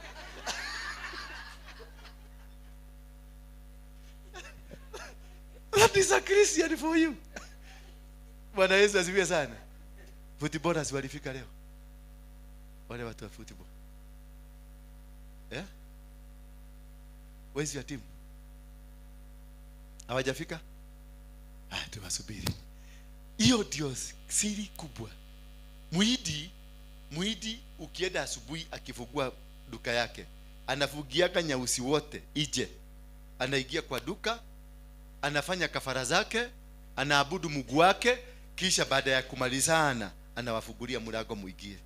That is a Christian for you. Bwana Yesu asifiwe sana. Footballers walifika leo. Wale watu wa football. Yeah? Where's your team? Hawajafika? Tuwasubiri. Hiyo ndio siri kubwa. Muhindi ukienda asubuhi akifungua duka yake, anafugiaga nyeusi wote ije. Anaingia kwa duka, anafanya kafara zake, anaabudu Mungu wake, kisha baada ya kumalizana anawafungulia mlango muingie.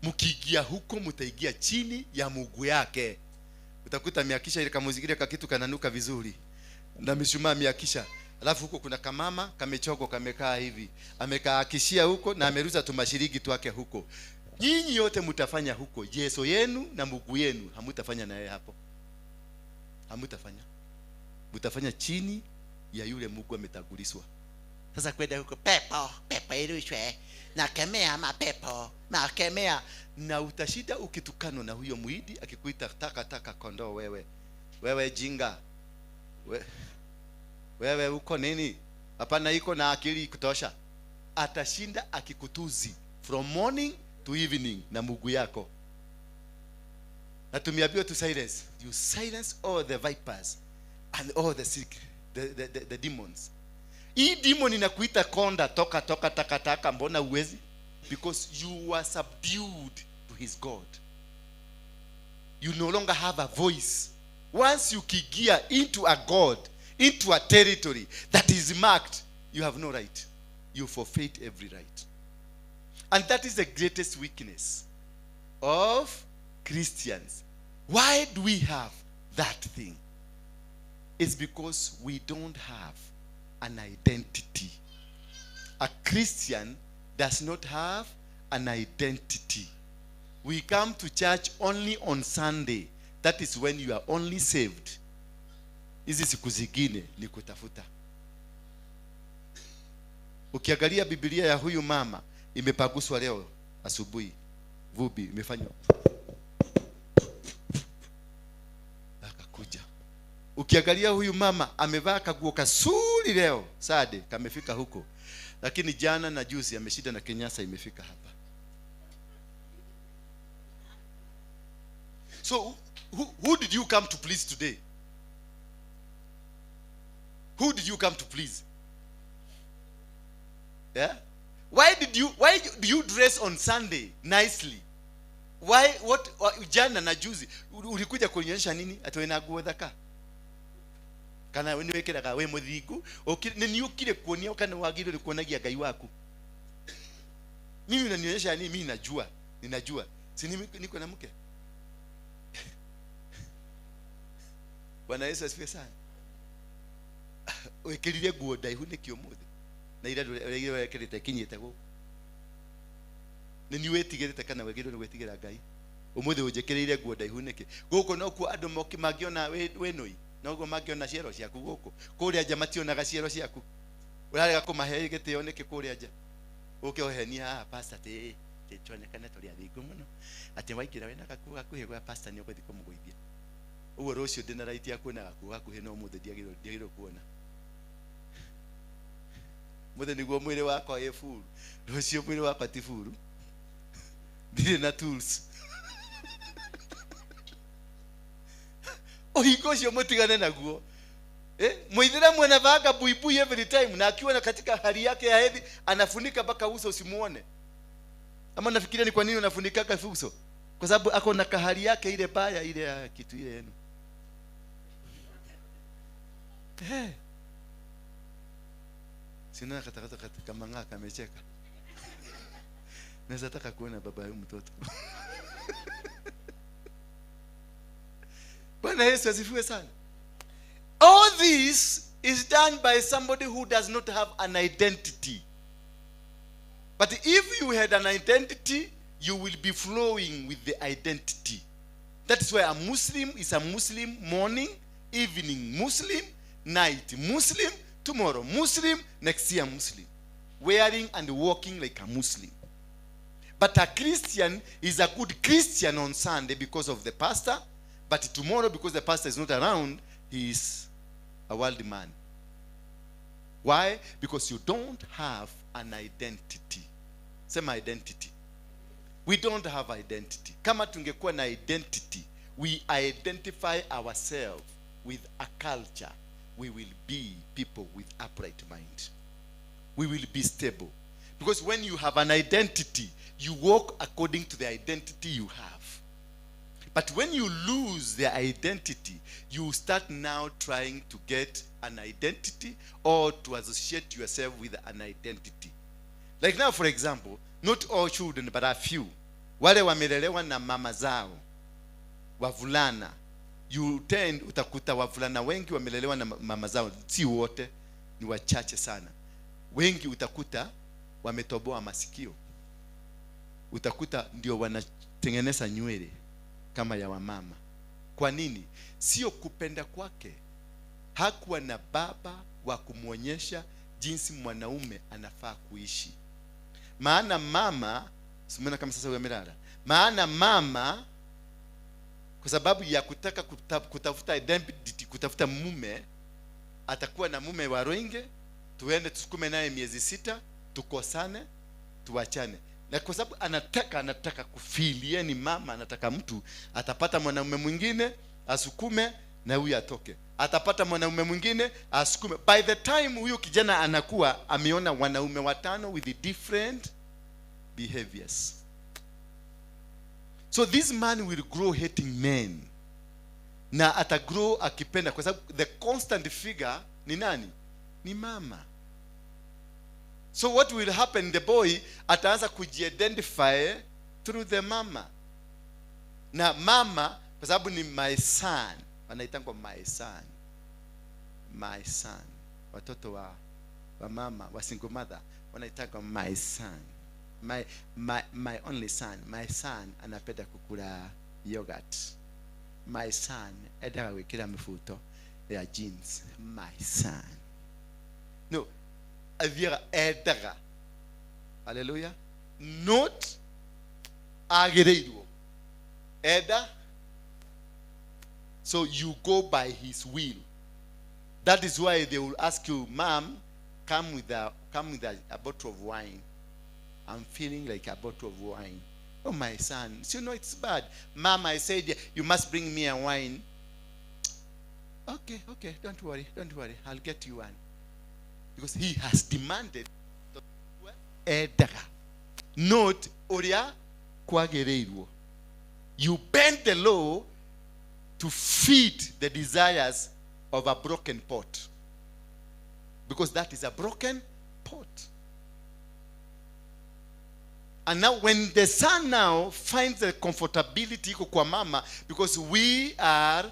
Mkiingia huko mtaingia chini ya Mungu yake. Utakuta miakisha ile kamuziki ile kakitu kananuka vizuri. Na mishumaa miakisha. Alafu huko kuna kamama kamechogo kamekaa hivi. Amekaa akishia huko na ameruza tumashiriki twake huko. Nyinyi yote mtafanya huko. Yesu yenu na Mungu yenu hamutafanya naye hapo. Hamutafanya. Mtafanya chini ya yule Mungu ametagulizwa. Sasa kwenda huko pepo, pepo irushwe. Nakemea mapepo, nakemea. Na utashida ukitukano na huyo muhindi akikuita taka taka kondoo wewe. Wewe jinga. Wewe uko nini? Hapana iko na akili kutosha. Atashinda akikutuzi from morning to evening na Mungu yako. Na tumeambiwa to silence. You silence all the vipers and all the sick, the demons. Hii demon inakuita konda, toka toka taka taka, mbona uwezi? Because you are subdued to his God. You no longer have a voice. Once you kigia into a God, into a territory that is marked, you have no right. You forfeit every right. And that is the greatest weakness of Christians. Why do we have that thing? It's because we don't have an identity. A Christian does not have an identity. We come to church only on Sunday. That is when you are only saved. Hizi siku zingine ni kutafuta. Ukiangalia Biblia ya huyu mama imepaguswa leo asubuhi. Vubi imefanywa. Akakuja. Ukiangalia huyu mama amevaa kaguo kasuri leo, sade kamefika huko. Lakini jana na juzi ameshinda na kenyasa imefika hapa. So who did you come to please today? Who did you come to please? Yeah? Why do you dress on Sunday nicely? Why what jana na juzi ulikuja kuonyesha nini? Ati wewe nguo thaka. Kana wewe wekeraga we muthingu, ni ukire kuonia kana wagire kuonagia Ngai waku. Mimi unanionyesha nini? Mimi najua, ninajua. Si niko na mke. Bwana Yesu asifiwe sana. Wekirire nguo ndaihu niki umuthi. Na ira wekirite kinyite guku. Ni wetigirite kana wegirwo ni gwetigira Ngai. Umuthi unjikirire nguo ndaihu niki. Guku nokuo andu moki mangiona we noi. Noguo mangiona ciero ciaku guku. Kuria nja mationaga ciero ciaku. Urarega kumahe gitio niki kuria nja. Uke uhenia haha pastor ti tuonekane turi athingu muno. Ati waikira wena gakuo gakuhi gwa pastor ni uguthi kumuguithia. Uguo rucio ndina right ya kuona gakuo gakuhi no umuthi ndiagirwo kuona. Muthi niguo mwiri wakwa ĩ full. Rucio mwiri wakwa ti full. Ndirĩ na tools. Uhingo ucio mutigane naguo. Muithiramu anavaaga buibui every time na akiwa na katika hali yake ya hedhi anafunika mpaka uso usimuone. Ama nafikiria ni kwa nini unafunikaka uso? Kwa sababu ako na kahali yake ile baya ile ya kitu ile yenu. Sina kata kama ngaka amecheka. Naweza taka kuona baba huyu mtoto. Bwana Yesu asifiwe sana. All this is done by somebody who does not have an identity. But if you had an identity, you will be flowing with the identity. That is why a Muslim is a Muslim morning, evening Muslim, night Muslim, tomorrow Muslim, next year Muslim. Wearing and walking like a Muslim. But a Christian is a good Christian on Sunday because of the pastor. But tomorrow, because the pastor is not around, he is a worldly man. Why? Because you don't have an identity. Same identity. We don't have identity. Kama tungekuwa na identity, we identify ourselves with a culture. We will be people with upright mind. We will be stable. Because when you have an identity, you walk according to the identity you have. But when you lose the identity, you start now trying to get an identity or to associate yourself with an identity. Like now, for example, not all children, but a few. Wale wamelelewa na mama zao, wavulana. You tend, utakuta wavulana wengi wamelelewa na mama zao. Si wote, ni wachache sana. Wengi utakuta wametoboa masikio. Utakuta ndio wanatengeneza nywele kama ya wamama. Kwa nini? Sio kupenda kwake. Hakuwa na baba wa kumuonyesha jinsi mwanaume anafaa kuishi. Maana mama, simona kama sasa huyo amelala. Maana mama, kwa sababu ya kutaka kutafuta identity, kutafuta mume, atakuwa na mume wa Roinge, tuende tusukume naye miezi 6, tukosane, tuachane. Na kwa sababu anataka kufeel ni mama, anataka mtu, atapata mwanaume mwingine, asukume na huyu atoke. Atapata mwanaume mwingine, asukume. By the time huyu kijana anakuwa, ameona wanaume 5 with different behaviors. So this man will grow hating men. Na atagrow akipenda, kwa sababu the constant figure ni nani? Ni mama. So what will happen, the boy ataanza kujiidentify through the mama. Na mama, kwa sababu ni my son, wanaitangwa my son. My son. Watoto wa mama, wa single mother, wanaitangwa my son. My only son. My son anapenda kukula yogurt. My son endaga gwikira mifuto ya jeans. My son. No, athiaga endaga. Hallelujah. Not agĩrĩirwo. Enda. So you go by his will. That is why they will ask you, Mom, come with a bottle of wine. I'm feeling like a bottle of wine. Oh, my son, so you know it's bad. Mom, I said you must bring me a wine. Okay, don't worry. I'll get you one. Because he has demanded not oria kwagereirwo. You bend the law to feed the desires of a broken pot. Because that is a broken pot. And now when the son now finds the comfortability kwa mama, because we are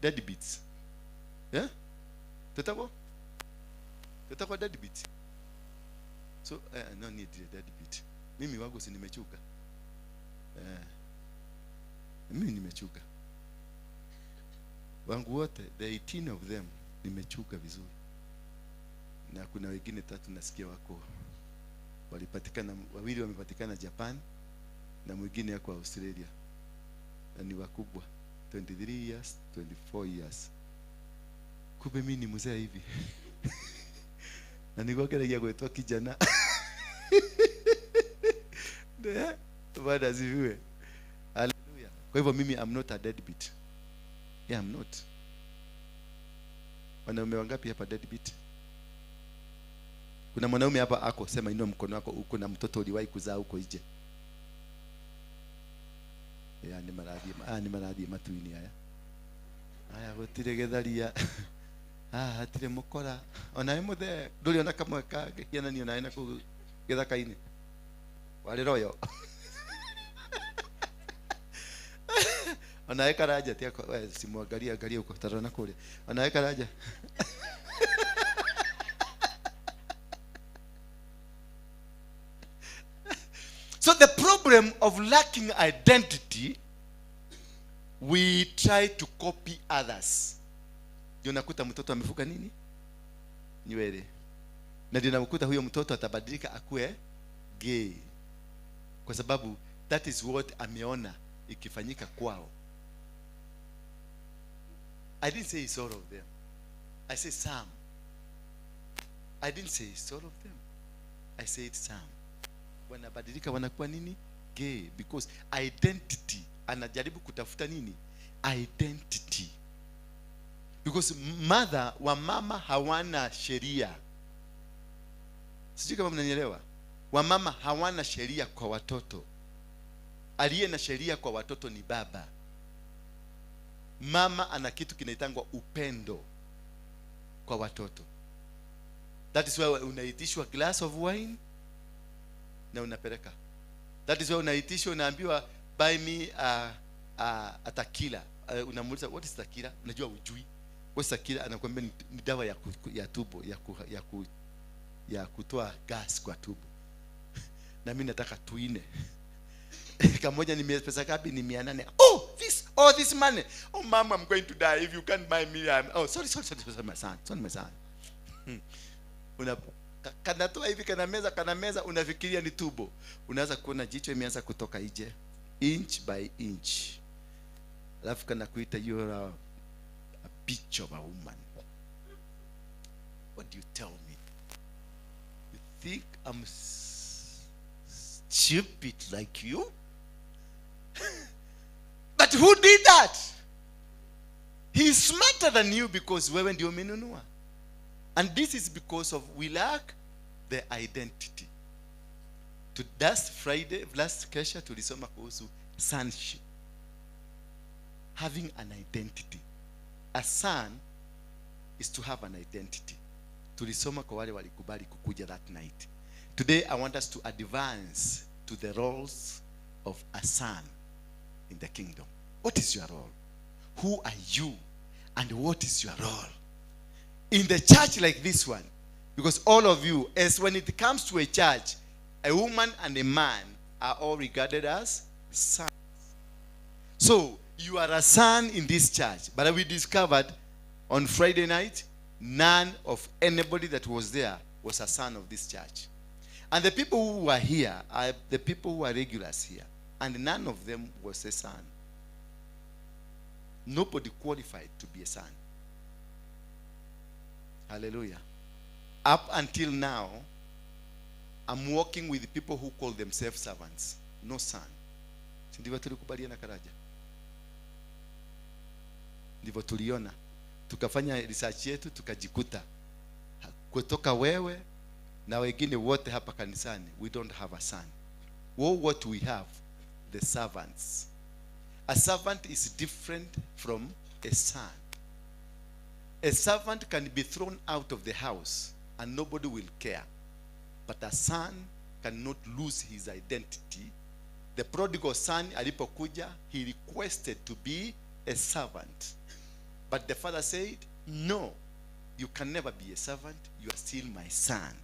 deadbeats. Yeah? Tutakwa deadbeat. So no need deadbeat. Mimi wangu si nimechuka. Mimi nimechuka. Wangu wote, the 18 of them nimechuka vizuri. Na kuna wengine 3 nasikia wako walipatikana, wawili wamepatikana Japan na mwingine yako Australia. Na ni wakubwa, 23 years, 24 years. Kumbe mimi ni mzee hivi. Na nilikuwa kile kuitwa kijana. Ndio, Bwana asifiwe. Hallelujah. Kwa hivyo mimi I'm not a deadbeat. Yeah, I'm not. Wanaume wangapi hapa deadbeat? Kuna mwanaume hapa ako, sema inua mkono wako, uko na mtoto uliwahi kuzaa huko nje. Ya ni maradhi, ni maradhi matuini haya. Haya gutire getharia. Hatire mukora. Ona imuthe nduri ona kamwe ka kiananio nawe na kuu githaka-inĩ. Warĩ royo. Ona karanja tia simwangalia angalia huko tarona kule. Ona karanja. So the problem of lacking identity, we try to copy others. Ndio nakuta mtoto amefuka nini? Nywele. Na ndio nakuta huyo mtoto atabadilika akue gay. Kwa sababu that is what ameona ikifanyika kwao. I didn't say it's all of them. I say some. I didn't say it's all of them. I said some. Wanabadilika wanakuwa nini? Gay. Because identity, anajaribu kutafuta nini? Identity. Because mother wa mama hawana sheria. Sijui kama mnanielewa. Wamama hawana sheria kwa watoto. Aliye na sheria kwa watoto ni baba. Mama ana kitu kinaitangwa upendo kwa watoto. That is why unaitishwa glass of wine na unapeleka. That is why unaitishwa, unaambiwa buy me a tequila. Unamuuliza what is tequila? Unajua hujui. What is tequila? Anakuambia ni dawa ya tubo, ya kutoa gas kwa tubo. Na mimi nataka tuine. Kamoja ni pesa ngapi? Ni 800. Oh, this, all this money. Oh mama, I'm going to die if you can't buy me. Oh, sorry, sorry, sorry, sorry, my son. Sorry, my son. Una kanatoa hivi, kana meza, unafikiria ni tubo. Unaanza kuona jicho imeanza kutoka nje, inch by inch. Alafu kana kuita, "You are a bitch of a woman. What do you tell me? You think I'm stupid like you?" But who did that? He is smarter than you because wewe ndio umenunua. And this is because of we lack the identity. To last Friday, last kesha tulisoma kuhusu sonship. Having an identity. A son is to have an identity. Tulisoma kwa wale walikubali kukuja that night. Today I want us to advance to the roles of a son in the kingdom. What is your role? Who are you? And what is your role? In the church like this one, because all of you, as when it comes to a church, a woman and a man are all regarded as sons. So, you are a son in this church. But we discovered on Friday night, none of anybody that was there was a son of this church. And the people who were here are the people who are regulars here. And none of them was a son. Nobody qualified to be a son. Hallelujah. Up until now, I'm working with people who call themselves servants, no son. Si ndivyo tulikubaliana, Karaja? Ndivyo tuliona. Tukafanya research yetu, tukajikuta kutoka wewe na wengine wote hapa kanisani, we don't have a son. Well, what we have, the servants. A servant is different from a son. A servant can be thrown out of the house and nobody will care. But a son cannot lose his identity. The prodigal son alipokuja, he requested to be a servant. But the father said, "No, you can never be a servant. You are still my son."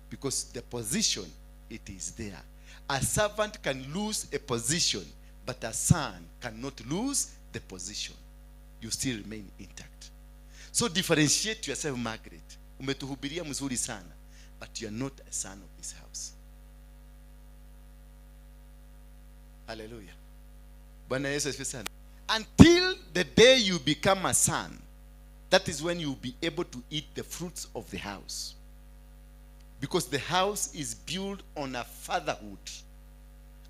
Because the position, it is there. A servant can lose a position, but a son cannot lose the position. You still remain intact. So differentiate yourself, Margaret. Umetuhubiria mzuri sana, but you are not a son of this house. Hallelujah. Bwana Yesu asifiwe sana. Until the day you become a son, that is when you'll be able to eat the fruits of the house. Because the house is built on a fatherhood.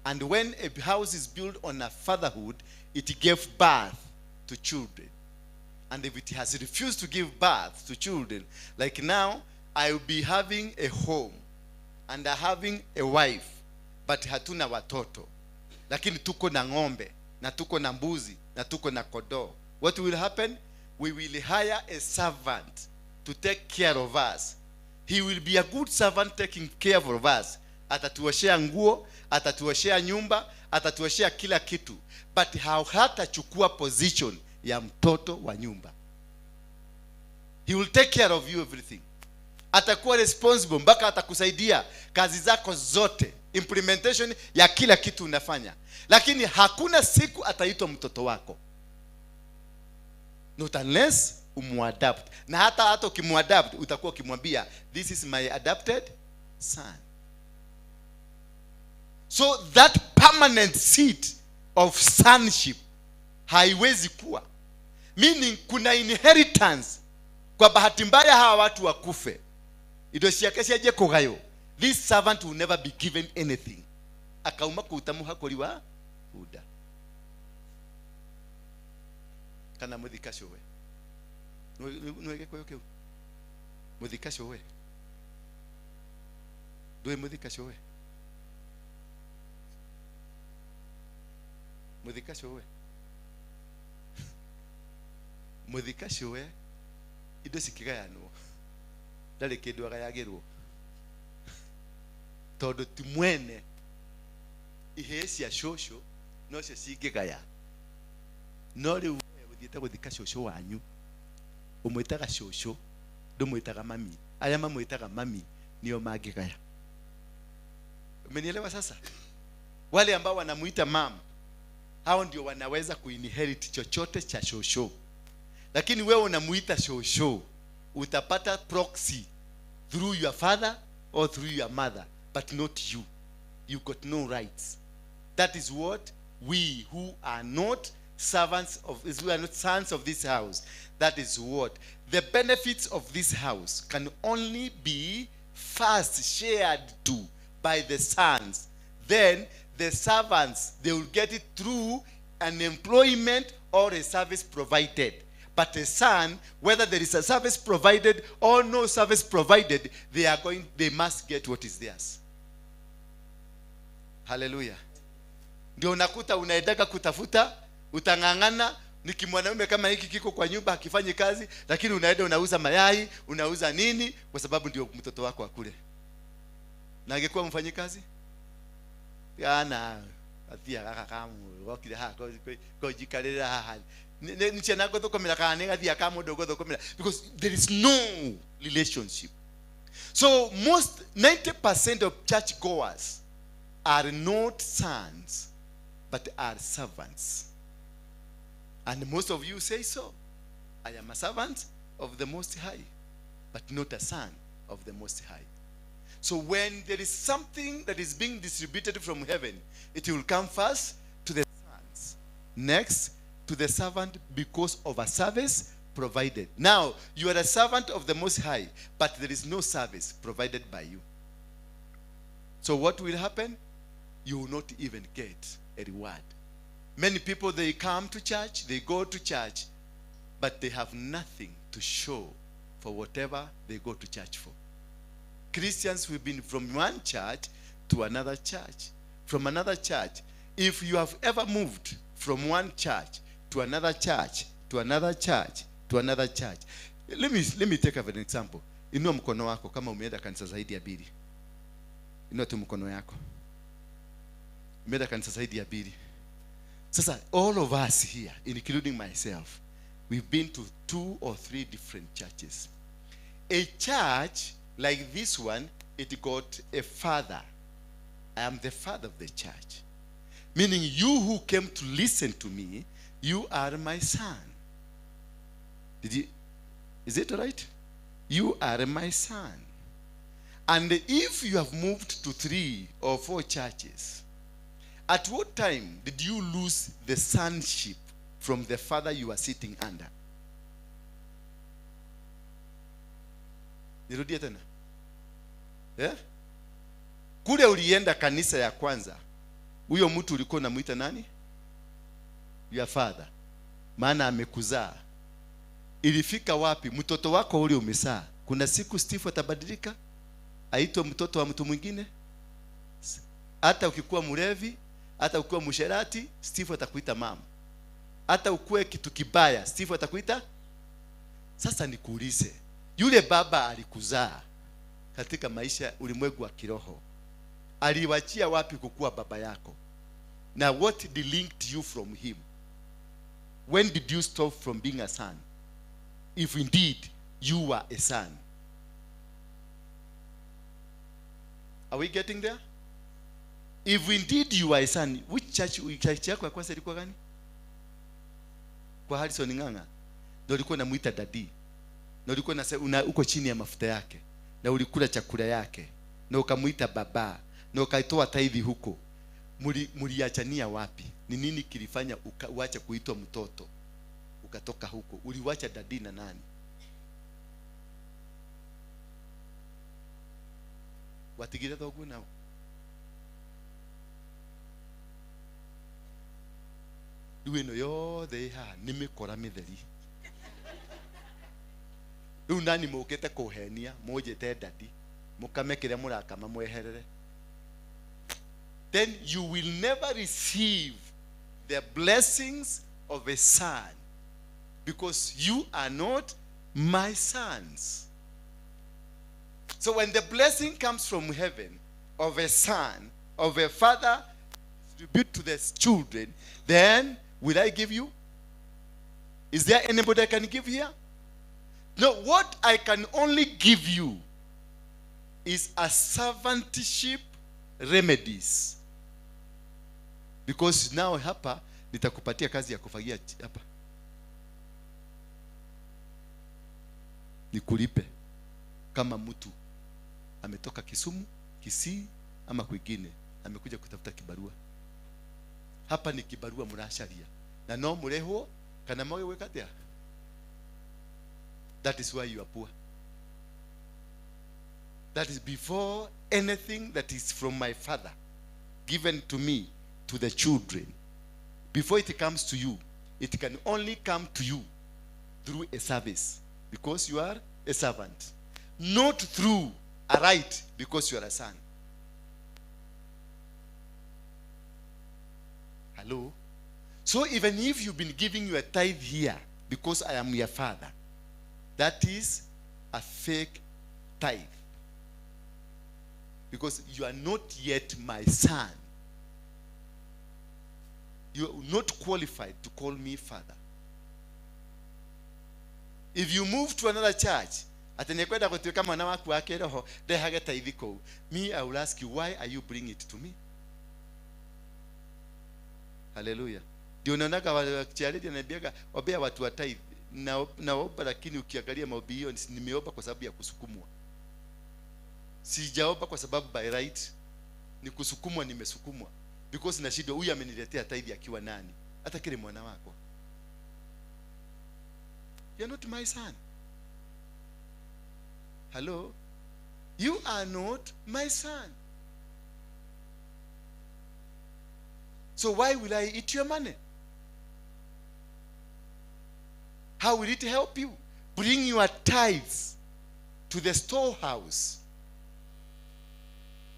And when a house is built on a fatherhood, it gave birth to children. And if it has refused to give birth to children, like now, I will be having a home and having a wife, but hatuna watoto. Lakini tuko na ng'ombe, na tuko na mbuzi, na tuko na kondoo. What will happen? We will hire a servant to take care of us. He will be a good servant taking care of us. Atatuoshea nguo, atatuoshea nyumba, atatuoshea kila kitu. But hatachukua position ya mtoto wa nyumba. He will take care of you, everything. Atakuwa responsible mpaka atakusaidia kazi zako zote, implementation ya kila kitu unafanya. Lakini hakuna siku ataitwa mtoto wako. Not unless umuadopt. Na hata ukimuadopt, utakuwa ukimwambia, "This is my adopted son." So that permanent seat of sonship haiwezi kuwa. Meaning kuna inheritance. Kwa bahati mbaya hawa watu wakufe, indo ciake cianjie kũgaywo, this servant will never be given anything. Akauma kuuta mũhakũri wa bunda kana mũthika cũwe. Nĩ Gĩkũyũ kĩu, mũthika cũwe. Ndũĩ mũthika cũwe? Mũthika cũwe. Mũthika cũwe indo cikigayanwo ndarĩ kĩndũ agayagĩrwo tondũ ti mwene. Ihĩĩ cia cũcũ nocio cingĩgaya, no rĩu we ũthiĩte gũthika cũcũ wanyu ũmwĩtaga cũcũ, ndũmwĩtaga mami. Arĩa mamwĩtaga mami nio mangĩgaya. Umenielewa sasa? Wale ambao wanamuita mam, hao ndio wanaweza kuinherit chochote cha shosho. Lakini wewe unamuita shosho, utapata proxy through your father or through your mother, but not you. You got no rights. That is what we who are not servants of, who are not sons of this house, that is what the benefits of this house can only be first shared to by the sons. Then the servants, they will get it through an employment or a service provided. But a son, whether there is a service provided or no service provided, they must get what is theirs. Hallelujah. Ndio unakuta unaendaka kutafuta, utang'ang'ana, ni kimwanaume kama hiki kiko kwa nyumba hakifanyi kazi, lakini unaenda unauza mayai, unauza nini, kwa sababu ndio mtoto wako akule. Na angekuwa mfanyikazi? Yana athia gaka kamu gokire ha ko jikarira haha. Nichena gothukumira kana ni gathia ka mundu gothukumira, because there is no relationship. So most 90% of church goers are not sons but are servants. And most of you say so. I am a servant of the Most High, but not a son of the Most High. So when there is something that is being distributed from heaven, it will come first to the sons, next to the servant because of a service provided. Now, you are a servant of the Most High, but there is no service provided by you. So what will happen? You will not even get a reward. Many people, they come to church, they go to church, but they have nothing to show for whatever they go to church for. Christians, we've been from one church to another church, from another church. If you have ever moved from one church to another church, to another church, to another church. Let me take an example. Inua mkono wako kama umeenda kanisa zaidi ya mbili. Inua tu mkono yako. Umeenda kanisa zaidi ya mbili. Sasa, all of us here, including myself, we've been to 2 or 3 different churches. A church like this one, it got a father. I am the father of the church. Meaning you who came to listen to me, you are my son. Is it right? You are my son. And if you have moved to 3 or 4 churches, at what time did you lose the sonship from the father you are sitting under? Nirudie tena. Yeah? Kule ulienda kanisa ya kwanza, huyo mtu ulikuwa unamuita nani? Your father. Maana amekuzaa. Ilifika wapi? Mtoto wako ule umezaa. Kuna siku Steve atabadilika, aitwe mtoto wa mtu mwingine. Hata ukikuwa mlevi, hata ukikuwa msherati, Steve atakuita mama. Hata ukue kitu kibaya, Steve atakuita. Sasa nikuulize, yule baba alikuzaa katika maisha ulimwengu wa kiroho, aliwachia wapi kukua baba yako? Now what delinked you from him? When did you stop from being a son? If indeed you were a son. Are we getting there? If indeed you are a son, which church yako ya kwanza ilikuwa gani? Kwa Harrison Ng'ang'a. Ndio ulikuwa unamuita daddy. Na ulikuwa una uko chini ya mafuta yake. Na ulikula chakula yake. Na ukamuita baba. Na ukaitoa tithe huko. Muliachania wapi? Ni nini kilifanya uache kuitwa mtoto? Ukatoka huko. Uliwacha daddy na nani? Watigire thoguo nao. Rĩu ĩno yothe ĩ haha nĩ mĩkora mĩtheri. Rĩu nani mũkĩte kũhenia mũnjĩte daddy. Mukame kĩrĩa mũrakama mweherere. Then you will never receive the blessings of a son, because you are not my sons. So when the blessing comes from heaven of a son, of a father, distribute to the children, then will I give you? Is there anybody I can give here? No, what I can only give you is a servantship remedies. Because now hapa nitakupatia kazi ya kufagia hapa. Nikulipe kama mtu ametoka Kisumu, Kisii ama kwingine, amekuja kutafuta kibarua. Hapa ni kibarua murasharia. Na no murehwo kana moyo wekatia. That is why you are poor. That is before anything that is from my father given to me, to the children. Before it comes to you, it can only come to you through a service, because you are a servant. Not through a right, because you are a son. Hello? So even if you've been giving your tithe here, because I am your father, that is a fake tithe. Because you are not yet my son. You are not qualified to call me father. If you move to another church, me, I will ask you, why are you bringing it to me? Hallelujah. Ndio naonaga wale anaambiaga ombea watu wa tithe. Naomba, lakini ukiangalia maombi hiyo nimeomba kwa sababu ya kusukumwa. Sijaomba kwa sababu by right. Ni kusukumwa, nimesukumwa. Because nashindwa huyu ameniletea tithe akiwa nani? Hata kile mwana wako. You are not my son. Hello? You are not my son. So why will I eat your money? How will it help you? Bring your tithes to the storehouse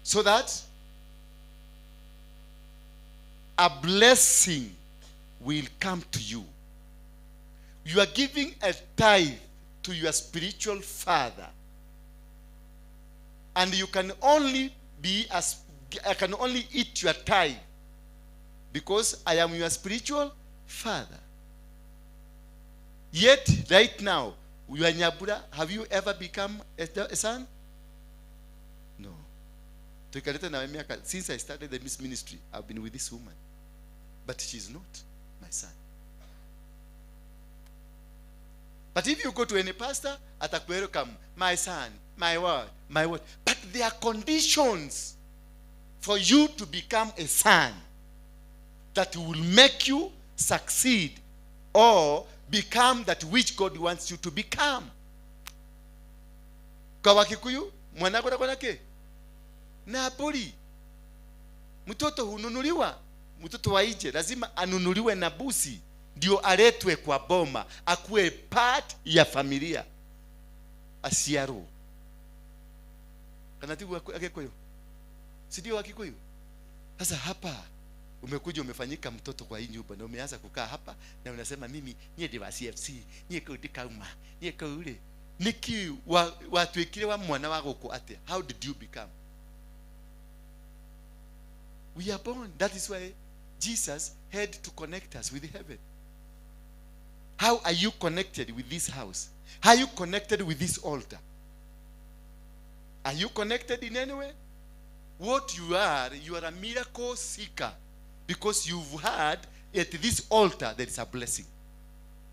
so that a blessing will come to you. You are giving a tithe to your spiritual father. And you can only be as I can only eat your tithe because I am your spiritual father. Yet right now, you are Nyabura. Have you ever become a son? No. Since I started the ministry, I've been with this woman. But she's not my son. But if you go to any pastor, atakuwelcome, my son, my word, my word. But there are conditions for you to become a son that will make you succeed or become that which God wants you to become. Kwa Wakikuyu, mwana kwa nake? Na pori. Mtoto hununuliwa, mtoto wa nje lazima anunuliwe na busi ndio aletwe kwa boma, akuwe part ya familia. Asiaro. Kana tibu Wakikuyu? Si ndio Wakikuyu? Sasa hapa umekuja umefanyika mtoto kwa hii nyumba na umeanza kukaa hapa na unasema mimi nye ndi wa CFC, nye kuu ndikauma, nye kuu ule. Niki watuikire wa mwana wa guku atia? How did you become? We are born. That is why Jesus had to connect us with heaven. How are you connected with this house? How are you connected with this altar? Are you connected in any way? What you are a miracle seeker. Because you've heard at this altar there is a blessing.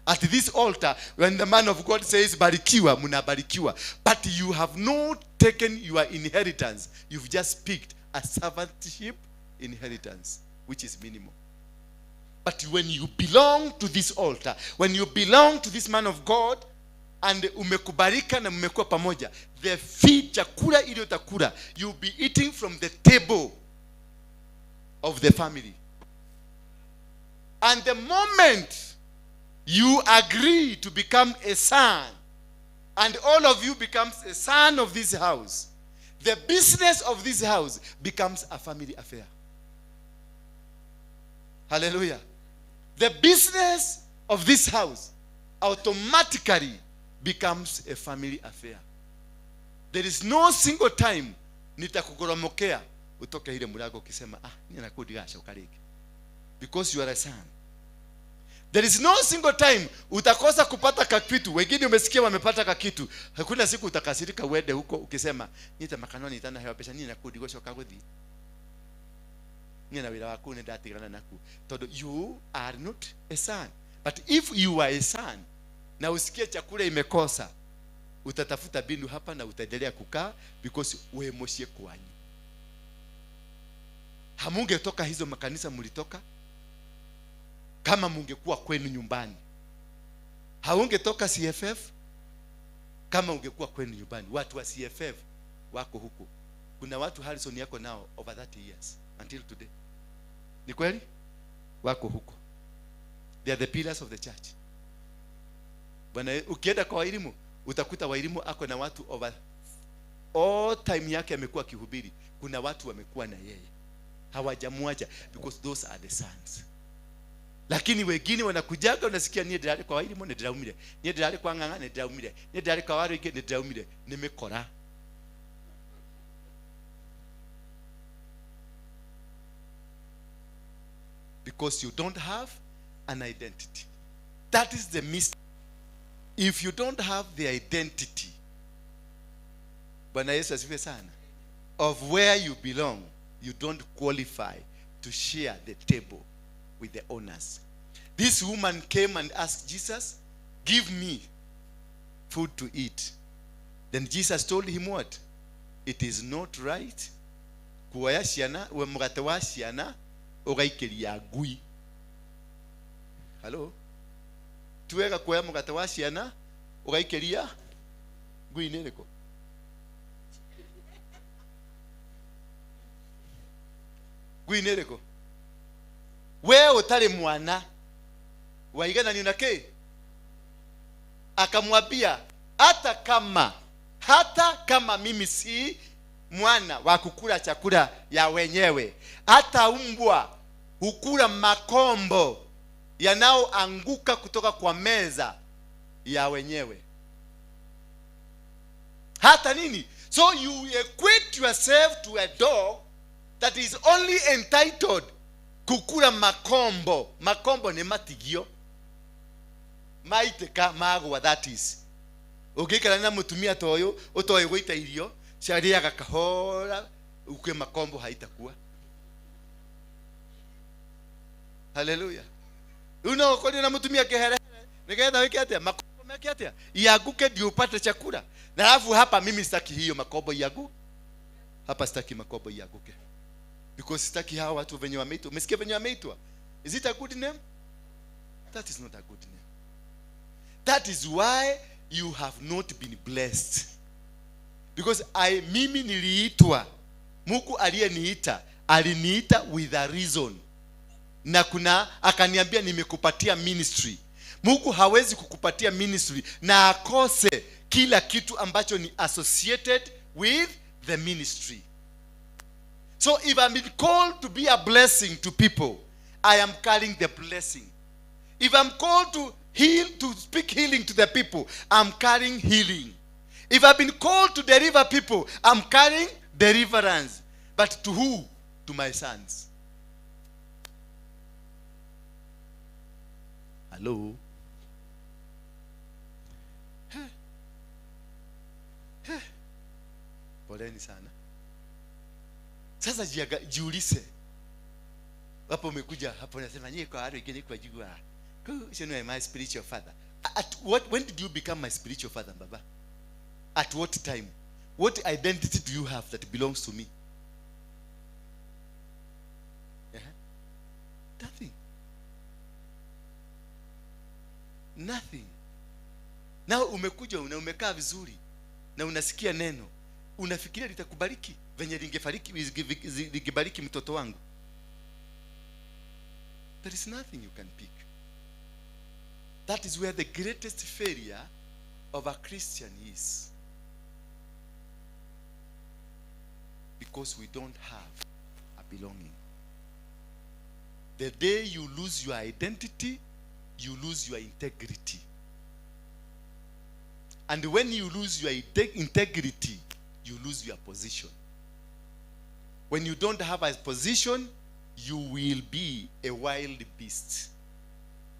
At this altar, when the man of God says, barikiwa, munabarikiwa. But you have not taken your inheritance. You've just picked a servantship inheritance, which is minimal. But when you belong to this altar, when you belong to this man of God, and umekubarika na mmekuwa pamoja, the feed, chakula ile utakula, you'll be eating from the table of the family. And the moment you agree to become a son, and all of you becomes a son of this house, The business of this house becomes a family affair. Hallelujah. The business of this house automatically becomes a family affair. There is no single time nitakugoromokea utoke ile mlango ukisema, ah, ni nakudigasha ukariki. Because you are a son. There is no single time utakosa kupata kakitu. Wengine umesikia wamepata kakitu. Hakuna siku utakasirika uende huko ukisema nita makanoni nitana hewa pesa ni nakudigosha kaguthi. Ni na wira waku ndatigana naku. Todo you are not a son. But if you are a son na usikie chakula imekosa, utatafuta bindu hapa na utaendelea kukaa because we moshie kwanyu. Hamungetoka hizo makanisa mulitoka kama mungekuwa kwenu nyumbani. Haungetoka CFF kama ungekuwa kwenu nyumbani. Watu wa CFF wako huko. Kuna watu Harrison yako nao over 30 years until today. Ni kweli? Wako huko. They are the pillars of the church. Bwana, ukienda kwa Wairimu utakuta Wairimu ako na watu over all time yake amekuwa akihubiri. Kuna watu wamekuwa na yeye. Hawajamwacha because those are the sons. Lakini wengine wanakujaga unasikia nie ndĩrarĩ kwa Wairimu nĩ ndĩraumire, nie ndĩrarĩ kwa Ng'ang'a nĩ ndĩraumire, nie ndĩrarĩ kwa Waruinge nĩ ndĩraumire, nĩ mĩkora. Because you don't have an identity. That is the mystery. If you don't have the identity, Bwana Yesu asifiwe sana, of where you belong, you don't qualify to share the table with the owners. This woman came and asked Jesus, give me food to eat. Then Jesus told him what? It is not right. Kuoya ciana, we mugate wa ciana, ugaikeria ngui. Hello? Tuwega kuoya mugate wa ciana, ugaikeria ngui nĩ ĩrĩkũ? Ngui nĩ ĩrĩkũ? We ũtarĩ mwana waigananio na kĩ? Akamwambia hata kama mimi si mwana wa kukula chakula ya wenyewe, hata umbwa hukula makombo yanayoanguka kutoka kwa meza ya wenyewe. Hata nini? So you equate yourself to a dog that is only entitled kukula makombo. Makombo ni matigio maiteka magwa, that is. Ũngĩikara na mũtumia ta ũyũ ũtoĩ gũita irio ciarĩaga kahora, ukue makombo haitakuwa. Hallelujah. Rĩu no ũkorio na mũtumia kĩherehere nĩgetha wĩke atĩa? Makombo meke atĩa? Ianguke ndio upate chakula. Na alafu hapa mimi sitaki hiyo makombo ianguke. Hapa sitaki makombo ianguke. Because sitaki hawa watu venye wameitwa. Umesikia venye wameitwa? Is it a good name? That is not a good name. That is why you have not been blessed. Because mimi niliitwa. Mungu aliyeniita, aliniita with a reason. Na kuna akaniambia nimekupatia ministry. Mungu hawezi kukupatia ministry na akose kila kitu ambacho ni associated with the ministry. So if I'm called to be a blessing to people, I am carrying the blessing. If I'm called to heal, to speak healing to the people, I'm carrying healing. If I've been called to deliver people, I'm carrying deliverance. But to who? To my sons. Hello? Poleni sana. Sasa jiulize. Hapo umekuja hapo unasema nyie kwa wale wengine kwa jua. Sio my spiritual father. At what, when did you become my spiritual father, baba? At what time? What identity do you have that belongs to me? Nothing. Nothing. Now umekuja na umekaa vizuri na unasikia neno, unafikiria litakubariki venye lingebariki mtoto wangu. There is nothing you can pick. That is where the greatest failure of a Christian is. Because we don't have a belonging. The day you lose your identity, you lose your integrity. And when you lose your integrity, you lose your position. When you don't have a position, you will be a wild beast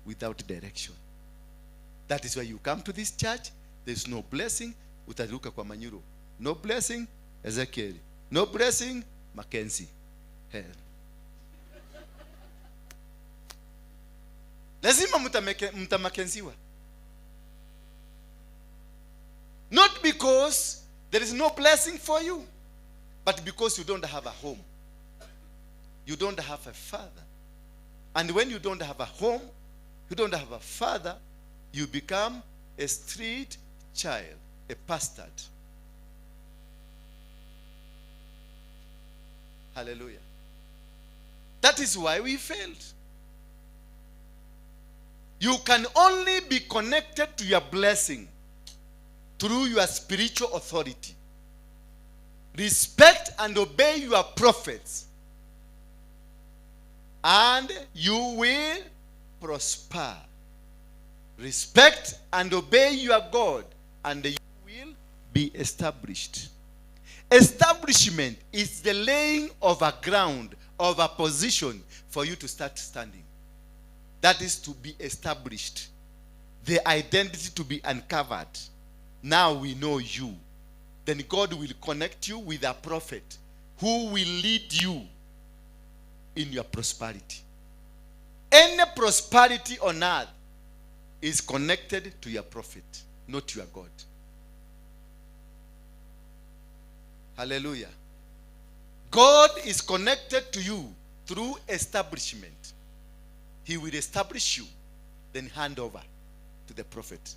without direction. That is why you come to this church, there's no blessing, utaruka kwa Manyuro. No blessing, Ezekiel. No blessing, Mackenzie. Hell. Lazima mtamakenziwa. Not because there is no blessing for you, but because you don't have a home. You don't have a father. And when you don't have a home, you don't have a father, you become a street child, a bastard. Hallelujah. That is why we failed. You can only be connected to your blessing through your spiritual authority. Respect and obey your prophets, and you will prosper. Respect and obey your God, and you will be established. Establishment is the laying of a ground, of a position for you to start standing. That is to be established. The identity to be uncovered. Now we know you. Then God will connect you with a prophet who will lead you in your prosperity. Any prosperity on earth is connected to your prophet, not your God. Hallelujah. God is connected to you through establishment. He will establish you, then hand over to the prophet.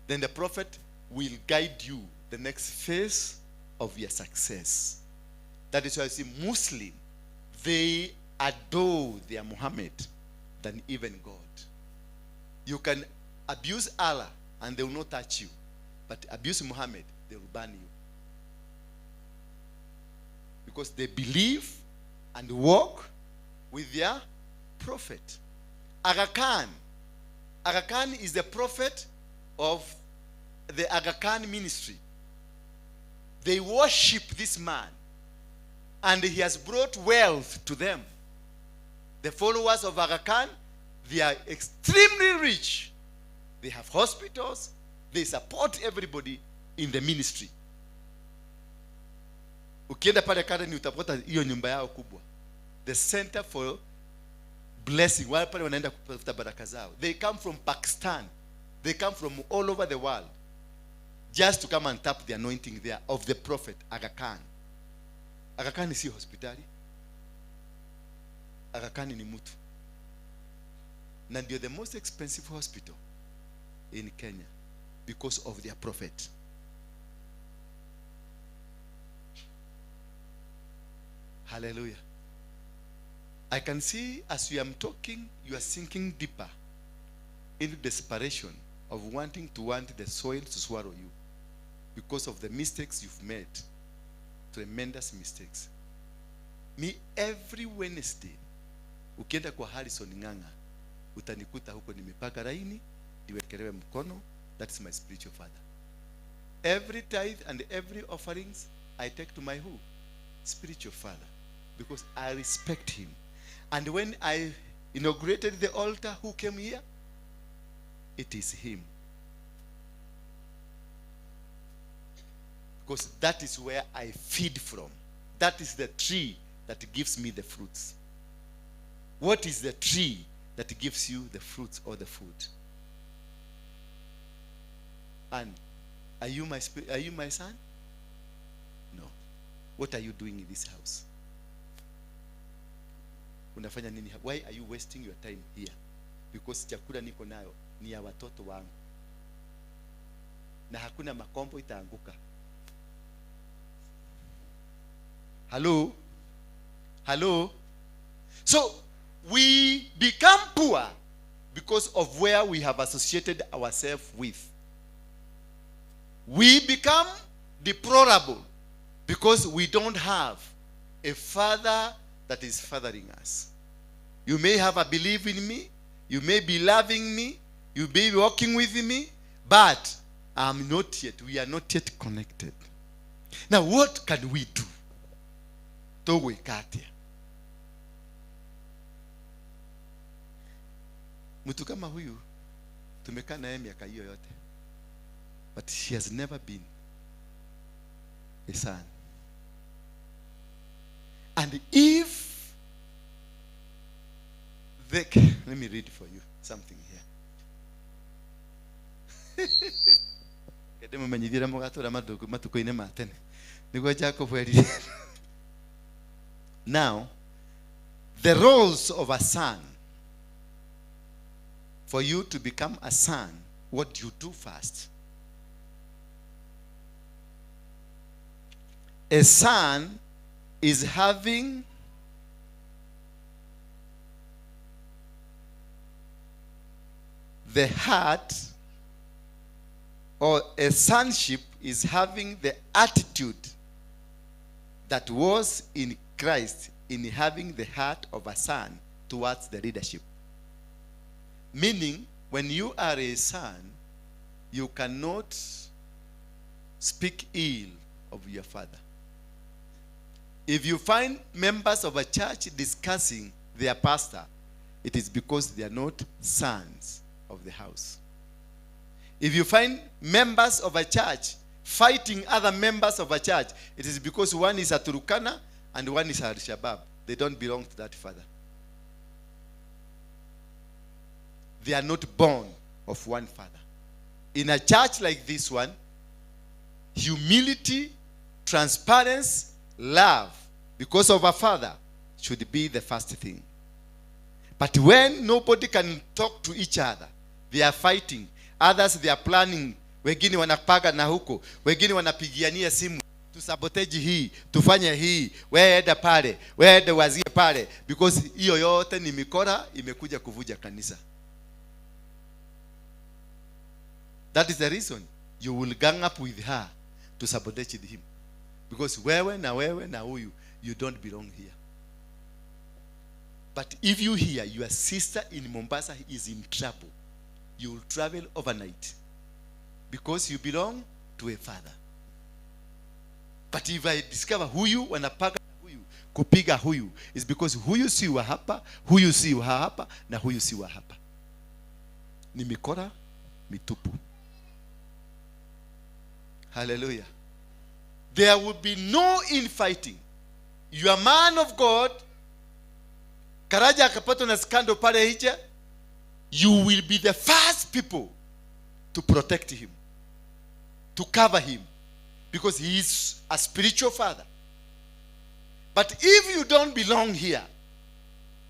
Then the prophet will guide you the next phase of your success. That is why I see Muslim, they adore their Muhammad than even God. You can abuse Allah and they will not touch you. But abuse Muhammad, they will ban you. Because they believe and walk with their prophet. Aga Khan. Aga Khan is the prophet of the Aga Khan ministry. They worship this man, and he has brought wealth to them. The followers of Aga Khan, they are extremely rich. They have hospitals. They support everybody in the ministry. Ukienda pale Karen utapata hiyo nyumba yao kubwa. The center for blessing. Wale pale wanaenda kutafuta baraka zao. They come from Pakistan. They come from all over the world just to come and tap the anointing there of the prophet Aga Khan. Aga Khan si hospitali. Aga Khan ni mtu. Na ndio the most expensive hospital in Kenya because of their prophet. Hallelujah. I can see as we am talking, you are sinking deeper into desperation of wanting to want the soil to swallow you because of the mistakes you've made. Tremendous mistakes. Me, every Wednesday, ukienda kwa Harrison Ng'ang'a, utanikuta huko nimepaka laini, niwekelewe mkono. That is my spiritual father. Every tithe and every offerings I take to my who? Spiritual father. Because I respect him. And when I inaugurated the altar, who came here? It is him. Because that is where I feed from. That is the tree that gives me the fruits. What is the tree that gives you the fruits or the food? And are you my son? No. What are you doing in this house? Unafanya nini? Why are you wasting your time here? Because chakula niko nayo ni ya watoto wangu. Na hakuna makombo itaanguka. Hello? Hello? So, we become poor because of where we have associated ourselves with. We become deplorable Because we don't have a father that is fathering us. You may have a belief in me, you may be loving me, you may be walking with me, but I'm not yet, we are not yet connected. Now what can we do? Tũgwĩka atĩa? Mtu kama huyu tumekaa naye miaka hiyo yote, but she has never been a son. And if the, let me read for you something here. Kende mumenyithie mũgatũra matukũ-inĩ ma tene nĩguo Jacob erire. Now, the roles of a son. For you to become a son, what do you do first? A son is having the heart, or a sonship is having the attitude that was in Christ in having the heart of a son towards the leadership. Meaning, when you are a son, you cannot speak ill of your father. If you find members of a church discussing their pastor, it is because they are not sons of the house. If you find members of a church fighting other members of a church, it is because one is a Turkana and one is a Al-Shabaab. They don't belong to that father. They are not born of one father. In a church like this one, humility, transparency, love, because of a father, should be the first thing. But when nobody can talk to each other, they are fighting. Others, they are planning. Wengine wanapaga na huko. Wengine wanapigiania simu. Tusabotage hii, tufanye hii, wewe enda pale, wewe enda wazie pale. Because hiyo yote ni mikora imekuja kuvuja kanisa. That is the reason you will gang up with her to sabotage him. Because wewe na huyu, you don't belong here. But if you hear your sister in Mombasa is in trouble, you will travel overnight. Because you belong to a father. But if I discover huyu wanapaga huyu, kupiga huyu, it's because huyu si wa hapa, huyu si wa hapa, na huyu si wa hapa. Ni mikora mitupu. Hallelujah. There will be no infighting. You are man of God. Karaja akapatwa na scandal pale hija. You will be the first people to protect him, to cover him, because he is a spiritual father. But if you don't belong here,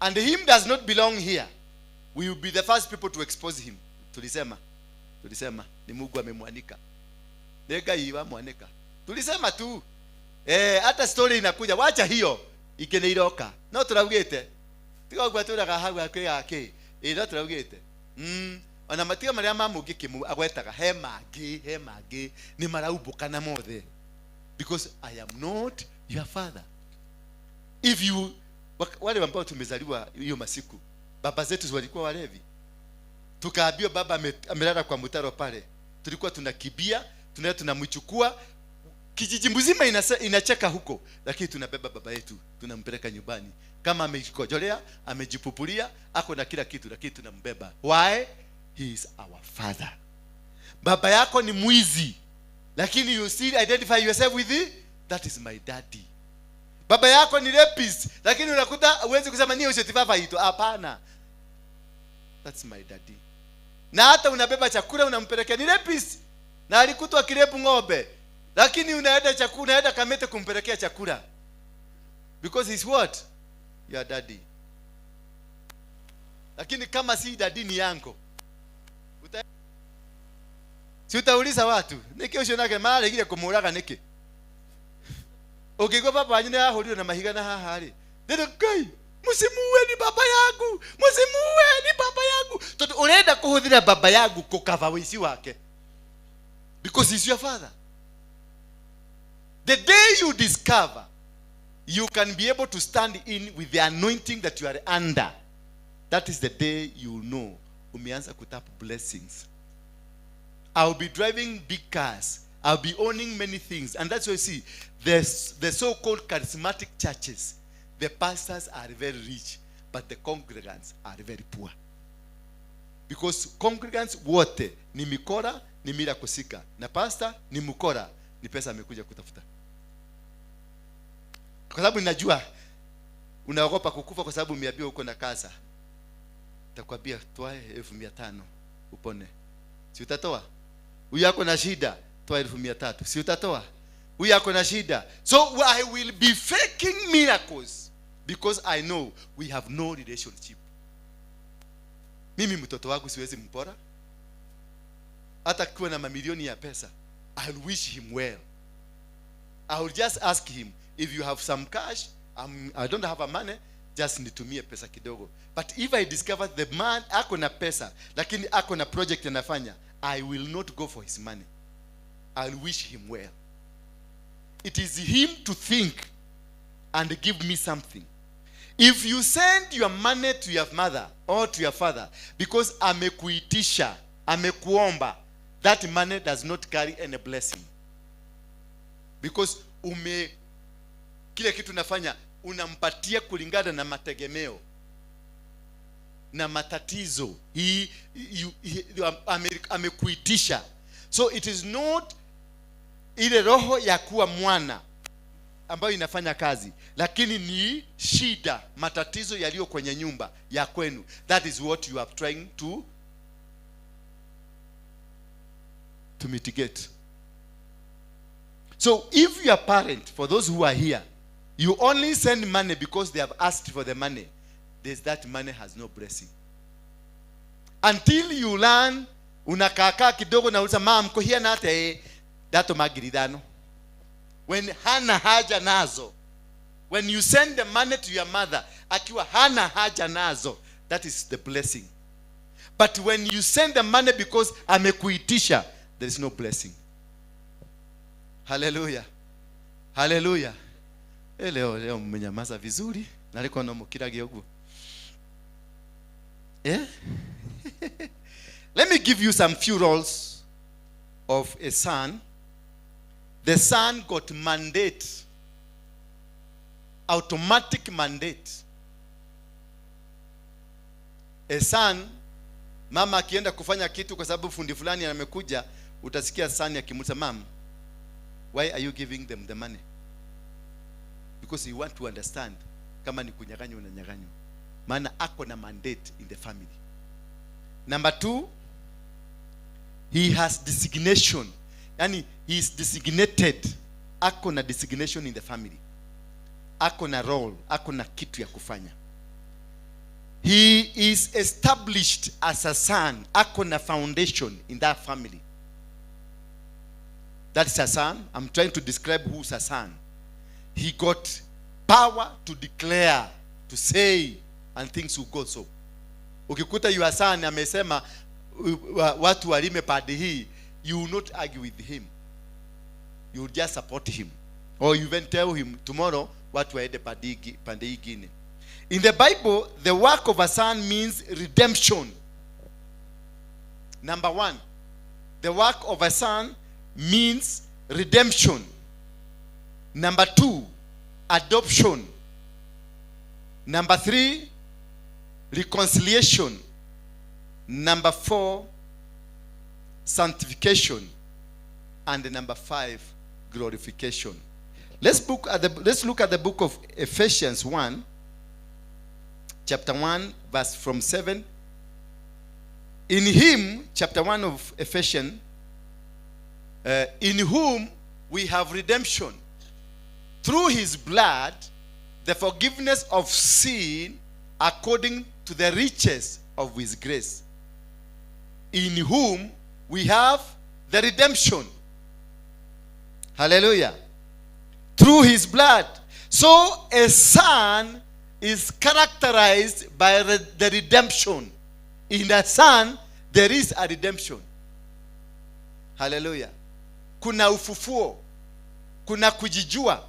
and him does not belong here, we will be the first people to expose him. Tulisema, tulisema, ni Mungu amemwanika. Nega iwa mwaneka. Tulisema tu. Hata story inakuja, wacha hiyo ikeneiroka. No turaugite. Tiga gwaturaga hau ake yake. No turaugite. Ona matiga maria ma mungi agwetaga he mangi ni maraumbukana mothe. Because I am not your father. If you wale ambao tumezaliwa hiyo masiku, baba zetu walikuwa walevi. Tukaambiwa baba amelala kwa mtaro pale. Tulikuwa tunakibia, tunaenda tunamchukua. Kijiji mzima inacheka huko, lakini tunabeba baba yetu, tunampeleka nyumbani. Kama amejikojolea, amejipupulia, ako na kila kitu, lakini tunambeba. Why? He is our father. Baba yako ni mwizi, lakini you still identify yourself with it? That is my daddy. Baba yako ni rapist, lakini unakuta huwezi kusema ni ucio ti baba itu. Hapana. That's my daddy. Na hata unabeba chakula unampelekea ni rapist. Na alikutwa akirepu ng'ombe. Lakini unaenda chakula, unaenda Kamete kumpelekea chakula. Because he's what? Your daddy. Lakini kama si daddy ni yango. Si utauliza watu, niki ucio nake mara igire kumuraga niki. Ukigwa baba wanyu ahũrirwo na mahiga na haha rĩ. Ndĩrĩ Ngai, musimuue ni baba yangu, musimuue ni baba yangu. Tondu urenda kuhuthira baba yangu kukava wici wake. Because he's your father. The day you discover you can be able to stand in with the anointing that you are under, that is the day you know umeanza kutap blessings. I'll be driving big cars. I'll be owning many things. And that's why you see the so-called charismatic churches, the pastors are very rich, but the congregants are very poor. Because congregants wote ni mikora, ni mira kusika. Na pastor ni mkora, ni pesa amekuja kutafuta. Kwa sababu ninajua unaogopa kukufa kwa sababu umeambiwa uko na kansa. Nitakwambia toa 500,000 upone. Si utatoa? Huyu ako na shida, toa 300,000. Si utatoa? Huyu ako na shida. So I will be faking miracles because I know we have no relationship. Mimi mtoto wangu siwezi mpora. Hata kiwa na mamilioni ya pesa, I'll wish him well. I will just ask him, if you have some cash, I don't have a money, just nitumie pesa kidogo. But if I discover the man ako na pesa, lakini ako na project anafanya, I will not go for his money. I'll wish him well. It is him to think and give me something. If you send your money to your mother or to your father because amekuitisha, amekuomba, that money does not carry any blessing. Because kile kitu unafanya, unampatia kulingana na mategemeo na matatizo. Amekuitisha. So it is not ile roho ya kuwa mwana ambayo inafanya kazi, lakini ni shida, matatizo yaliyo kwenye nyumba ya kwenu. That is what you are trying to mitigate. So if your parent, for those who are here, you only send money because they have asked for the money, there's that money has no blessing. Until you learn, unakaka kidogo na uliza, ma'am, ko here na ate dato magiridano. When hana haja nazo, when you send the money to your mother, akiwa hana haja nazo, that is the blessing. But when you send the money because amekuitisha, there is no blessing. Hallelujah. Hallelujah. Leo leo mmenyamaza vizuri. Nalikuwa na mukirage huko. Let me give you some few roles of a son. The son got mandate, automatic mandate. A son, mama akienda kufanya kitu kwa sababu fundi fulani amekuja, utasikia son akimuuliza, mom, why are you giving them the money? Because you want to understand kama ni kunyang'anywa unanyang'anywa. Maana ako na mandate in the family. Number 2, he has designation. Yani he is designated. Ako na designation in the family. Ako na role, ako na kitu ya kufanya. He is established as a son. Ako na foundation in that family. That's a son. I'm trying to describe who's a son. He got power to declare, to say, and things will go so. Ukikuta your son amesema watu walime padi hii, you will not argue with him. You will just support him. Or you even tell him tomorrow watu waende pande hii gine. In the Bible, the work of a son means redemption. Number 1, the work of a son means redemption. Number 2, adoption. Number 3, reconciliation. Number 4, sanctification. And number 5, glorification. Let's look at the book of Ephesians 1, chapter 1, verse from 7. In him, chapter 1 of Ephesians, in whom we have redemption through his blood, the forgiveness of sin according to the riches of his grace. In whom we have the redemption. Hallelujah. Through his blood. So a son is characterized by the redemption. In a son, there is a redemption. Hallelujah. Kuna ufufuo. Kuna kujijua,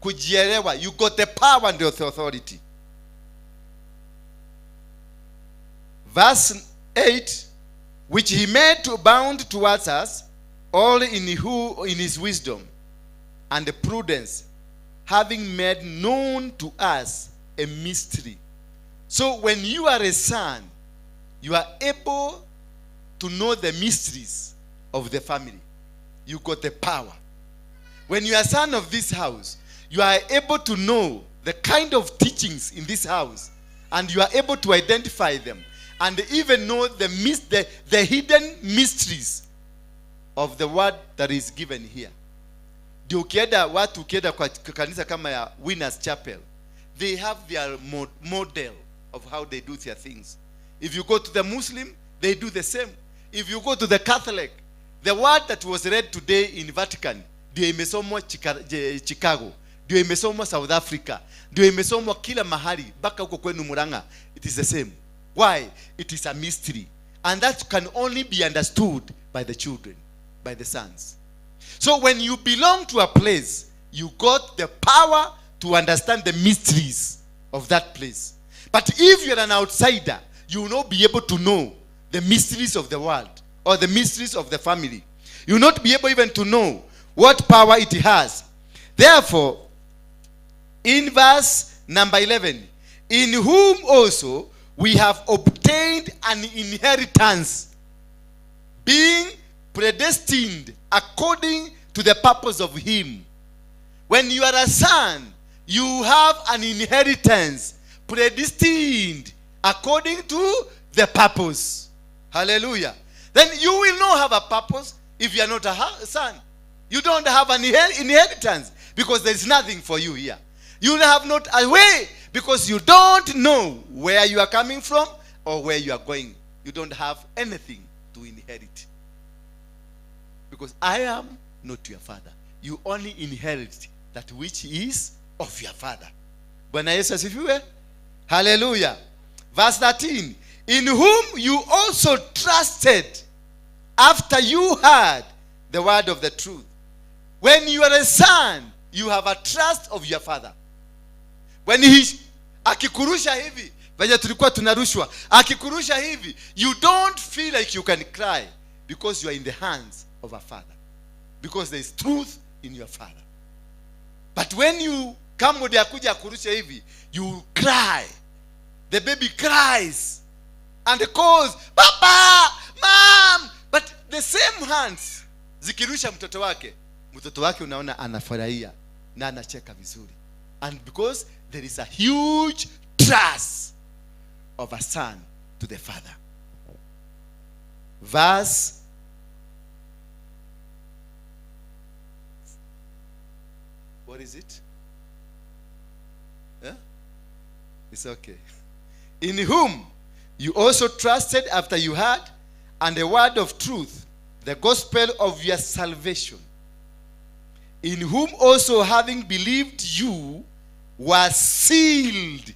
kujielewa. You got the power and the authority. Verse 8, which he made to abound towards us, all in his wisdom and prudence, having made known to us a mystery. So when you are a son, you are able to know the mysteries of the family. You got the power. When you are son of this house, you are able to know the kind of teachings in this house, and you are able to identify them, and even know the hidden mysteries of the word that is given here. Ndio ukienda watu, ukienda kwa kanisa kama ya Winners Chapel, they have their model of how they do their things. If you go to the Muslim, they do the same. If you go to the Catholic, the word that was read today in Vatican ndio imesomwa Chicago, ndio imesomwa South Africa, ndio imesomwa kila mahali mpaka huko kwenu Murang'a. It is the same. Why? It is a mystery, and that can only be understood by the children, by the sons. So when you belong to a place, you got the power to understand the mysteries of that place. But if you're an outsider, you will not be able to know the mysteries of the world or the mysteries of the family. You will not be able even to know what power it has. Therefore, in verse number 11, in whom also we have obtained an inheritance, being predestined according to the purpose of him. When you are a son, you have an inheritance predestined according to the purpose. Hallelujah. Then you will not have a purpose if you are not a son. You don't have an inheritance because there is nothing for you here. You have not a way because you don't know where you are coming from or where you are going. You don't have anything to inherit. Because I am not your father. You only inherit that which is of your father. Bwana Yesu asifiwe. Hallelujah. Verse 13. In whom you also trusted after you heard the word of the truth. When you are a son, you have a trust of your father. When he akikurusha hivi, venye tulikuwa tunarushwa, akikurusha hivi, you don't feel like you can cry because you are in the hands of a father. Because there is truth in your father. But when you come with akuja akurusha hivi, you cry. The baby cries and calls, Papa, Mom. But the same hands zikirusha mtoto wake unaona anafurahia na anacheka vizuri. And because there is a huge trust of a son to the father. Verse what is it? Yeah? It's okay. In whom you also trusted after you heard, and the word of truth, the gospel of your salvation. In whom also having believed you were sealed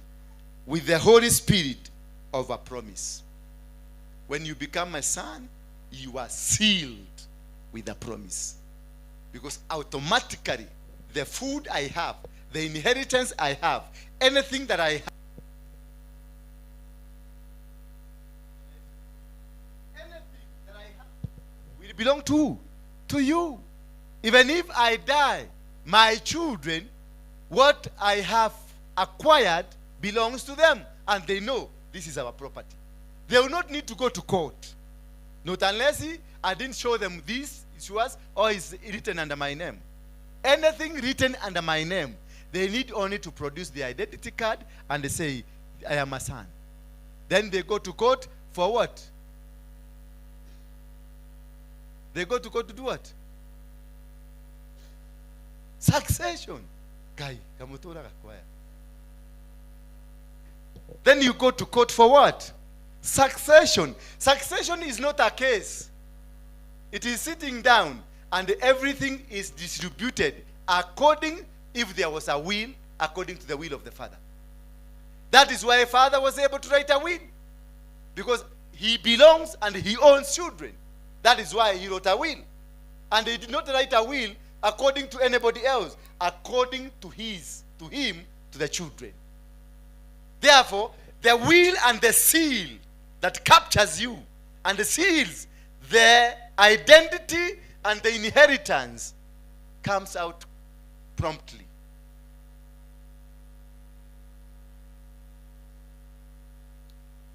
with the Holy Spirit of a promise. When you become a son, you are sealed with a promise. Because automatically, the food I have, the inheritance I have, anything that I have, anything that I have will belong to who? To you. Even if I die, my children, what I have acquired belongs to them. And they know this is our property. They will not need to go to court. Not unless I didn't show them this is yours or is written under my name. Anything written under my name, they need only to produce the identity card and they say, I am a son. Then they go to court for what? They go to court to do what? Succession. Guy, then you go to court for what? Succession. Succession is not a case. It is sitting down and everything is distributed according, if there was a will, according to the will of the father. That is why a father was able to write a will. Because he belongs and he owns children. That is why he wrote a will. And he did not write a will according to anybody else, according to his, to him, to the children. Therefore, the will and the seal that captures you and seals the identity and the inheritance comes out promptly.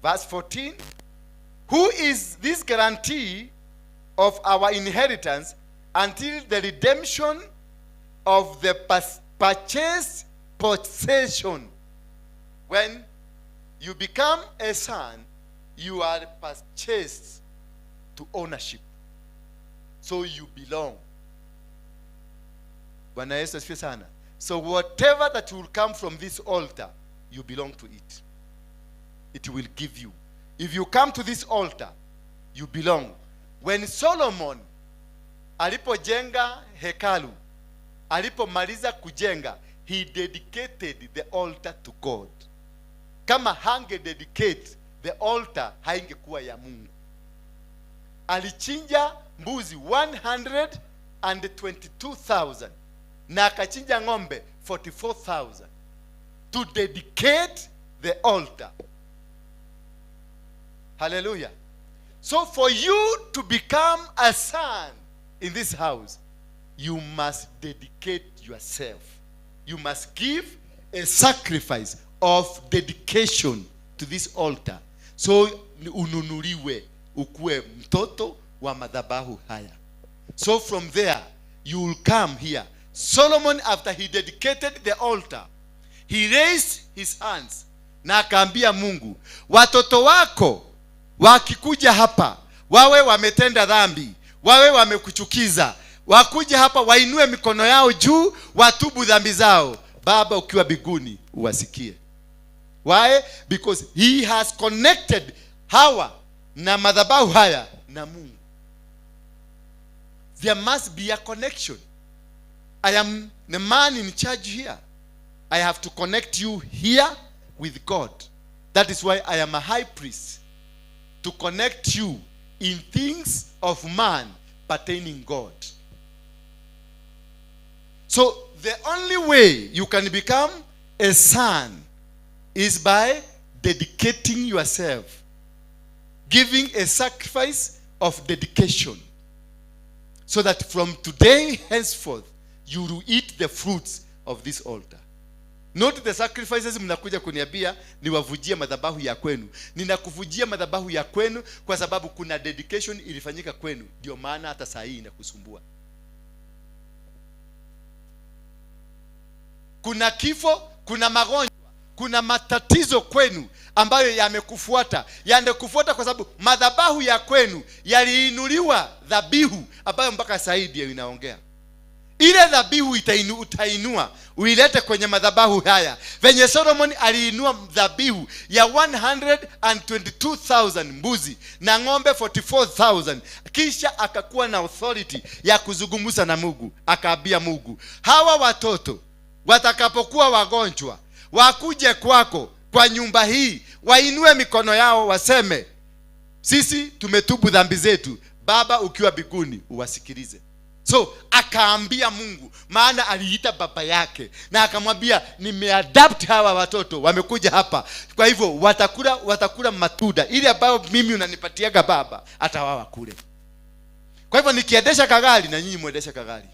Verse 14, who is this guarantee of our inheritance until the redemption of the purchased possession? When you become a son, you are purchased to ownership. So you belong. Bwana Yesu asifiwe sana. So whatever that will come from this altar, you belong to it. It will give you. If you come to this altar, you belong. When Solomon alipojenga hekalu, alipomaliza kujenga, he dedicated the altar to God. Kama hange dedicate the altar, haingekuwa ya Mungu. Alichinja mbuzi 122,000 na akachinja ng'ombe 44,000 to dedicate the altar. Hallelujah. So for you to become a son in this house, you must dedicate yourself. You must give a sacrifice of dedication to this altar. So ununuliwe ukuwe mtoto wa madhabahu haya. So from there, you will come here. Solomon, after he dedicated the altar, he raised his hands na akaambia Mungu, watoto wako wakikuja hapa, wawe wametenda dhambi, wawe wamekuchukiza, wakuja hapa wainue mikono yao juu, watubu dhambi zao. Baba ukiwa mbinguni uwasikie. Why? Because he has connected hawa na madhabahu haya na Mungu. There must be a connection. I am the man in charge here. I have to connect you here with God. That is why I am a high priest, to connect you in things of man pertaining God. So the only way you can become a son is by dedicating yourself, giving a sacrifice of dedication, so that from today henceforth you will eat the fruits of this altar. Not the sacrifices mnakuja kuniambia niwavujie madhabahu ya kwenu. Ninakuvujia madhabahu ya kwenu kwa sababu kuna dedication ilifanyika kwenu. Ndio maana hata saa hii inakusumbua. Kuna kifo, kuna magonjwa, kuna matatizo kwenu ambayo yamekufuata. Yamekufuata kwa sababu madhabahu ya kwenu yaliinuliwa dhabihu ambayo mpaka saa hii ndio inaongea. Ile dhabihu utainua uilete kwenye madhabahu haya. Venye Solomon aliinua dhabihu ya 122,000 mbuzi na ng'ombe 44,000. Kisha akakuwa na authority ya kuzungumza na Mungu. Akaambia Mungu, hawa watoto watakapokuwa wagonjwa wakuje kwako kwa nyumba hii, wainue mikono yao waseme, sisi tumetubu dhambi zetu, Baba ukiwa mbinguni uwasikilize. So akaambia Mungu, maana aliita baba yake na akamwambia, nimeadapt hawa watoto wamekuja hapa, kwa hivyo watakula matunda ile ambayo mimi unanipatiaga baba, hata wao wakule. Kwa hivyo nikiendesha kagari na nyinyi muendeshe kagari.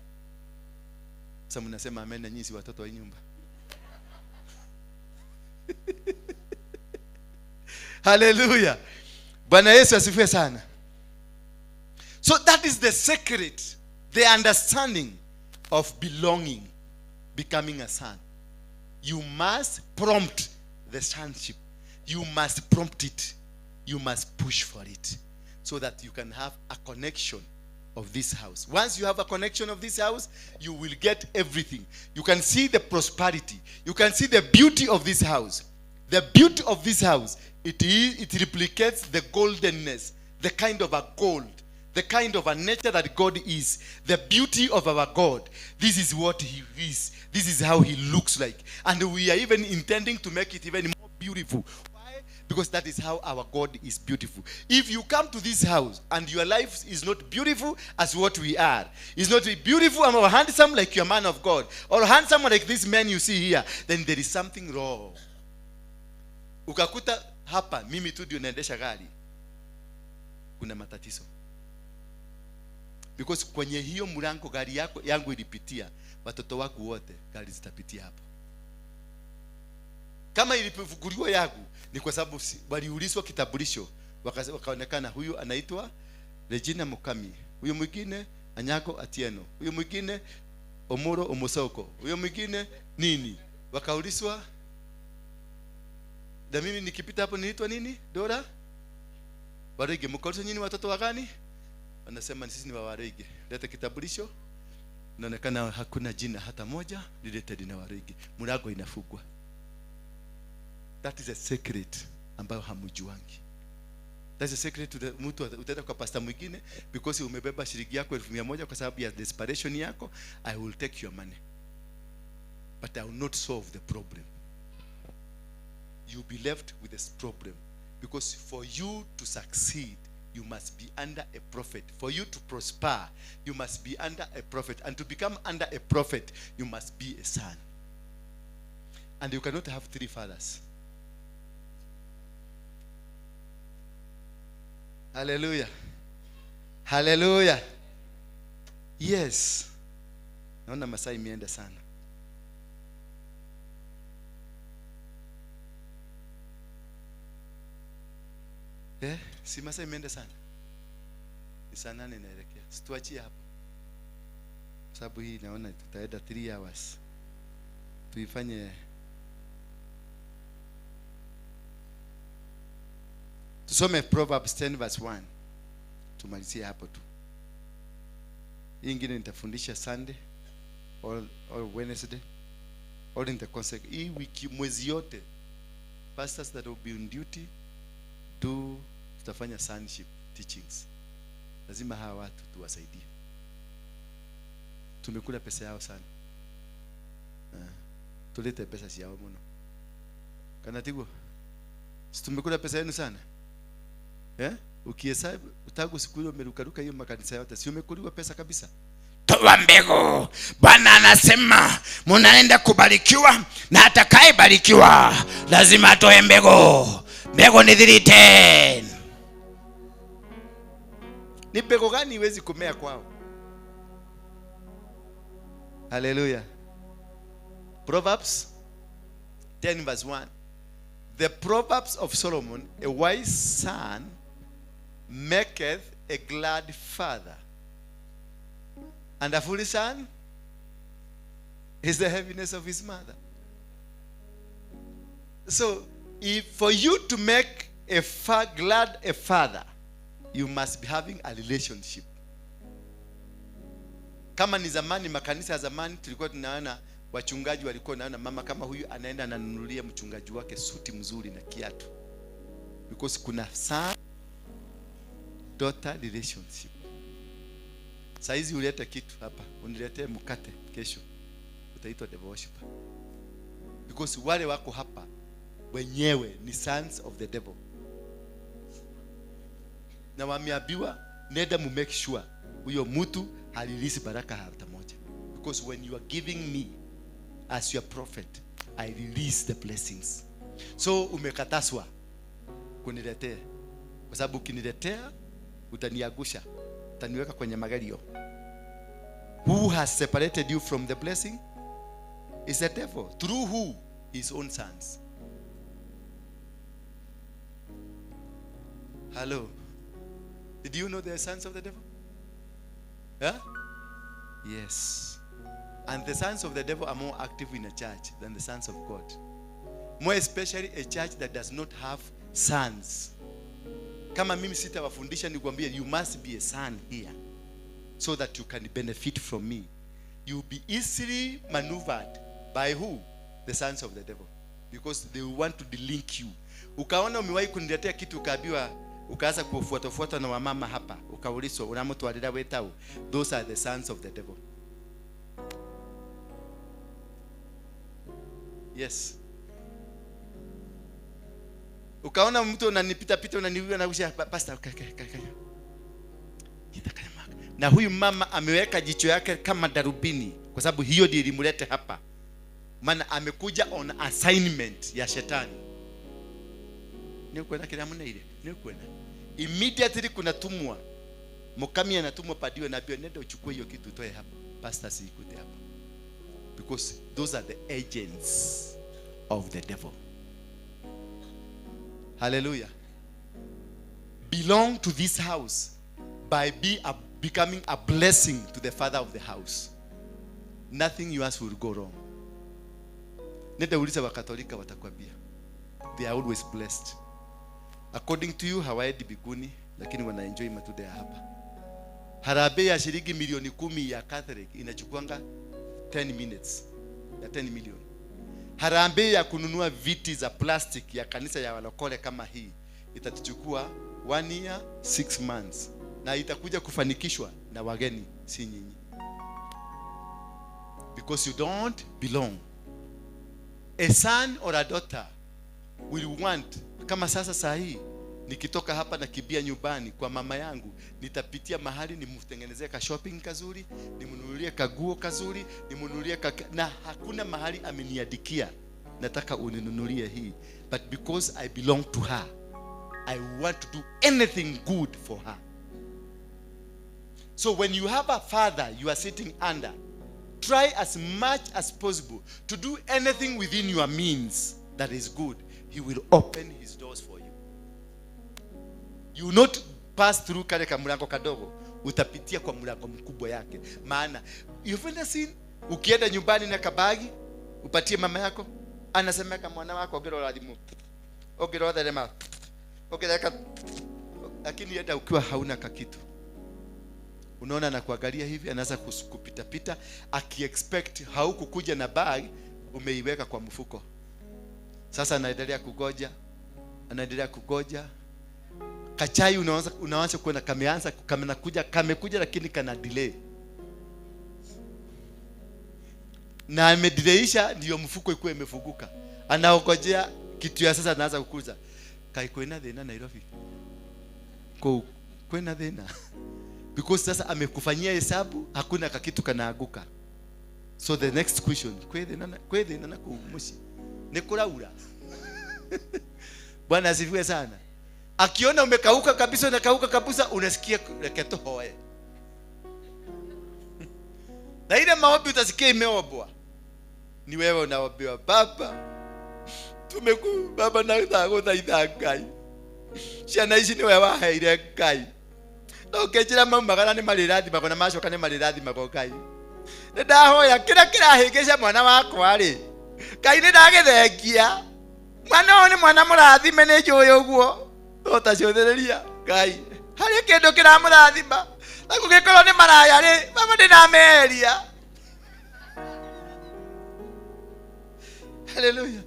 Sasa mnasema amen na nyinyi si watoto wa nyumba. Hallelujah. Bwana Yesu asifiwe sana. So that is the secret, the understanding of belonging, becoming a son. You must prompt the sonship. You must prompt it. You must push for it so that you can have a connection of this house. Once you have a connection of this house, you will get everything. You can see the prosperity. You can see the beauty of this house. The beauty of this house, it replicates the goldenness, the kind of a gold, the kind of a nature that God is, the beauty of our God. This is what he is. This is how he looks like. And we are even intending to make it even more beautiful. Why? Because that is how our God is beautiful. If you come to this house and your life is not beautiful as what we are, is not beautiful and handsome like your man of God, or handsome like this man you see here, then there is something wrong. Ukakuta hapa mimi tu ndio naendesha gari, kuna matatizo. Because kwenye hiyo mlango gari yako yangu ilipitia, watoto wako wote gari zitapitia hapo. Kama ilipofunguliwa yangu ni kwa sababu waliulizwa kitambulisho, wakaonekana huyu anaitwa Regina Mukami, huyu mwingine Anyago Atieno, huyu mwingine Omoro Omosoko, huyu mwingine nini, wakaulizwa. Na mimi nikipita hapo niliitwa nini? Dora Warege. Mkaulizwa nyinyi watoto wa gani? Wanasema sisi ni wa Warege. Leta kitambulisho. Inaonekana hakuna jina hata moja related na Warege. Mlango inafungwa. That is a secret ambayo hamujuangi. That's a secret to the mtu utaenda kwa pastor mwingine because umebeba shilingi yako 1,100 kwa sababu ya desperation yako. I will take your money, but I will not solve the problem. You'll be left with this problem. Because for you to succeed, you must be under a prophet. For you to prosper, you must be under a prophet. And to become under a prophet, you must be a son. And you cannot have three fathers. Hallelujah. Hallelujah. Yes. Naona masaa imeenda sana. Si masaa imeenda sana. Ni saa 8 inaelekea. Situachie hapo. Sababu hii naona tutaenda 3 hours. Tuifanye, tusome Proverbs 10 verse 1. Tumalizie hapo tu. Hii ingine nitafundisha Sunday or Wednesday or in the consequence. Hii wiki mwezi yote pastors that will be on duty do tutafanya sonship teachings. Lazima hawa watu tuwasaidie. Tumekula pesa yao sana. Tulete pesa si yao mno. Kanatigo. Si tumekula pesa yenu sana. Ukihesabu utagu siku hiyo umerukaruka hiyo makanisa yote, si umekuliwa pesa kabisa. Toa mbegu. Bwana anasema munaenda kubarikiwa, na atakayebarikiwa lazima atoe mbegu. Mbegu ni 310. Ni mbegu gani iwezi kumea kwao? Hallelujah. Proverbs 10 verse 1. The Proverbs of Solomon, a wise son maketh a glad father, and a foolish son is the heaviness of his mother. So, if for you to make a glad a father, you must be having a relationship. Kama ni zamani, makanisa ya zamani tulikuwa tunaona wachungaji walikuwa naona mama kama huyu anaenda ananunulia mchungaji wake suti mzuri na kiatu. Because kuna son daughter relationship. Saizi ulete kitu hapa, uniletee mkate kesho, utaitwa devil worshiper. Because wale wako hapa wenyewe ni sons of the devil. Na wameambiwa nenda mu make sure huyo mtu halilisi baraka hata moja. Because when you are giving me as your prophet, I release the blessings. So umekataswa kuniletea. Kwa sababu ukiniletea utaniagusha, utaniweka kwenye magalio. Who has separated you from the blessing? Is the devil. Through who? His own sons. Hello. Did you know they are sons of the devil? Yeah? Yes. And the sons of the devil are more active in a church than the sons of God. More especially a church that does not have sons. Kama mimi sitawafundisha nikwambie you must be a son here so that you can benefit from me. You'll be easily maneuvered by who? The sons of the devil. Because they want to delink you. Ukaona umewahi kuniletea kitu ukaambiwa ukaanza kufuatafuata na wamama hapa, ukaulizwa unamtwalira wetao. Those are the sons of the devil. Yes. Ukaona mtu unanipita pita unaniuliza na kusha pastor na huyu mama ameweka jicho yake kama darubini kwa sababu hiyo ndiyo ilimleta hapa. Maana amekuja on assignment ya shetani. Ni kwenda kila mna ile, ni kwenda. Immediately kuna tumwa. Mukami anatumwa padiwe na bio, nenda uchukue hiyo kitu utoe hapa. Pastor siikute hapa. Because those are the agents of the devil. Hallelujah. Belong to this house by becoming a blessing to the father of the house. Nothing yours will go wrong. Nenda uliza Wakatolika watakwambia. They are always blessed. According to you hawaendi biguni, lakini wanaenjoy matunda ya hapa. Harambee ya shilingi milioni 10 ya Catholic inachukuanga 10 minutes. Ya 10 million. Harambee ya kununua viti za plastic ya kanisa ya walokole kama hii itatuchukua 1 year 6 months. Na itakuja kufanikishwa na wageni, si nyinyi. Because you don't belong. A son or a daughter will want, kama sasa saa hii nikitoka hapa na kibia nyumbani kwa mama yangu, nitapitia mahali nimtengenezee ka shopping kazuri, nimnunulie kaguo kazuri, nimnunulie na hakuna mahali ameniadikia nataka uninunulie hii, but because I belong to her, I want to do anything good for her. So when you have a father you are sitting under, try as much as possible to do anything within your means that is good. He will open his doors for you. You will not pass through kale kamulango kadogo, utapitia kwa mlango mkubwa yake. Maana you've never seen ukienda nyumbani na kabagi upatie mama yako, anasema kama mwana wako ongera radimu, ongera therema, ongera, lakini enda ukiwa hauna kakitu. Unaona anakuangalia hivi, anaanza kupita pita akiexpect haukukuja na bag umeiweka kwa mfuko. Sasa anaendelea kugoja, anaendelea kugoja. Kachai unaanza kuona kameanza kamekuja, kamekuja lakini kana delay. Na amedelayisha ndio mfuko ikuwe imefunguka. Anaongojea kitu ya sasa anaanza kukuza. Kai kwena thina Nairobi. Ko kwena thina. Because sasa amekufanyia hesabu hakuna kakitu kanaanguka. So the next question, kwe thina na kumushi. Ni kuraura. Bwana asifiwe sana. Akiona umekauka kabisa, unakauka kabisa, unasikia reketo hoe. Na ile maombi utasikia imeombwa. Ni wewe unaombewa, baba. Tumeku baba na ndaguthaitha Ngai. Ciana ici ni wewe waheire Ngai. No ngĩnjĩra maumagara nĩ marĩrathimagwo na macoka nĩ marĩrathimagwo Ngai. Nĩ ndahoya kĩrĩa kĩrahĩngĩca mwana wakwa rĩ, Ngai nĩ ndagĩthengia. Mwana ũyũ nĩ mwana mũrathime nĩ njũĩ ũguo. Tũtacũthĩrĩria Ngai. Harĩ kĩndũ kĩramũrathima. Na kũngĩkorwo nĩ maraya rĩ, mama ndĩnameheria. Hallelujah.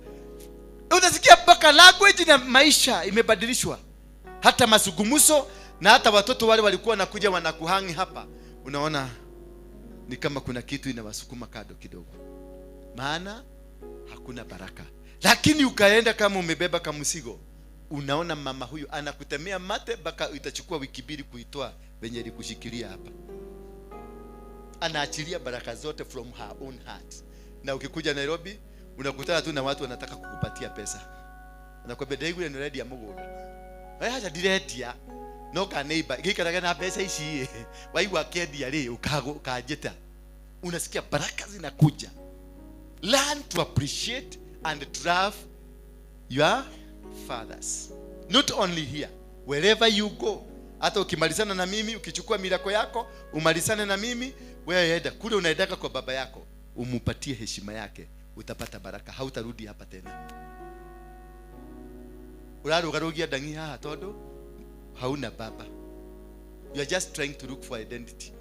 Utasikia mpaka language na maisha imebadilishwa. Hata mazungumzo na hata watoto wale walikuwa wanakuja wanakuhangi hapa, unaona ni kama kuna kitu inawasukuma kado kidogo. Maana hakuna baraka. Lakini ukaenda kama umebeba kamsigo, unaona mama huyu anakutemea mate mpaka itachukua wiki mbili kuitoa venye ilikushikilia hapa. Anaachilia baraka zote from her own heart. Na ukikuja Nairobi unakutana tu na watu wanataka kukupatia pesa. Anakuambia ndaigu ni ready ya mugunda. Wewe haja ndirendia. No ka neighbor gikaraga na pesa ici waigua kendia ri ukanjita. Unasikia baraka zinakuja. Learn to appreciate and to love your fathers. Not only here, wherever you go. Hata ukimalizana na mimi, ukichukua milako yako, umalizane na mimi, wewe enda kule unaendaka kwa baba yako, umupatie heshima yake, utapata baraka, hautarudi hapa tena. Urarugarugia dangi haha todo hauna baba. You are just trying to look for identity.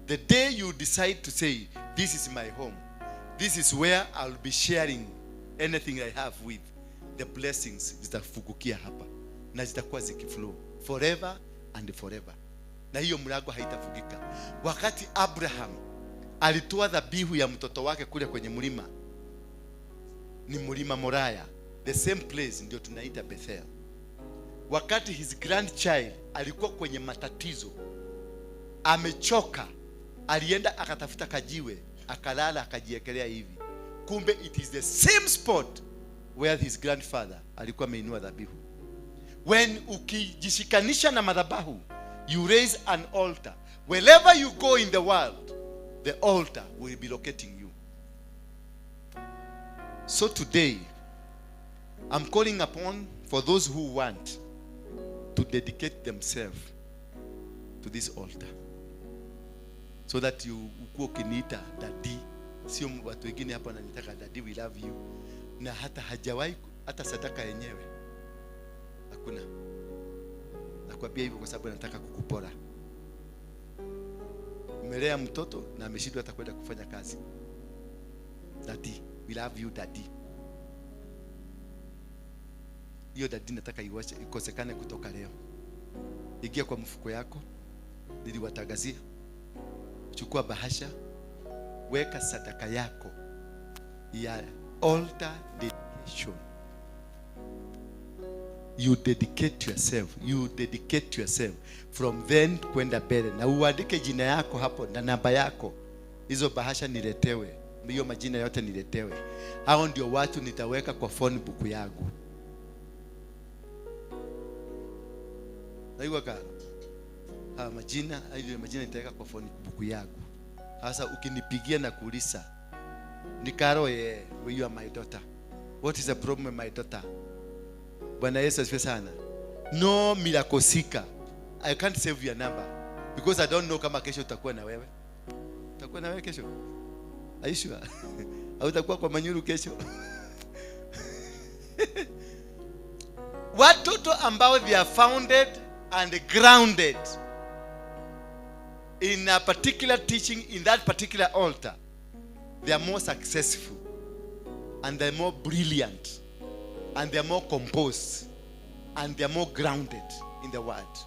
The day you decide to say, this is my home, this is where I'll be sharing anything I have with, the blessings zitafukukia hapa na zitakuwa zikiflow forever and forever. Na hiyo mlango haitafungika. Wakati Abraham alitoa dhabihu ya mtoto wake kule kwenye mlima, ni mlima Moraya, The same place ndio tunaita Bethel. Wakati his grandchild alikuwa kwenye matatizo, amechoka, alienda akatafuta kajiwe, akalala, akajiekelea hivi. Kumbe it is the same spot where his grandfather alikuwa ameinua dhabihu. When ukijishikanisha na madhabahu, you raise an altar. Wherever you go in the world, the altar will be locating you. So today, I'm calling upon for those who want to dedicate themselves to this altar. So that you ukuwe ukiniita daddy. Sio watu wengine hapa wananitaka daddy, we love you. Na hata hajawahi, hata sadaka yenyewe hakuna. Nakwambia hivyo kwa sababu nataka kukupora. Umelea mtoto na ameshindwa hata kwenda kufanya kazi. Daddy, we love you daddy. Hiyo daddy nataka iwache ikosekane kutoka leo. Ingia kwa mfuko yako, niliwatangazia. Chukua bahasha, weka sadaka yako ya altar dedication. You dedicate yourself. You dedicate yourself. From then kwenda mbele. Na uandike jina yako hapo na namba yako. Hizo bahasha niletewe. Hiyo majina yote niletewe. Hao ndio watu nitaweka kwa phone book yangu. Naiwa karo. Ha, majina, hiyo majina nitaweka kwa phone book yangu. Sasa ukinipigia na kuuliza, ni Karo, yeah, you are my daughter. What is the problem with my daughter? Bwana Yesu asifiwe sana. No miracle seeker. I can't save your number because I don't know kama kesho utakuwa na wewe. Utakuwa na wewe kesho? Are you sure? Au utakuwa kwa Manyuru kesho? Watoto ambao they are founded and grounded in a particular teaching in that particular altar, they are more successful and they are more brilliant and they are more composed and they are more grounded in the word.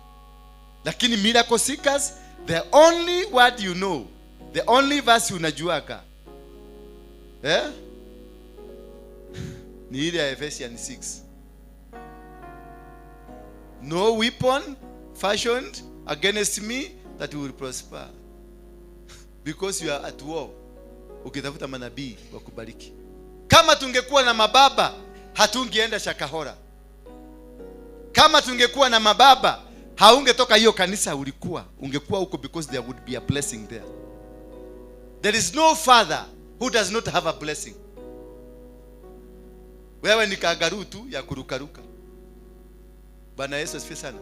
Lakini miracle seekers, the only word you know, the only verse unajuaka, ni ile ya Ephesians 6. No weapon fashioned against me that will prosper. Because you are at war. Ukitafuta manabii wakubariki. Kama tungekuwa na mababa, hatungeenda Shakahora. Kama tungekuwa na mababa, haungetoka hiyo kanisa ulikuwa. Ungekuwa huko because there would be a blessing there. There is no father who does not have a blessing. Wewe ni kangaroo tu ya kurukaruka. Bwana Yesu asifiwe sana.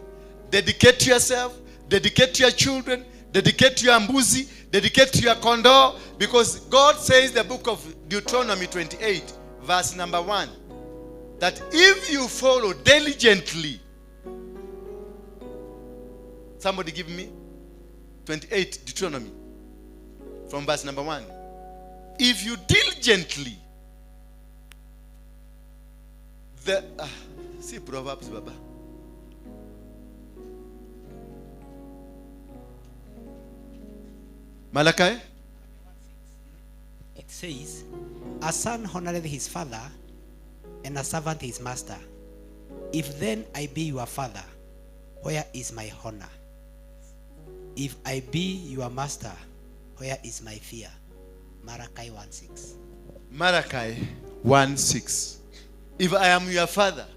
Dedicate yourself, dedicate your children, dedicate your mbuzi, dedicate your kondoo, because God says the book of Deuteronomy 28 verse number 1 that if you follow diligently. Somebody give me 28 Deuteronomy from verse number 1. If you diligently, the see Proverbs baba. Malachi? It says, a son honoreth his father, and a servant his master. If then I be your father, where is my honor? If I be your master, where is my fear? Malachi 1:6. Malachi 1:6. If I am your father,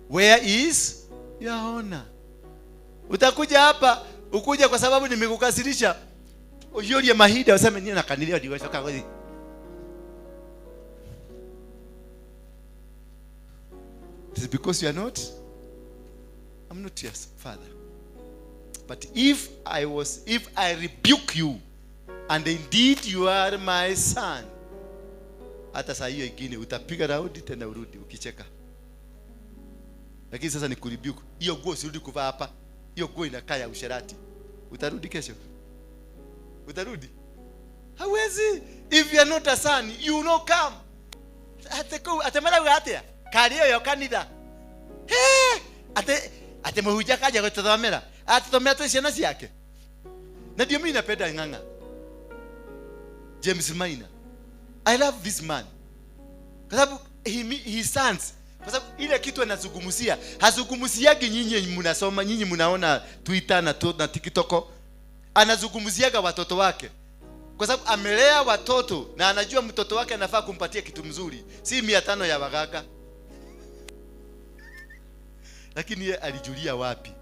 where is your honor? Utakuja hapa, ukuja kwa sababu nimekukasirisha. Uyolie mahida useme nini na kanilia diwesha kagozi. It is because you are not, I'm not your father. But if I rebuke you, and indeed you are my son, hata saa hiyo ingine utapiga raundi tena urudi ukicheka. Lakini sasa ni kurebuke. Hiyo nguo usirudi kuvaa hapa. Hiyo nguo inakaa ya usherati. Utarudi kesho? Utarudi? Hawezi. If you are not a son, you will not come. Atemera we atia? Kario yo kanitha. He! Ate muhunjia kaja gũtũthomera. Atũthomera twĩ ciana ciake. Na ndio mimi napenda Ng'ang'a. James Maina. I love this man. Kwa sababu his sons Kwa sababu ile kitu anazungumzia, hazungumziagi nyinyi mnasoma, nyinyi mnaona Twitter na TikTok. Anazungumziaga watoto wake. Kwa sababu amelea watoto na anajua mtoto wake anafaa kumpatia kitu mzuri, si 500 ya waganga. Lakini yeye alijulia wapi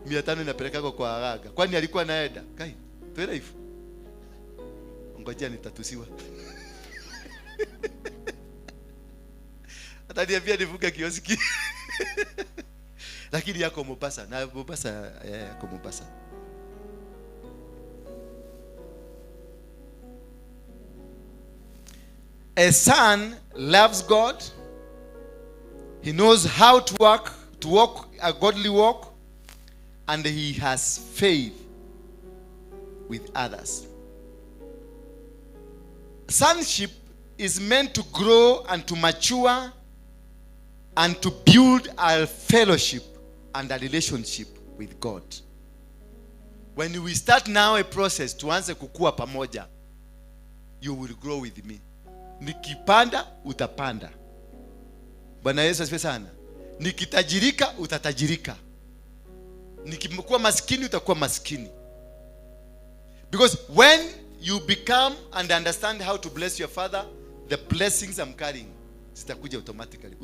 500 inapelekwa kwa waganga? Kwani alikuwa anaenda? Kai, tuelewe hivyo. Ngojea nitatusiwa. Ataniambia nivuke kioski. Lakini yako Mombasa, na Mombasa yako Mombasa. A son loves God. He knows how to walk a godly walk, and he has faith with others. Sonship is meant to grow and to mature and to build a fellowship and a relationship with God. When we start now a process, tuanze kukua pamoja, you will grow with me. Nikipanda, utapanda. Bwana Yesu asifiwe sana. Nikitajirika, utatajirika. Nikikuwa maskini, utakuwa maskini. Because when you become and understand how to bless your father, the blessings I'm carrying zitakuja automatically.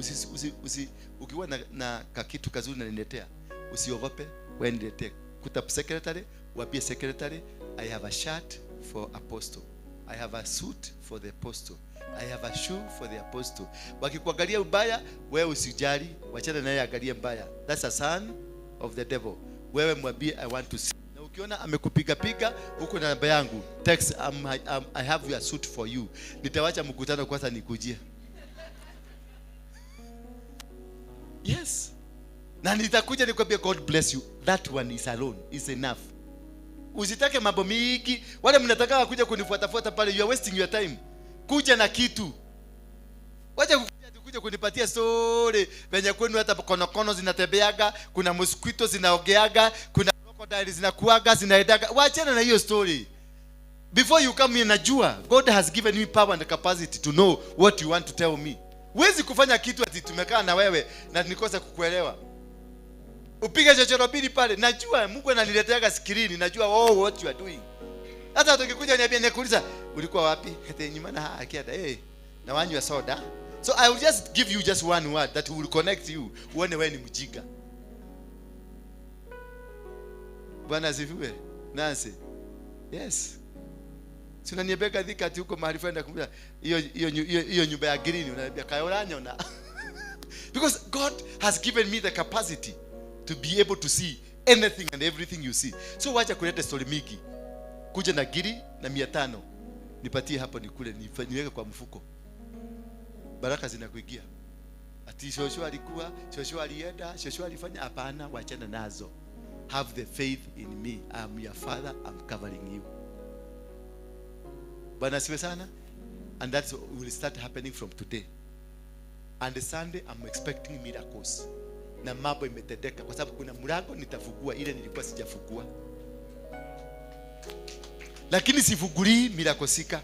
Ukiwa na kakitu kazuri unaniletea, usiogope, wewe niletee. Kuta secretary, waambie secretary, I have a shirt for apostle. I have a suit for the apostle. I have a shoe for the apostle. Wakikuangalia ubaya, wewe usijali, wachana naye angalie mbaya. That's a son of the devil. Wewe mwambie I want to see. Na ukiona amekupiga piga, huko na namba yangu. Text, I have your suit for you. Nitawacha mkutano kwanza nikujie. Yes. Na nitakuja nikwambie God bless you. That one is alone, is enough. Usitake mambo mingi. Wale mnataka kuja kunifuatafuata pale, you are wasting your time. Kuja na kitu. Wacha kuja kunipatia story venye kwenu hata konokono zinatembeaga, kuna mosquito zinaogeaga, kuna crocodile zinakuaga, zinaendaga. Waachana na hiyo story. Before you come here, najua God has given me power and capacity to know what you want to tell me. Huwezi kufanya kitu ati tumekaa na wewe na nikose kukuelewa. Upige chochoro mbili pale, najua Mungu ananileteaga screen, najua oh what you are doing. Hata tukikuja niambie nikuuliza ulikuwa wapi? Hata nyuma na akiada na wanywa soda. So I will just give you just one word that will connect you. Uone wewe ni mjinga. Bwana asifiwe. Nancy. Yes. Si unaniambia dhika ati huko mahali fulani nakumbuka hiyo nyumba ya green unaniambia kayoranya na. Because God has given me the capacity to be able to see anything and everything you see. So wacha kuleta story mingi. Kuja na giri na 500. Nipatie hapo nikule, niweke kwa mfuko. Baraka zinakuingia. Ati shosho alikuwa, shosho alienda, shosho alifanya. Hapana, wachana nazo. Have the faith in me. I am your father, I'm covering you. Bwana asifiwe sana. And that will start happening from today. And Sunday I'm expecting miracles. Na mambo imetendeka kwa sababu kuna mlango nitafungua ile nilikuwa sijafungua. Lakini sifungulii mirakosika.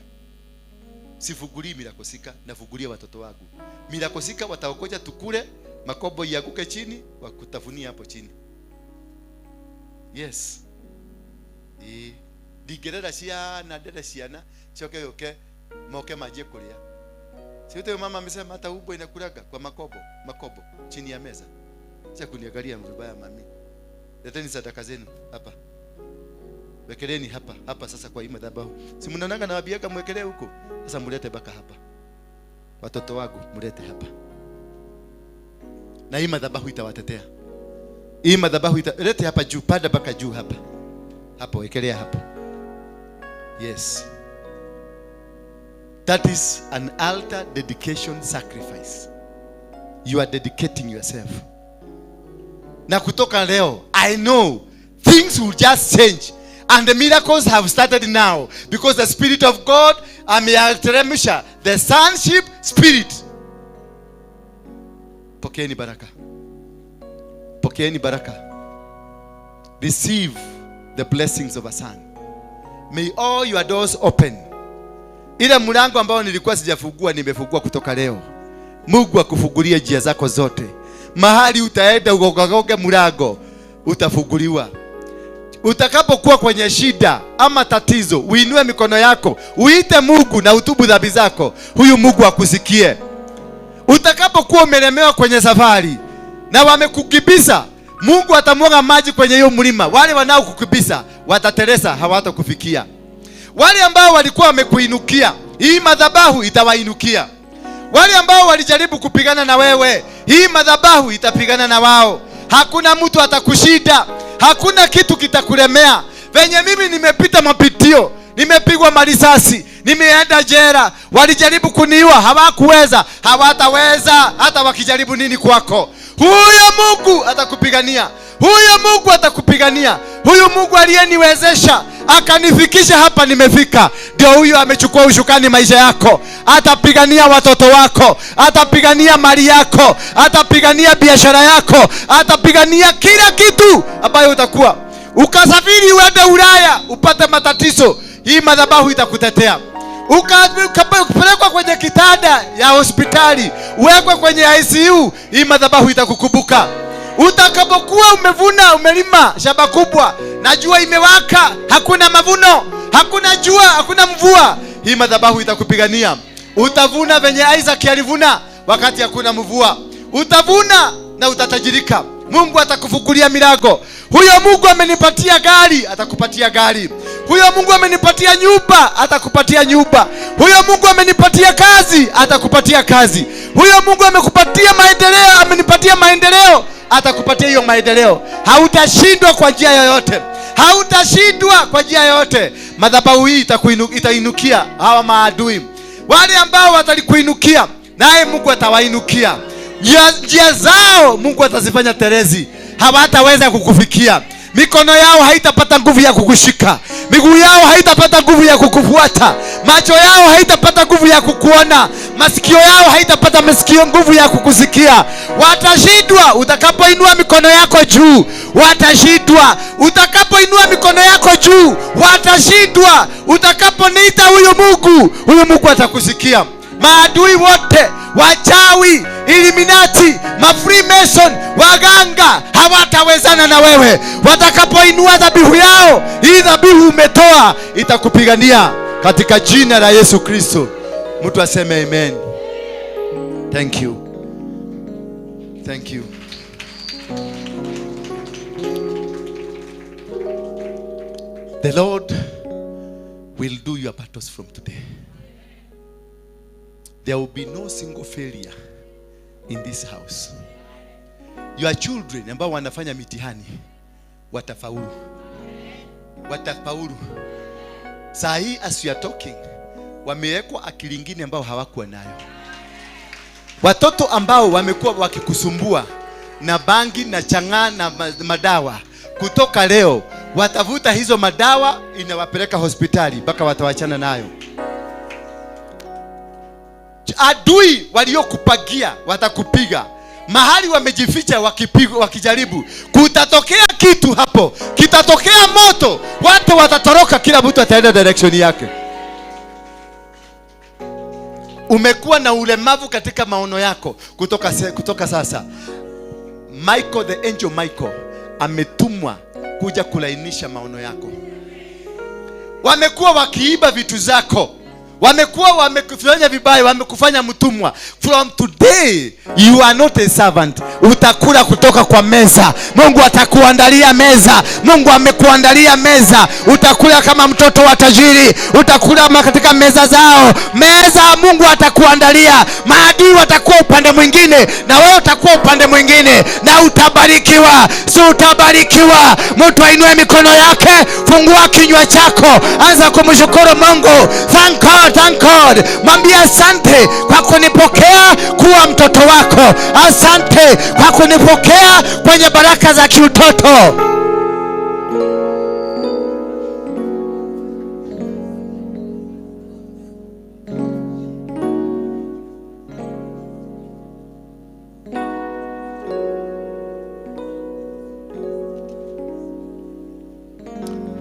Sifungulii mirakosika, nafungulia watoto wangu. Mirakosika wataokoja tukule, makobo yaanguke chini, wakutafunia hapo chini. Yes. Ndigerera ciana, ndere ciana, cioke yoke, moke maje kulia. Siyote mama amesema hata ubo inakulaga kwa makobo, makobo chini ya meza. Sasa kuniangalia mbaya mami. Leteni sadaka zenu hapa. Wekeleni hapa, hapa sasa kwa hii madhabahu. Si mnaonaga na wabiaka mwekelee huko. Sasa mlete baka hapa. Watoto wangu mlete hapa. Na hii madhabahu itawatetea. Hii madhabahu lete hapa juu, panda baka juu hapa. Hapo wekelea hapo. Yes. That is an altar dedication sacrifice. You are dedicating yourself. Na kutoka leo, I know things will just change. And the miracles have started now. Because the Spirit of God ameyateremsha the sonship spirit. Pokeeni baraka. Pokeeni baraka. Receive the blessings of a son. May all your doors open. Ile mlango ambao nilikuwa sijafungua nimefungua kutoka leo. Mungu akufungulie njia zako zote. Mahali utaenda ugogagoge mlango, utafunguliwa. Utakapokuwa kwenye shida ama tatizo, uinue mikono yako, uite Mungu na utubu dhambi zako, huyu Mungu akusikie. Utakapokuwa umelemewa kwenye safari na wamekukimbiza, Mungu atamwaga maji kwenye hiyo mlima. Wale wanaokukimbiza watateleza, hawatakufikia. Wale ambao walikuwa wamekuinukia, hii madhabahu itawainukia. Wale ambao walijaribu kupigana na wewe, hii madhabahu itapigana na wao. Hakuna mtu atakushinda, hakuna kitu kitakulemea. Venye mimi nimepita mapitio, nimepigwa marisasi, nimeenda jela, walijaribu kuniua, hawakuweza, hawataweza hata wakijaribu nini kwako. Huyo Mungu atakupigania. Huyo Mungu atakupigania. Huyu Mungu aliyeniwezesha akanifikisha hapa nimefika, ndio huyo amechukua ushukani maisha yako. Atapigania watoto wako, atapigania mali yako, atapigania biashara yako, atapigania kila kitu ambayo utakuwa. Ukasafiri uende Ulaya upate matatizo, hii madhabahu itakutetea. Ukapelekwa kwenye kitanda ya hospitali, uwekwe kwenye ICU, hii madhabahu itakukumbuka. Utakapokuwa umevuna, umelima shamba kubwa na jua imewaka, hakuna mavuno, hakuna jua, hakuna mvua, hii madhabahu itakupigania. Utavuna venye Isaac alivuna wakati hakuna mvua. Utavuna na utatajirika. Mungu atakufungulia milango. Huyo Mungu amenipatia gari, atakupatia gari. Huyo Mungu amenipatia nyumba, atakupatia nyumba. Huyo Mungu amenipatia kazi, atakupatia kazi. Huyo Mungu amekupatia maendeleo, amenipatia maendeleo, atakupatia hiyo maendeleo. Hautashindwa kwa njia yoyote. Hautashindwa kwa njia yoyote. Madhabahu hii itainukia hawa maadui. Wale ambao watalikuinukia, naye Mungu atawainukia. Njia zao Mungu atazifanya terezi, hawataweza kukufikia. Mikono yao haitapata nguvu ya kukushika, miguu yao haitapata nguvu ya kukufuata, macho yao haitapata nguvu ya kukuona, masikio yao haitapata masikio nguvu ya kukusikia. Watashindwa utakapoinua mikono yako juu. Watashindwa utakapoinua mikono yako juu. Watashindwa utakaponiita huyu Mungu, huyu Mungu atakusikia. Maadui wote, wachawi, Illuminati, ma-Freemason, waganga hawatawezana na wewe. Watakapoinua dhabihu yao, hii dhabihu umetoa itakupigania katika jina la Yesu Kristo. Mtu aseme amen. Thank you. Thank you. The Lord will do your battles from today. There will be no single failure in this house. Your children ambao wanafanya mitihani watafaulu. Watafaulu. Saa hii as you are talking, wamewekwa akili nyingine ambao hawakuwa nayo. Watoto ambao wamekuwa wakikusumbua na bangi na chang'aa na madawa, kutoka leo watavuta hizo madawa, inawapeleka hospitali mpaka watawachana nayo. Adui waliokupagia watakupiga. Mahali wamejificha wakijaribu, kutatokea kitu hapo, kitatokea moto, watu watatoroka, kila mtu ataenda direction yake. Umekuwa na ulemavu katika maono yako kutoka sasa. Michael, the angel Michael, ametumwa kuja kulainisha maono yako. Wamekuwa wakiiba vitu zako, wamekuwa wamekufanya vibaya, wamekufanya mtumwa. From today you are not a servant. Utakula kutoka kwa meza. Mungu atakuandalia meza. Mungu amekuandalia meza. Utakula kama mtoto wa tajiri. Utakula katika meza zao. Meza Mungu atakuandalia. Maadui watakuwa upande mwingine na wewe utakuwa upande mwingine, na utabarikiwa. Si utabarikiwa. Mtu ainue mikono yake, fungua kinywa chako, anza kumshukuru Mungu. Thank God, thank God. Mwambie asante kwa kunipokea kuwa mtoto wako. Asante kwa kunipokea kwenye baraka za kiutoto.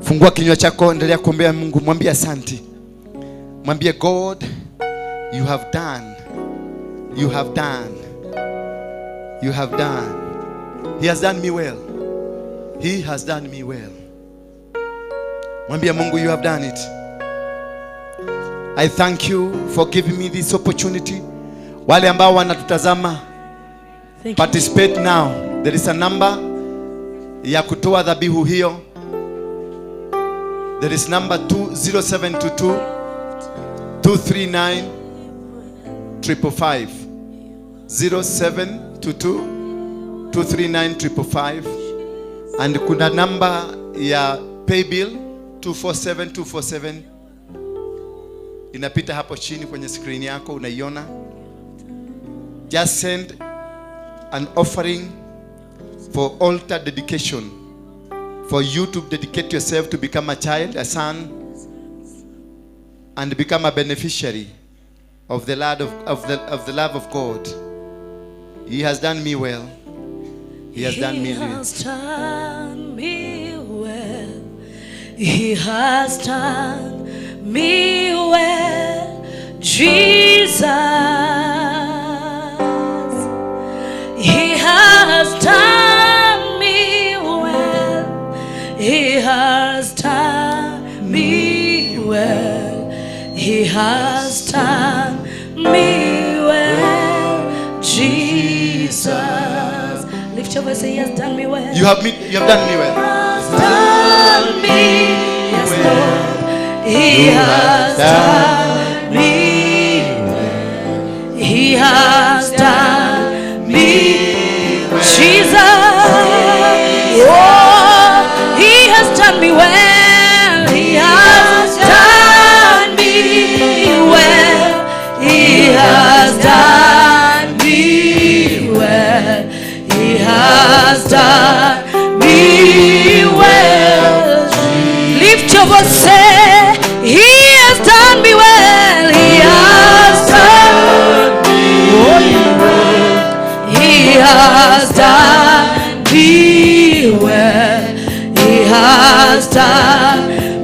Fungua kinywa chako, endelea kuombea Mungu, mwambie asante. Mwambie God, you have done You have done. You have done. He has done me well. He has done me well. Mwambie Mungu, you have done it. I thank you for giving me this opportunity. Wale ambao wanatutazama, participate now. There is a number ya kutoa dhabihu hiyo. There is number 20722 239 555, 0722 239 555, and kuna namba ya paybill 247 247 inapita hapo chini kwenye screen yako, unaiona. Just send an offering for altar dedication, for you to dedicate yourself to become a child, a son, and become a beneficiary of the love of the love of God. He has done me well. He has done me He well. has done me well. He has done me well, Jesus. He has done me well. He has done me well. He has done me well, Jesus. Lift your voice, say, He has done me well. You have done me well. Has done me, yes, Lord. He has done me well. He has done me, Jesus. Oh, He has done me well. He has done me well. He has done me well. He has done me well. Lift your voice, say, He has done me well. He has done me well. He has done me well. He has done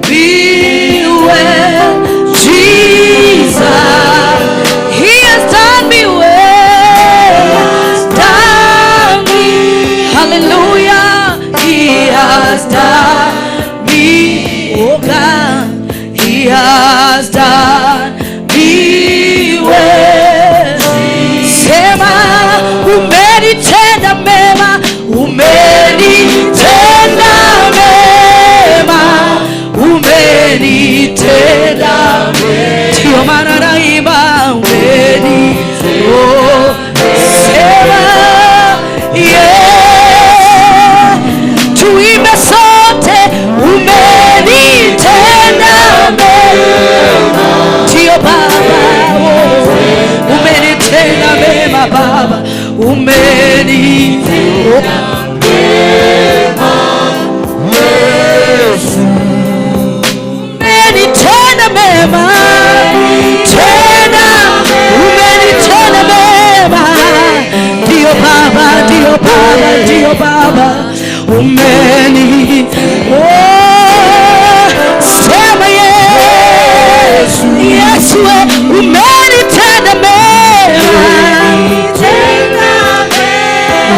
me well. Jesus, He has done me well. Done me. Hallelujah. He has done me. Oh God, He has done me well. Sema, umenitenda mema, umenitenda mema, umenitenda mema. Ndio maana naimba umeni. Oh, sema, yeah. Tuimbe sote, umenitenda mema. Ndio Baba, oh, umenitenda mema Baba, umenitenda mema Yesu. Umenitenda mema, tena umenitenda mema. Ndio Baba, ndio Baba, ndio Baba, umeni. Oh, sema Yesu, Yesu, umenitenda mema.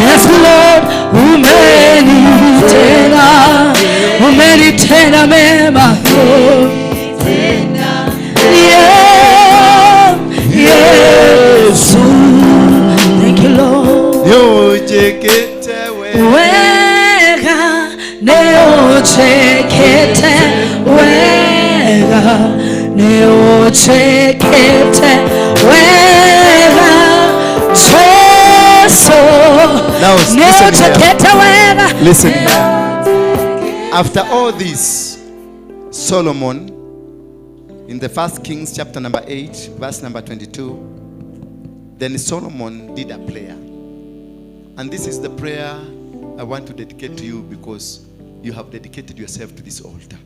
Yes Lord, umenitenda, umenitenda mema. Yeah, Yesu. Thank you Lord. Nĩũnjĩkĩte wega. Wega, nĩũnjĩkĩte wega, nĩũnjĩkĩte wega, Jesu. Now, listen here. Nĩũnjĩkĩte wega. Listen here. After all this, Solomon, in the First Kings chapter number 8, verse number 22, then Solomon did a prayer. And this is the prayer I want to dedicate to you because you have dedicated yourself to this altar.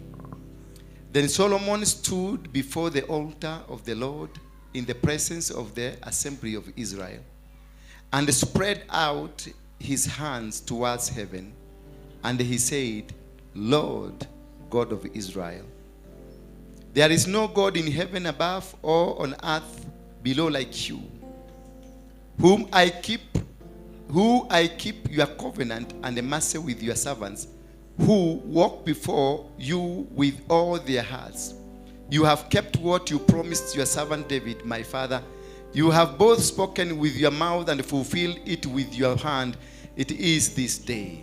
Then Solomon stood before the altar of the Lord in the presence of the assembly of Israel and spread out his hands towards heaven. And he said, Lord, God of Israel, there is no God in heaven above or on earth below like you, whom I keep who I keep your covenant and the mercy with your servants, who walk before you with all their hearts. You have kept what you promised your servant David, my father. You have both spoken with your mouth and fulfilled it with your hand. It is this day.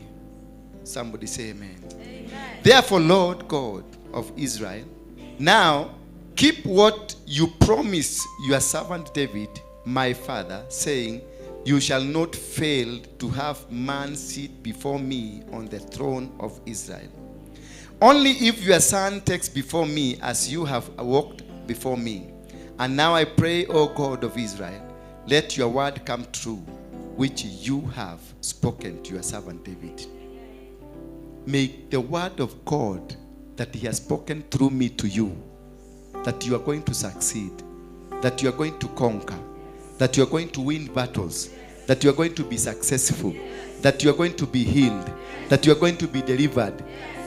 Somebody say amen. Amen. Therefore, Lord God of Israel, now keep what you promised your servant David, my father, saying, you shall not fail to have man sit before me on the throne of Israel. Only if your son takes before me as you have walked before me. And now I pray, O God of Israel, let your word come true, which you have spoken to your servant David. May the word of God that he has spoken through me to you, that you are going to succeed, that you are going to conquer, that you are going to win battles, that you are going to be successful, that you are going to be healed, that you are going to be delivered.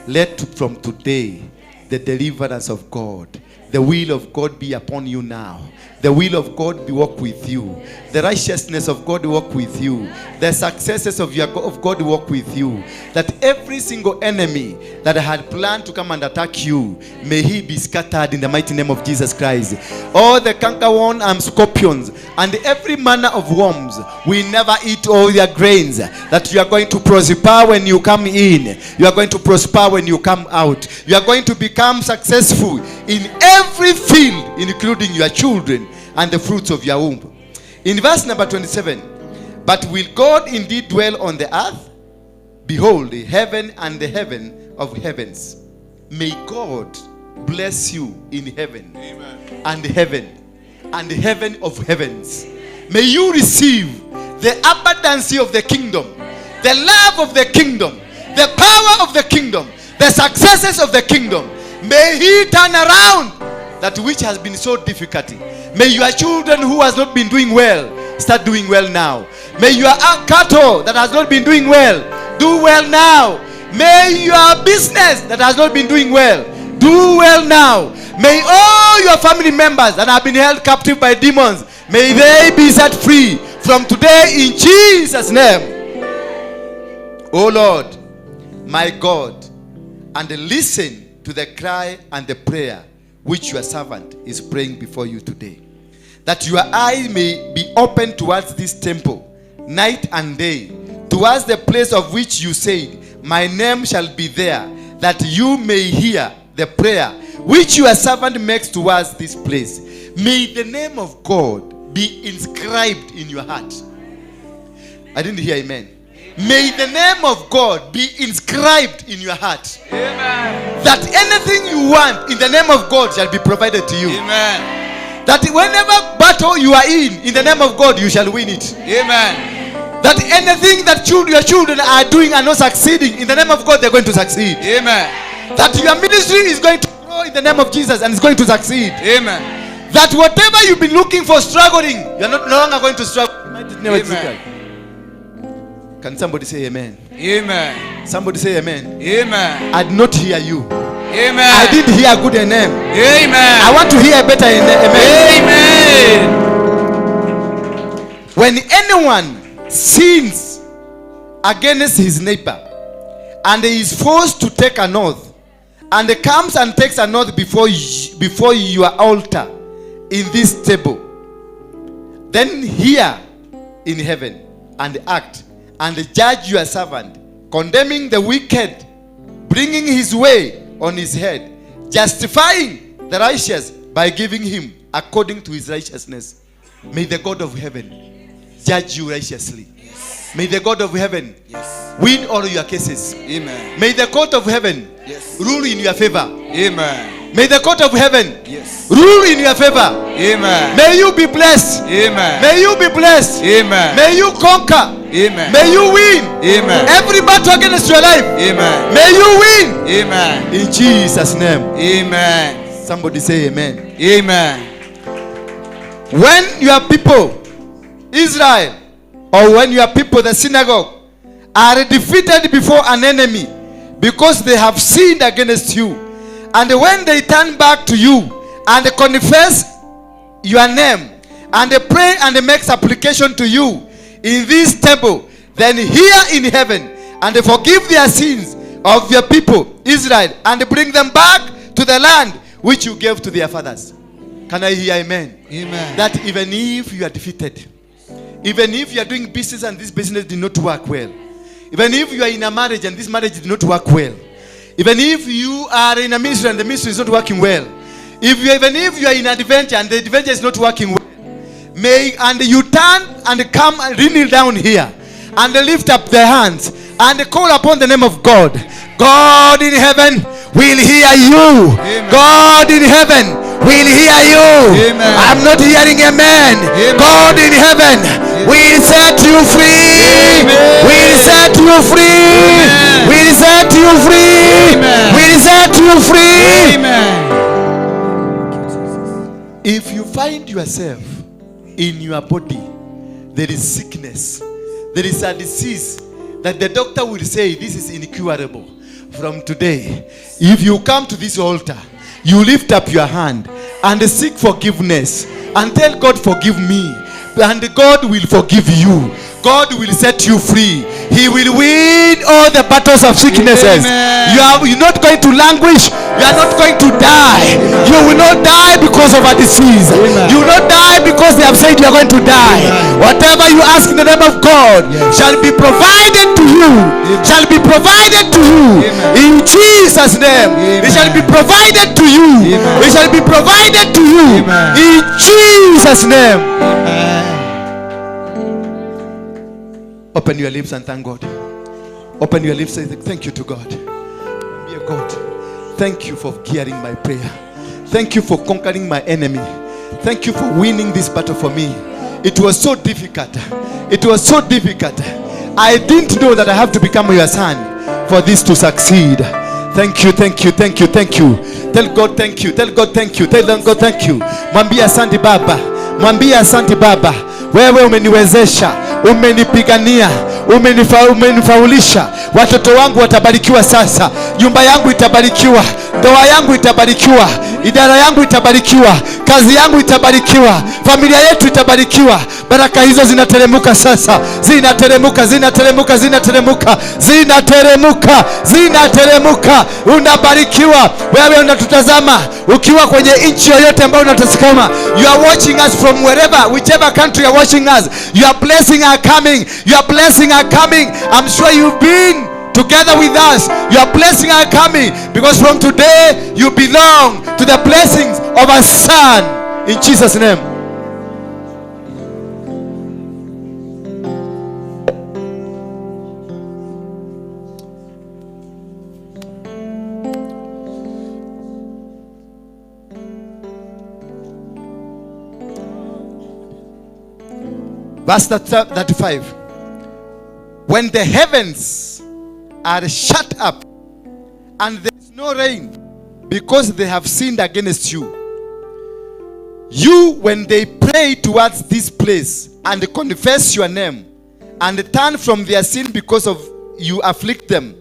Let from today the deliverance of God, the will of God be upon you now. The will of God be walk with you. The righteousness of God walk with you. The successes of God walk with you. That every single enemy that had planned to come and attack you, may he be scattered in the mighty name of Jesus Christ. All the cankerworm and scorpions and every manner of worms will never eat all their grains. That you are going to prosper when you come in. You are going to prosper when you come out. You are going to become successful in every field, including your children and the fruits of your womb. In verse number 27, but will God indeed dwell on the earth? Behold, the heaven and the heaven of heavens. May God bless you in heaven. Amen. And heaven and the heaven of heavens. May you receive the abundance of the kingdom, the love of the kingdom, the power of the kingdom, the successes of the kingdom. May he turn around that which has been so difficult. May your children who has not been doing well start doing well now. May your cattle that has not been doing well do well now. May your business that has not been doing well do well now. May all your family members that have been held captive by demons, may they be set free from today in Jesus' name. O Lord, my God, and listen to the cry and the prayer which your servant is praying before you today, that your eye may be open towards this temple night and day, towards the place of which you said, my name shall be there, that you may hear the prayer which your servant makes towards this place. May the name of God be inscribed in your heart. I didn't hear amen. May the name of God be inscribed in your heart. Amen. That anything you want in the name of God shall be provided to you. Amen. That whenever battle you are in the name of God, you shall win it. Amen. That anything that your children are doing and not succeeding, in the name of God, they're going to succeed. Amen. That your ministry is going to grow in the name of Jesus and is going to succeed. Amen. That whatever you've been looking for, struggling, you're not no longer going to struggle. Amen. Can somebody say amen? Amen. Somebody say amen. Amen. I did not hear you. Amen. I didn't hear a good amen. Amen. I want to hear a better amen. Amen. When anyone sins against his neighbor and is forced to take an oath, and comes and takes an oath before your altar in this table, then hear in heaven and act and judge your servant, condemning the wicked, bringing his way on his head, justifying the righteous by giving him according to his righteousness. May the God of heaven judge you righteously. Yes. May the God of heaven, yes, win all your cases. Amen. May the court of heaven, yes, rule in your favor. Amen. May the court of heaven, yes, rule in your favor. Amen. May you be blessed. Amen. May you be blessed. Amen. May you conquer. Amen. May you win. Amen. Every battle against your life. Amen. May you win. Amen. In Jesus' name. Amen. Somebody say amen. Amen. When your people, Israel, or when your people, the synagogue, are defeated before an enemy because they have sinned against you, and when they turn back to you and confess your name and pray and make supplication to you in this temple, then hear in heaven and forgive their sins of your people Israel, and bring them back to the land which you gave to their fathers. Can I hear amen? Amen. That even if you are defeated, even if you are doing business and this business did not work well, even if you are in a marriage and this marriage did not work well, even if you are in a ministry and the ministry is not working well, even if you are in adventure and the adventure is not working well, may and you turn and come and kneel down here and lift up their hands and call upon the name of God. God in heaven will hear you. Amen. God in heaven will hear you. Amen. I'm not hearing amen. Amen. God in heaven Amen. Will set you free. Amen. Will set you free. Amen. Will set you free. Amen. Will set you free. Amen. If you find yourself in your body, there is sickness, there is a disease that the doctor will say this is incurable. From today, if you come to this altar, you lift up your hand and seek forgiveness and tell God, forgive me, and God will forgive you. God will set you free. He will win all the battles of sicknesses. Amen. You're not going to languish. You are not going to die. Amen. You will not die because of a disease. Amen. You will not die because they have said you are going to die. Amen. Whatever you ask in the name of God, yes, shall be provided to you. Amen. Shall be provided to you. Amen. In Jesus' name. Amen. It shall be provided to you. Amen. It shall be provided to you. Amen. In Jesus' name. Amen. Open your lips and thank God. Open your lips and say thank you to God. Dear God, thank you for hearing my prayer. Thank you for conquering my enemy. Thank you for winning this battle for me. It was so difficult. It was so difficult. I didn't know that I have to become your son for this to succeed. Thank you, thank you, thank you, thank you. Tell God thank you. Tell God thank you. Tell God thank you. Mwambie asante Baba. Mwambie asante Baba. Wewe umeniwezesha, umenipigania, umenifaulisha. Watoto wangu watabarikiwa sasa. Nyumba yangu itabarikiwa, ndoa yangu itabarikiwa, idara yangu itabarikiwa, kazi yangu itabarikiwa, familia yetu itabarikiwa. Baraka hizo zinateremka sasa, zinateremka, zinateremka, zinateremka, zinateremka, zinateremka. Unabarikiwa wewe unatutazama ukiwa kwenye nchi yoyote ambayo unatazama. You are watching us from wherever, whichever country you are watching us. Your blessing are coming. Your blessing are coming. I'm sure you've been together with us. Your blessing are coming, because from today you belong to the blessings of a son, in Jesus' name. Verse 35. When the heavens are shut up and there is no rain, because they have sinned against you, you, when they pray towards this place and confess your name and turn from their sin because of you afflict them,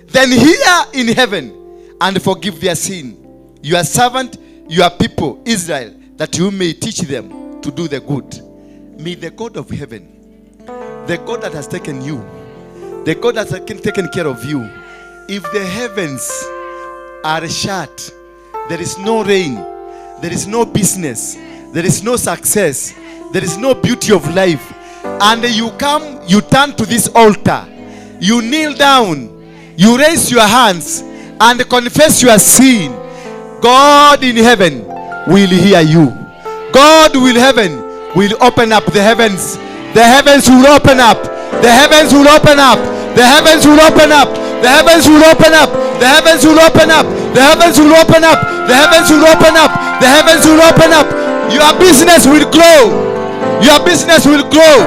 then hear in heaven and forgive their sin, your servant, your people Israel, that you may teach them to do the good. May the God of heaven, the God that has taken you, the God that has taken care of you, if the heavens are shut, there is no rain, there is no business, there is no success, there is no beauty of life, and you come, you turn to this altar, you kneel down, you raise your hands and confess your sin, God in heaven will hear you. God will heaven will open up the heavens. The heavens will open up. The heavens will open up. The heavens will open up. The heavens will open up. The heavens will open up. The heavens will open up. The heavens will open up. The heavens will open up. Your business will grow. Your business will grow.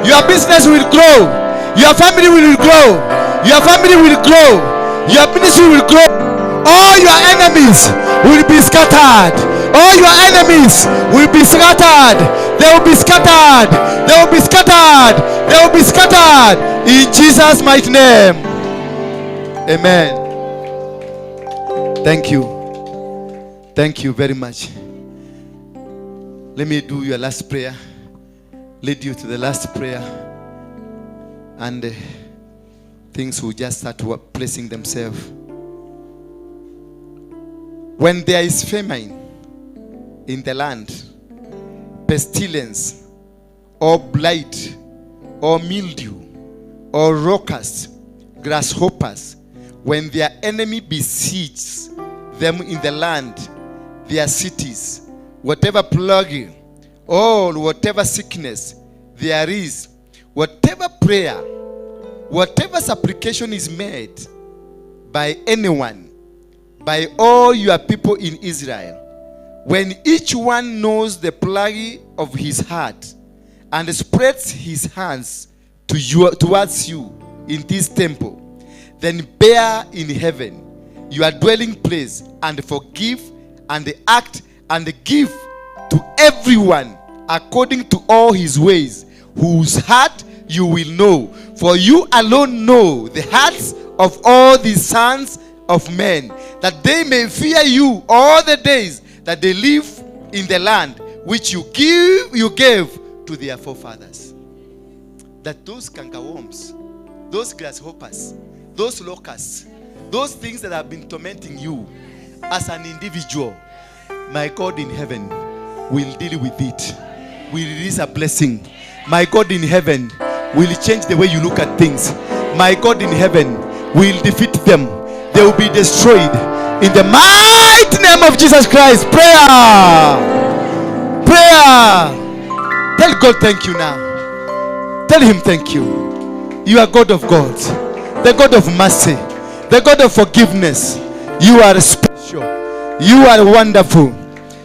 Your business will grow. Your family will grow. Your family will grow. Your ministry will grow. All your enemies will be scattered. All your enemies will be scattered. They will be scattered. They will be scattered. They will be scattered. In Jesus' mighty name. Amen. Thank you. Thank you very much. Let me do your last prayer. Lead you to the last prayer. And things will just start placing themselves. When there is famine in the land, pestilence, or blight, or mildew, or locusts, grasshoppers, when their enemy besieges them in the land, their cities, whatever plague, or whatever sickness there is, whatever prayer, whatever supplication is made by anyone, by all your people in Israel, when each one knows the plague of his heart and spreads his hands to you, towards you in this temple, then bear in heaven your dwelling place and forgive and act and give to everyone according to all his ways, whose heart you will know. For you alone know the hearts of all the sons of men, that they may fear you all the days that they live in the land which you gave to their forefathers. That those cankerworms, those grasshoppers, those locusts, those things that have been tormenting you as an individual, my God in heaven will deal with it. Will release a blessing. My God in heaven will change the way you look at things. My God in heaven will defeat them. They will be destroyed in the mighty name of Jesus Christ. Prayer. Prayer. Tell God thank you now. Tell him thank you. You are God of gods, the God of mercy, the God of forgiveness. You are special. You are wonderful.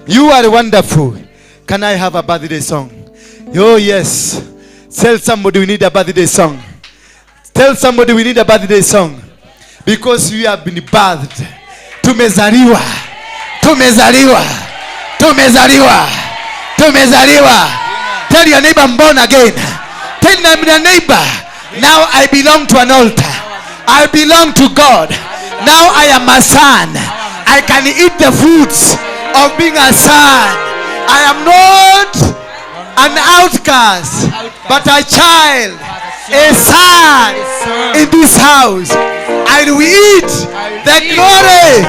You are wonderful. Can I have a birthday song? Oh yes. Tell somebody we need a birthday song. Tell somebody we need a birthday song. Because we have been birthed. Tumezaliwa. Tumezaliwa. Tumezaliwa. Tumezaliwa. Tell your neighbor, I'm born again. Tell your neighbor, now I belong to an altar. I belong to God. Now I am a son. I can eat the fruits of being a son. I am not an outcast, but a child, a son in this house. And we eat the glory,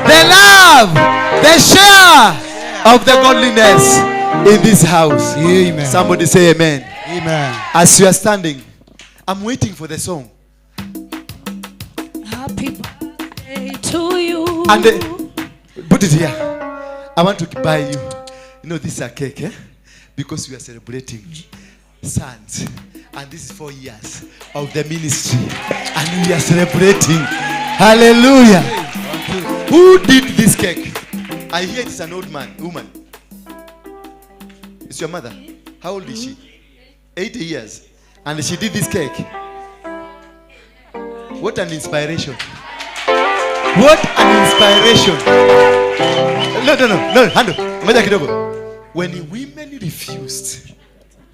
the love, the share of the godliness in this house. Amen. Somebody say amen. Amen. As you are standing, I'm waiting for the song. Happy birthday to you. And put it here. I want to buy you. You know, this is a cake, eh? Because we are celebrating sons. And this is 4 years of the ministry. And we are celebrating. Hallelujah. Who did this cake? I hear it's an old man, woman. It's your mother. How old is she? 80 years. And she did this cake. What an inspiration. What an inspiration. No, handle. Ngoja kidogo. When the women refused,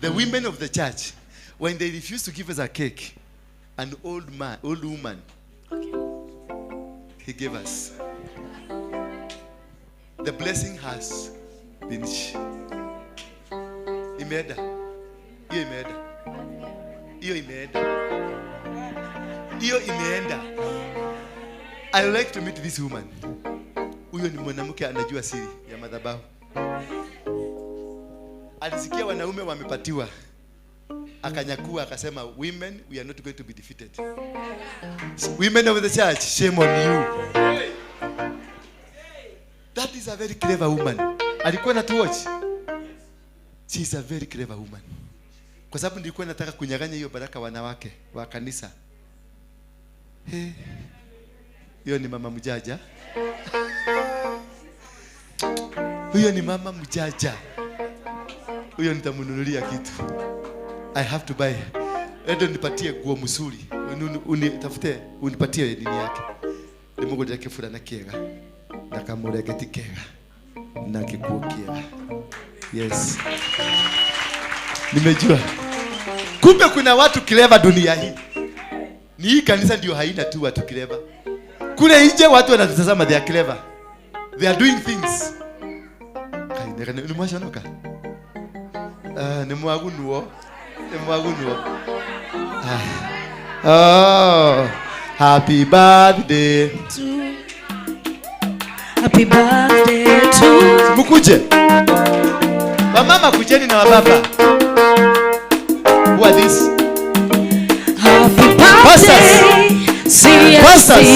the women of the church, when they refused to give us a cake, an old man, old woman, he gave us. The blessing has been imeenda. Hiyo imeenda. Hiyo imeenda. Hiyo imeenda. I would like to meet this woman. Huyo ni mwanamke anajua siri ya madhabahu. Alisikia wanaume wamepatiwa, akanyakua akasema, women, we are not going to be defeated. Women of the church, shame on you. That is a very clever woman. Alikuwa na watch. She is a very clever woman. Kwa sababu nilikuwa nataka kunyang'anya hiyo baraka wanawake wa kanisa. Hey. Hiyo ni mama mjaja. Huyo ni mama mjaja. Huyo nitamnunulia kitu. I have to buy. Endo nipatie nguo mzuri. Unitafute, unipatie nini yake. Nimugurire kibura kiega. Na kamurengeti kega. Na kikuo kiega. Yes. Nimejua. Kumbe kuna watu clever dunia hii. Ni hii kanisa ndio haina tu watu clever. Kule nje watu wanatazama, they are clever. They are doing things. Kai, nimwasha noka. Ni mwagunuo. Ni mwagunuo. Oh, happy birthday to happy birthday to mukuje. Wamama kujeni na wababa. Who are these? Happy birthday, CFC. Pastors.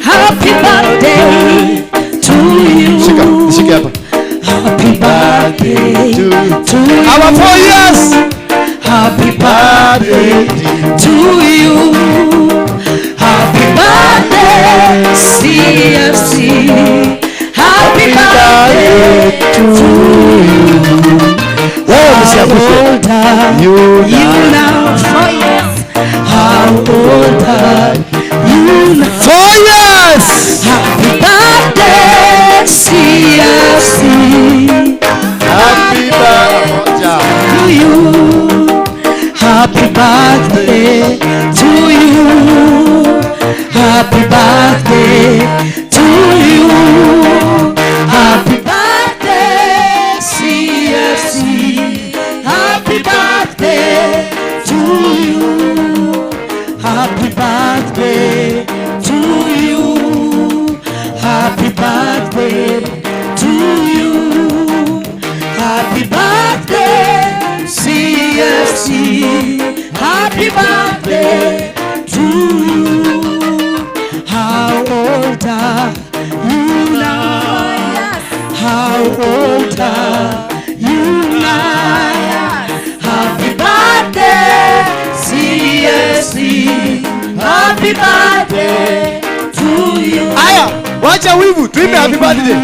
Happy birthday to you. Shika, shika hapa. Happy birthday to you. Our 4 years. Happy birthday to you. Happy birthday, CFC. Happy birthday to you. How old are you now? 4 years. How old are you now? 4 years. Happy birthday, CFC. Happy birthday to you. Happy birthday to you. Happy birthday to you. Happy birthday, CFC. Happy birthday to you. Happy birthday to you. Happy birthday to you. Happy birthday, CFC. Happy birthday to you. How old are you now? How old are you now? Happy birthday, CFC. Happy birthday to you. Aya, wacha wivu, tuimbe happy birthday.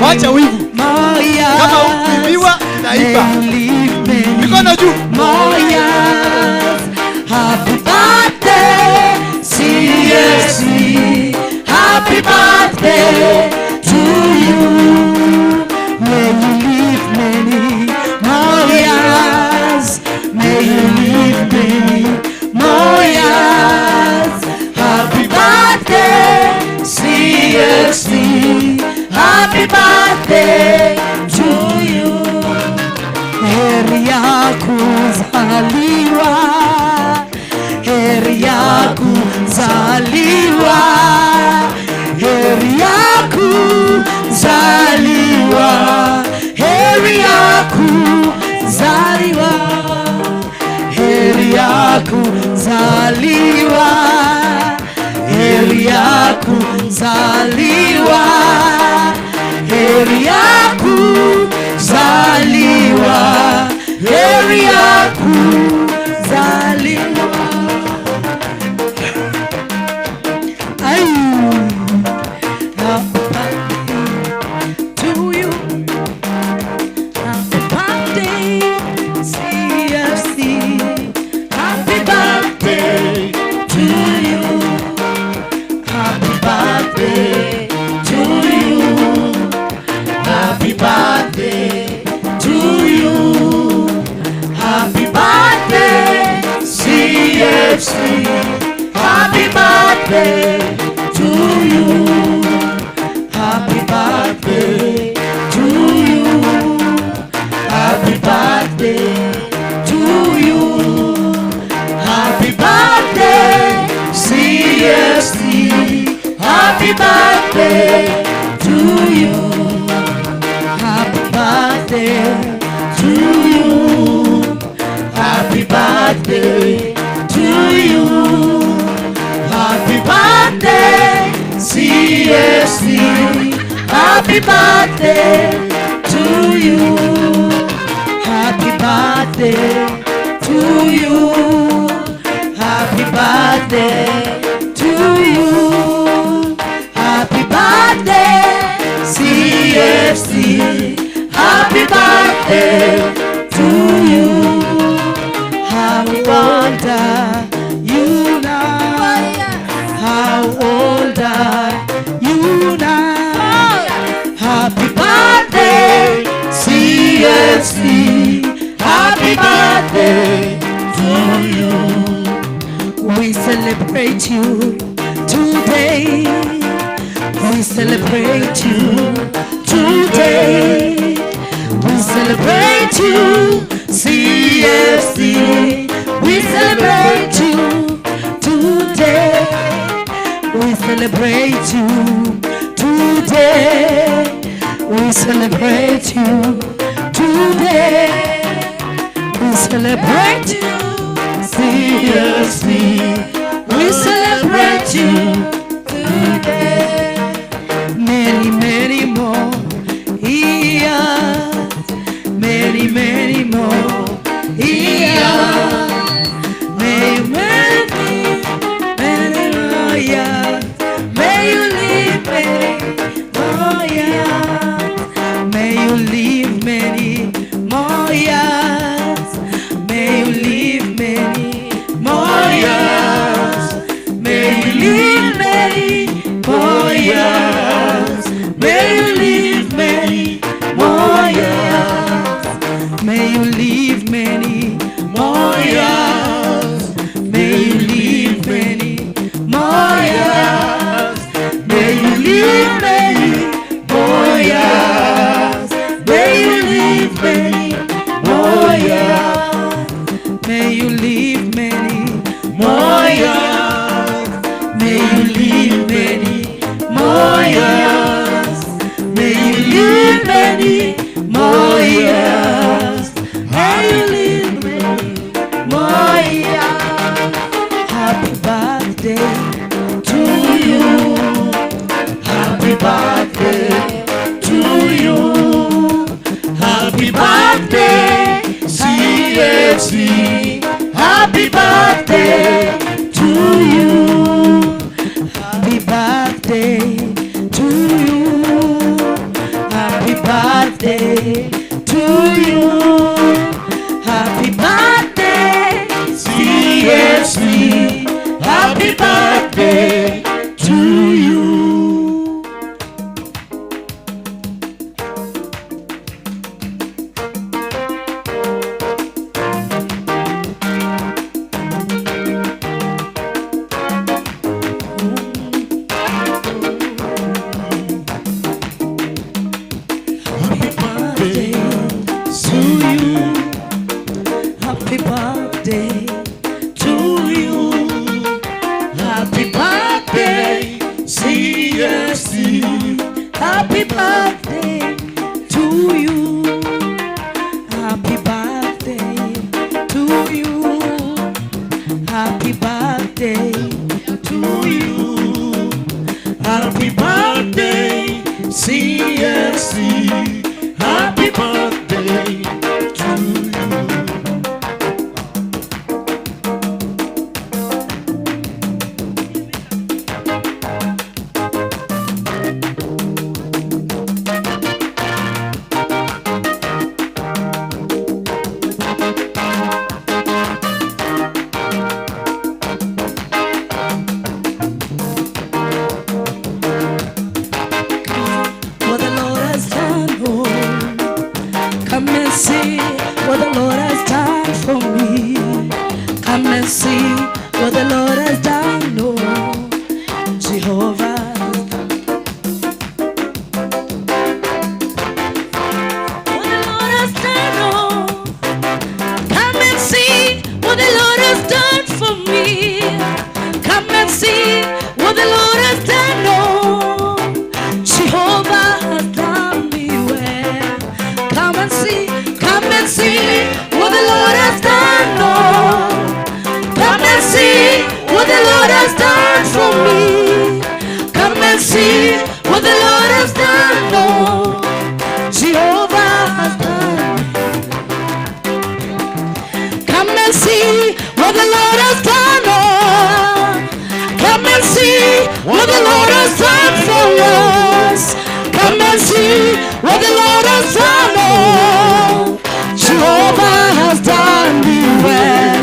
Wacha wivu. Kama ukiimbiwa naiba. Mikono juu. Happy birthday, CFC. Happy birthday to you. May you live many more years. May you live many more years. Happy birthday, CFC. Happy birthday to you. Heri ya kuzaliwa. Heri ya kuzaliwa. Heri ya kuzaliwa. Heri ya kuzaliwa. Heri ya kuzaliwa. Heri ya kuzaliwa. Heri ya kuzaliwa. Heri ya kuzaliwa. Ay. Happy birthday to you. Happy birthday, CFC. Happy birthday to you. Happy birthday to you. Happy birthday to you. Happy birthday, CFC. Happy birthday to you. Happy birthday to you. Happy birthday to you. Happy birthday, CFC. Happy birthday to you. Happy birthday to you. Happy birthday to you. Happy birthday, CFC. Happy birthday to you. Happy birthday to you. Happy birthday to you. Happy birthday, CFC. Happy birthday to you. How old are you now? How old are you now? Happy birthday, CFC. Happy birthday to you. We celebrate you today. We celebrate you today. We celebrate celebrate you, CFC. We celebrate you today. We celebrate you today. We celebrate you today. We celebrate you, CFC. We celebrate you today. Many, many more years. Many, many more years. May many, many more years. May you live many more years. May you live many more years. May you live many more years. May you live many more years. May you live many more years. May you live many more years. May you live many more years. May you live many more years. May you live many more years. May you live many more years. May you live many more years. May you live many more years. May you live many more years. Happy birthday to you. Happy birthday to you. Happy birthday, CFC. Happy birthday to you. Happy birthday to you. Happy birthday to you. Happy birthday, CFC. Happy birthday to you. Happy birthday to you. Happy birthday to you. Happy birthday, CFC. Happy birthday to you. Happy birthday to you. Happy birthday to you. Happy birthday, CFC. Happy birthday to you. What the Lord has done, oh. Come and see what the Lord has done for me. Come and see what the Lord has done, oh. Jehovah. What the Lord has done, oh. Come and see what the Lord has done for me. Come and see what the Lord has done, oh. Jehovah has done me well. Come and see what the Lord has done, oh. Come and see what the Lord has done for me. Come and see what the Lord has done, oh. Jehovah has done. Come and see what the Lord has done, oh. Come and see what the Lord has done for us. Come and see what the Lord has done, oh. Jehovah has done me well.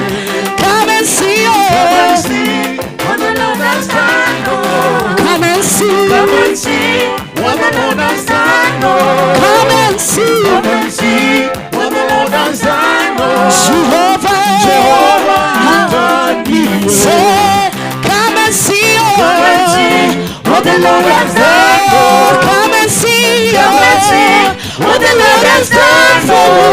Come and see, oh. What the Lord has done, oh. Come and see. Come and see what the Lord has done, oh. Come and see. Come and see what the Lord has done, oh. Jehovah, Jehovah has done me well. Say, come and see, oh. Come and see what the Lord has done. Oh. Come and see, Come and see oh. What the Lord has done for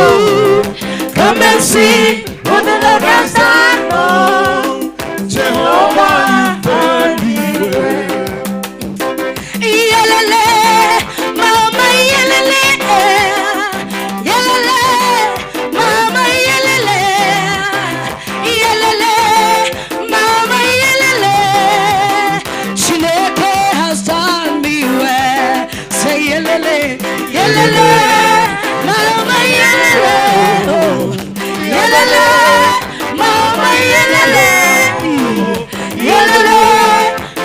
see what the Lord has done. Oh, Jehovah, you've done me well. Yelele, mama yelele, yelele, mama yelele, yelele, mama yelele. Chineke has done me well. Say yelele, yelele, mama yelele, oh, yelele, mama yelele, yelele,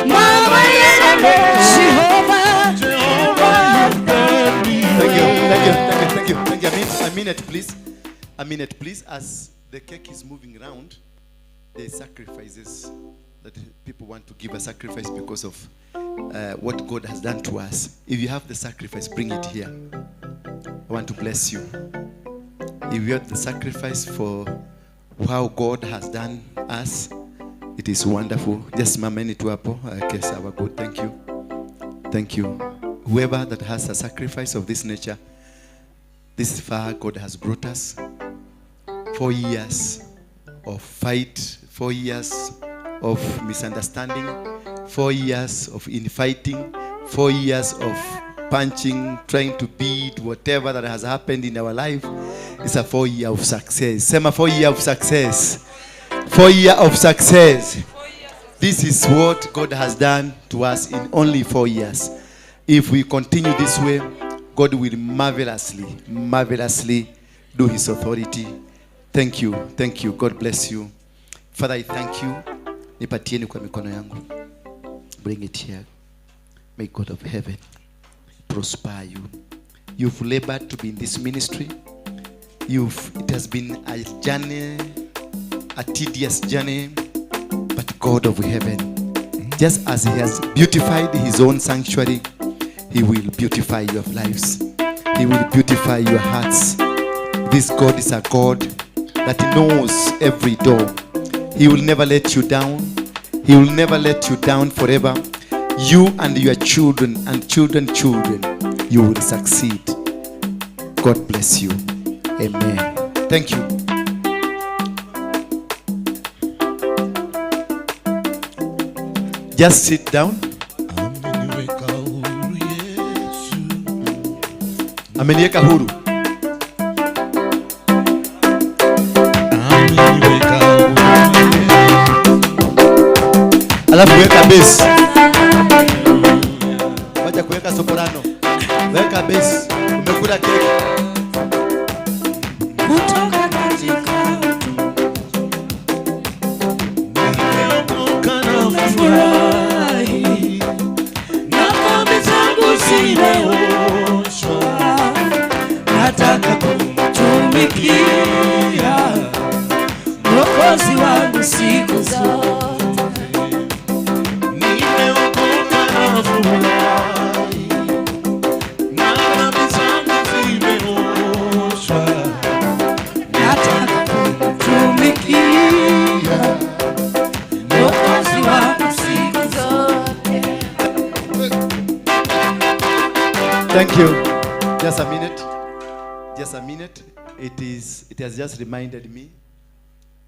mama yelele. Jehovah, Jehovah, you've done me Thank you, thank you, well. thank you, thank you, thank you. A minute, please. A minute, please. As the cake is moving round, there are sacrifices that people want to give a sacrifice because of what God has done to us. If you have the sacrifice, bring it here. I want to bless you. If you have the sacrifice for how God has done us, it is wonderful. Just mameni tu hapo. Okay, sawa, good. Thank you. Thank you. Whoever that has a sacrifice of this nature, this far God has brought us. 4 years of fight, 4 years of misunderstanding, 4 years of infighting, 4 years of punching, trying to beat whatever that has happened in our life. It's a 4 year of success. Sema 4 year of success. 4 year of success. This is what God has done to us in only 4 years. If we continue this way, God will marvelously, marvelously do his authority. Thank you. Thank you. God bless you. Father, I thank you. Nipatieni kwa mikono yangu. Bring it here. May God of heaven prosper you. You've labored to be in this ministry. It has been a journey, a tedious journey, but God of heaven, just as he has beautified his own sanctuary, he will beautify your lives. He will beautify your hearts. This God is a God that knows every door. He will never let you down. He will never let you down forever. You and your children and children, children, you will succeed. God bless you. Amen. Thank you. Just sit down. Ameniweka huru Yesu. Ameniweka huru. Ameniweka huru Yesu. Alafu weka bass. Wacha kuweka soprano. Weka bass. Umekula keki. Kutoka katika Nimeokoka na furahi na dhambi zangu zimeoshwa, nataka kumtumikia Mwokozi wangu siku zote. Nimeokoka na furahi na dhambi zangu zimeoshwa. Nataka kumtumikia Mwokozi wangu siku zote. Thank you. Just a minute. Just a minute. It has just reminded me.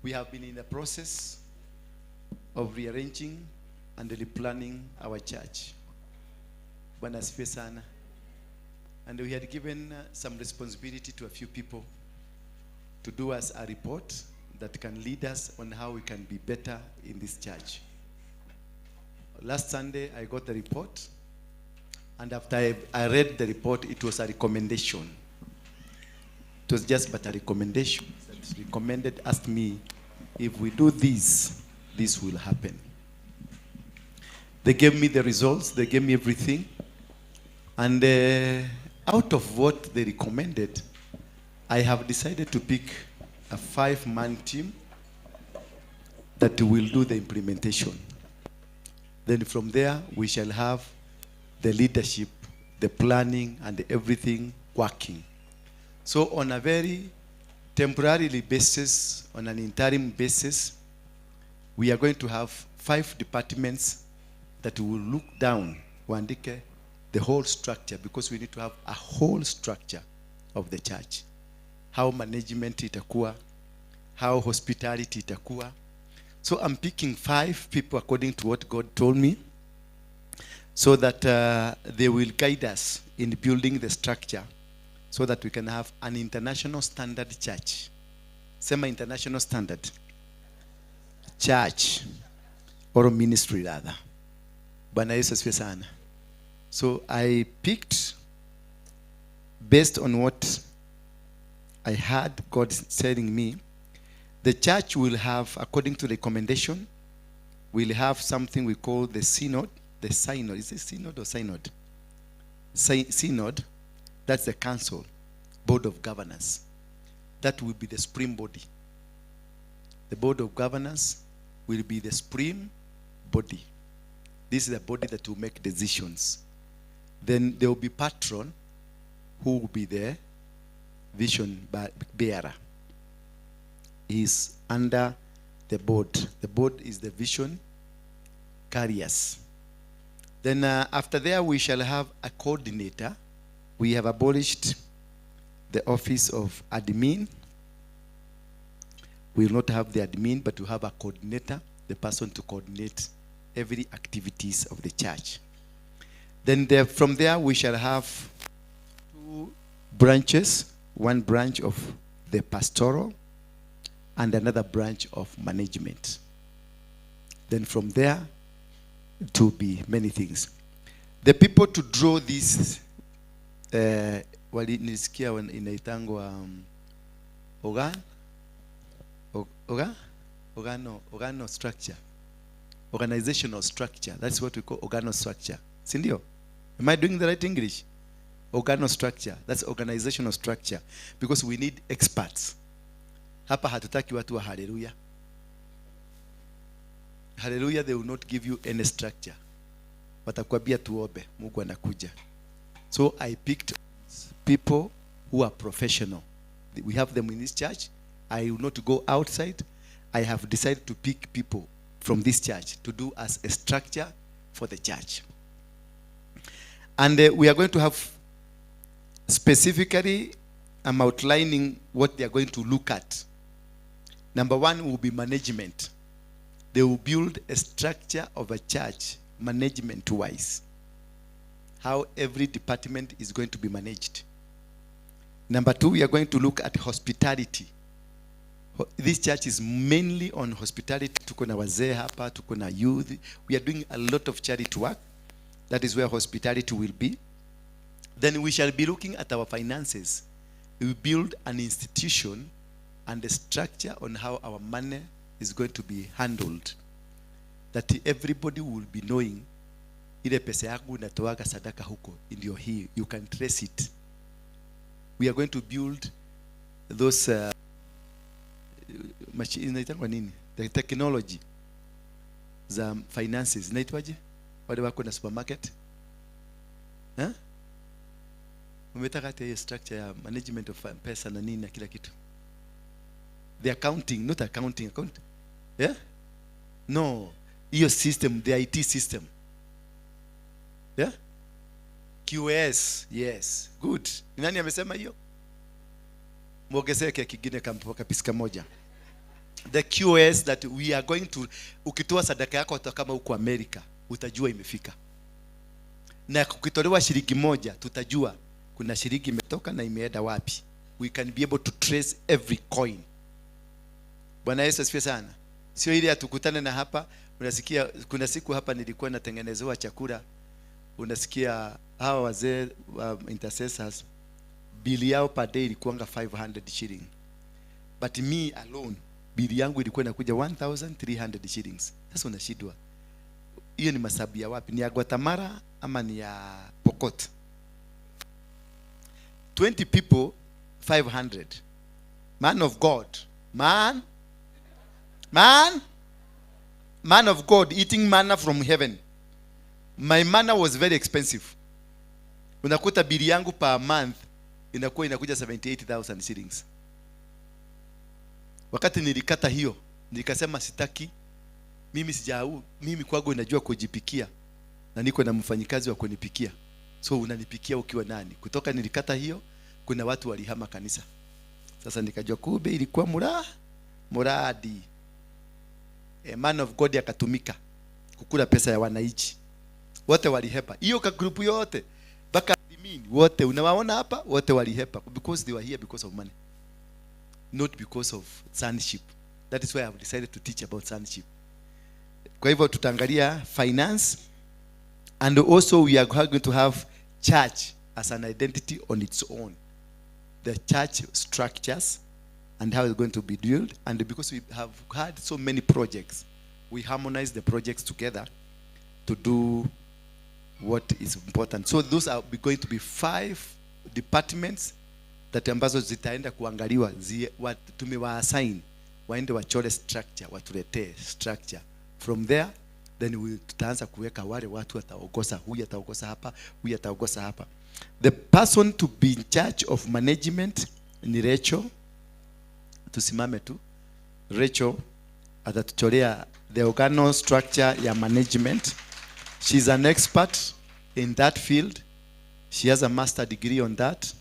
We have been in the process of rearranging and replanning our church. Bwana asifiwe sana. And we had given some responsibility to a few people to do us a report that can lead us on how we can be better in this church. Last Sunday, I got the report. And after I read the report, it was a recommendation. It was just but a recommendation. That recommended, asked me, if we do this, this will happen. They gave me the results, they gave me everything. And out of what they recommended, I have decided to pick a 5-man team that will do the implementation. Then from there, we shall have the leadership, the planning, and everything working. So on a very temporarily basis, on an interim basis, we are going to have 5 departments that will look down, waandike the whole structure, because we need to have a whole structure of the church. How management itakuwa, how hospitality itakuwa. So I'm picking 5 people according to what God told me, so that they will guide us in building the structure so that we can have an international standard church. Sema international standard church or ministry rather. Bwana Yesu asifiwe sana. So I picked based on what I had God telling me. The church will have, according to recommendation, will have something we call the synod. The synod. Is it synod or synod? Synod. That's the council, board of governors. That will be the supreme body. The board of governors will be the supreme body. This is the body that will make decisions. Then there will be patron who will be the vision bearer. He is under the board. The board is the vision carriers. Then after there, we shall have a coordinator. We have abolished the office of admin. We will not have the admin, but we have a coordinator, the person to coordinate every activities of the church. Then from there, we shall have 2 branches, one branch of the pastoral and another branch of management. Then from there, to be many things. The people to draw this, walinisikia inaitangwa organo structure, organizational structure. That's what we call organo structure. Sindio? Am I doing the right English? Organo structure. That's organizational structure, because we need experts. Hapa hatutaki watu wa hallelujah. Hallelujah, they will not give you any structure. Watakwambia tuombe, Mungu anakuja. So I picked people who are professional. We have them in this church. I will not go outside. I have decided to pick people from this church to do as a structure for the church. And we are going to have specifically, I'm outlining what they are going to look at. Number 1 will be management. They will build a structure of a church management-wise. How every department is going to be managed. Number 2, we are going to look at hospitality. This church is mainly on hospitality. Tuko na wazee hapa, tuko na youth. We are doing a lot of charity work. That is where hospitality will be. Then we shall be looking at our finances. We will build an institution and a structure on how our money is going to be handled. That everybody will be knowing, ile pesa yangu natoaga sadaka huko, ndio hii. You can trace it. We are going to build those inaitangwa nini? The technology za finances. Inaitwaje? Wale wako na supermarket? Huh? Umetaka hata hiyo structure ya management of pesa na nini na kila kitu. The accounting, not accounting, account. Yeah? No. Hiyo system, the IT system. Yeah? QS, yes. Good. Ni nani amesema hiyo? Muongezeke kingine kapisi moja. The QS that we are going to, ukitoa sadaka yako hata kama uko America, utajua imefika. Na ukitolewa shilingi moja, tutajua kuna shilingi imetoka na imeenda wapi. We can be able to trace every coin. Bwana Yesu asifiwe sana. Sio ile atukutane na hapa, unasikia kuna siku hapa nilikuwa natengenezewa chakula, unasikia hawa wazee intercessors bili yao per day ilikuwanga 500 shilling. But me alone bili yangu ilikuwa inakuja 1300 shillings. Sasa unashindwa. Hiyo ni masabu ya wapi? Ni ya Guatemala ama ni ya Pokot? 20 people 500. Man of God. Man of God eating manna from heaven. My manna was very expensive. Unakuta bili yangu per month inakuwa inakuja 78,000 shillings. Wakati nilikata hiyo, nikasema sitaki. Mimi sijau, mimi kwangu najua kujipikia na niko na mfanyikazi wa kunipikia. So unanipikia ukiwa nani? Kutoka nilikata hiyo, kuna watu walihama kanisa. Sasa nikajua kumbe ilikuwa Muradi. A man of God akatumika kukula pesa ya wananchi. Wote walihepa. Hiyo ka group yote mpaka admin wote unawaona hapa, wote walihepa because they were here because of money, not because of sonship. That is why I have decided to teach about sonship. Kwa hivyo tutaangalia finance, and also we are going to have church as an identity on its own. The church structures and how it's going to be built. And because we have had so many projects, we harmonize the projects together to do what is important. So those are going to be 5 departments that ambazo zitaenda kuangaliwa, tumewa-assign waende wachore structure, watuletee structure. From there then we tutaanza kuweka wale watu wataongoza, huyu ataongoza hapa, huyu ataongoza hapa. The person to be in charge of management ni Rachel. Tusimame tu. Rachel atatuchorea the organo structure ya management. She's an expert in that field. She has a master degree on that.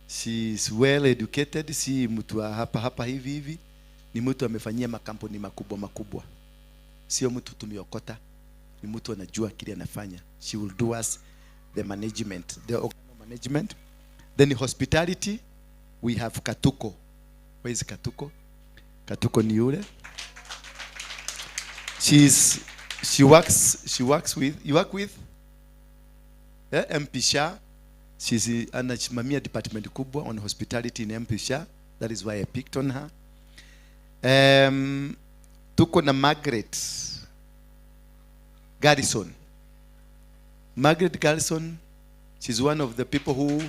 She is well educated. Si mtu wa hapa hapa hivi hivi. Ni mtu amefanyia makampuni makubwa makubwa. Sio mtu tumiokota. Ni mtu anajua kile anafanya. She will do us the management, the organo management. Then hospitality, we have Katuko. Where is Katuko? Katuko ni yule. She works with, you work with? Yeah, MP Shah. She's anasimamia department kubwa on hospitality in MP Shah. That is why I picked on her. Tuko na Margaret Garrison. Margaret Garrison, she's one of the people who,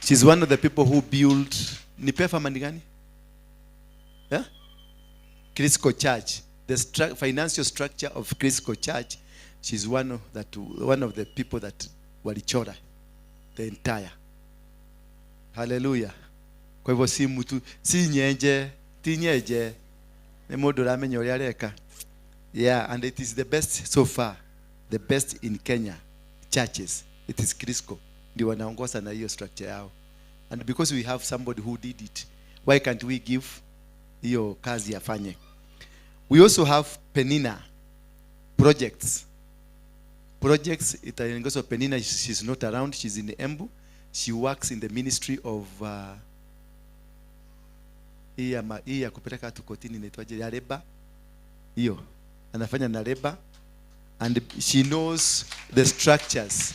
she's one of the people who built, ni pefa mani gani? Yeah? Crisco Church, the financial structure of Crisco Church. She's one of the people that walichora the entire. Hallelujah. Kwa hivyo si mtu, si nyenje, ti nyenje. Ni mundu uramenya uria areka. Yeah, and it is the best so far. The best in Kenya churches. It is Crisco. Ndio wanaongoza na hiyo structure yao. And because we have somebody who did it, why can't we give hiyo kazi afanye? We also have Penina projects. Projects, itaongozwa Penina, she's not around, she's in Embu. She works in the ministry of hii ya kupeleka watu kotini inaitwaje, ya leba. Hiyo anafanya na leba, and she knows the structures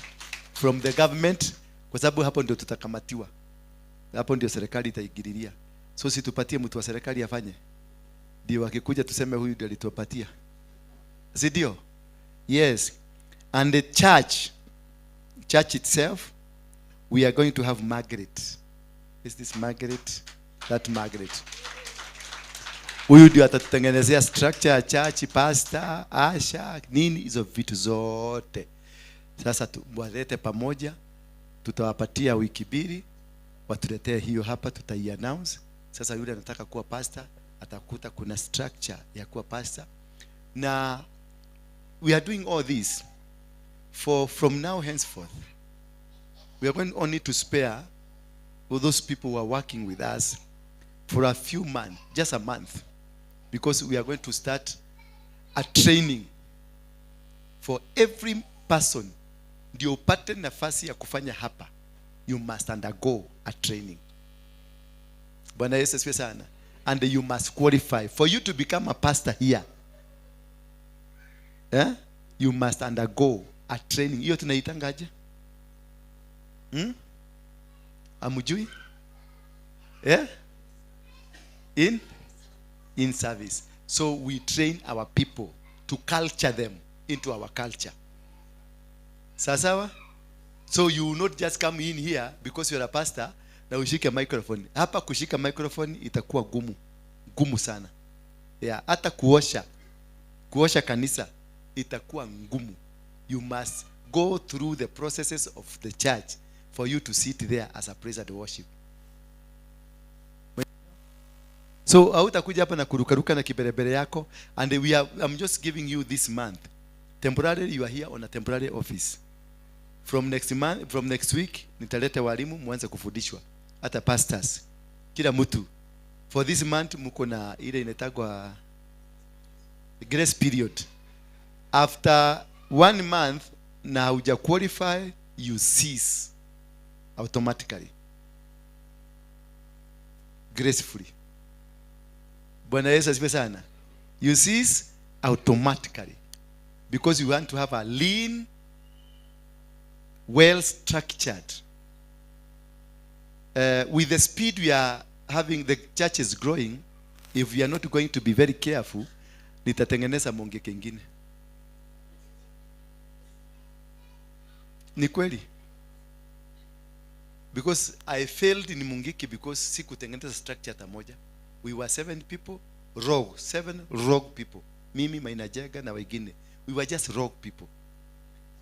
from the government, kwa sababu hapo ndio tutakamatiwa. Hapo ndio serikali itaingililia. So si tupatie mtu wa serikali afanye, ndio akikuja tuseme huyu ndiye alitupatia, si ndio? Yes. And the church itself, we are going to have Margaret. Is this Margaret? That Margaret. Huyu ndio atatutengenezea structure ya church, pastor, asha, nini hizo vitu zote. Sasa tuwalete pamoja, tutawapatia wiki mbili, watuletee hiyo hapa, tutai-announce. Sasa yule anataka kuwa pastor, atakuta kuna structure ya kuwa pastor. Na we are doing all this for from now henceforth. We are going only to spare all those people who are working with us for a few months, just a month, because we are going to start a training for every person. Ndio upate nafasi ya kufanya hapa, you must undergo a training. Bwana Yesu asifiwe sana. And you must qualify. For you to become a pastor here, you must undergo a training. Hiyo tunaitangaje? Amujui? In service. So we train our people to culture them into our culture. Sawa? So you will not just come in here because you're a pastor na ushike microphone. Hapa kushika microphone itakuwa gumu. Gumu sana. Yeah, hata kuosha kanisa itakuwa ngumu. You must go through the processes of the church for you to sit there as a praise and worship. So hautakuja hapa na kurukaruka na kiberebere yako. And we are, I'm just giving you this month. Temporarily you are here on a temporary office. From next month, from next week nitaleta walimu muanze kufundishwa. Hata pastors. Kila mtu. For this month mko na ile inaitagwa grace period. After 1 month na hauja qualify, you cease automatically. Gracefully. Bwana Yesu asifiwe sana. You cease automatically because you want to have a lean, well structured. With the speed we are having, the church is growing. If we are not going to be very careful, nitatengeneza monge kengine. Ni kweli. Because I failed in Mungiki because sikutengeneza structure hata moja. We were 7 people, rogue, 7 rogue people. Mimi, Maina Jega na wengine. We were just rogue people.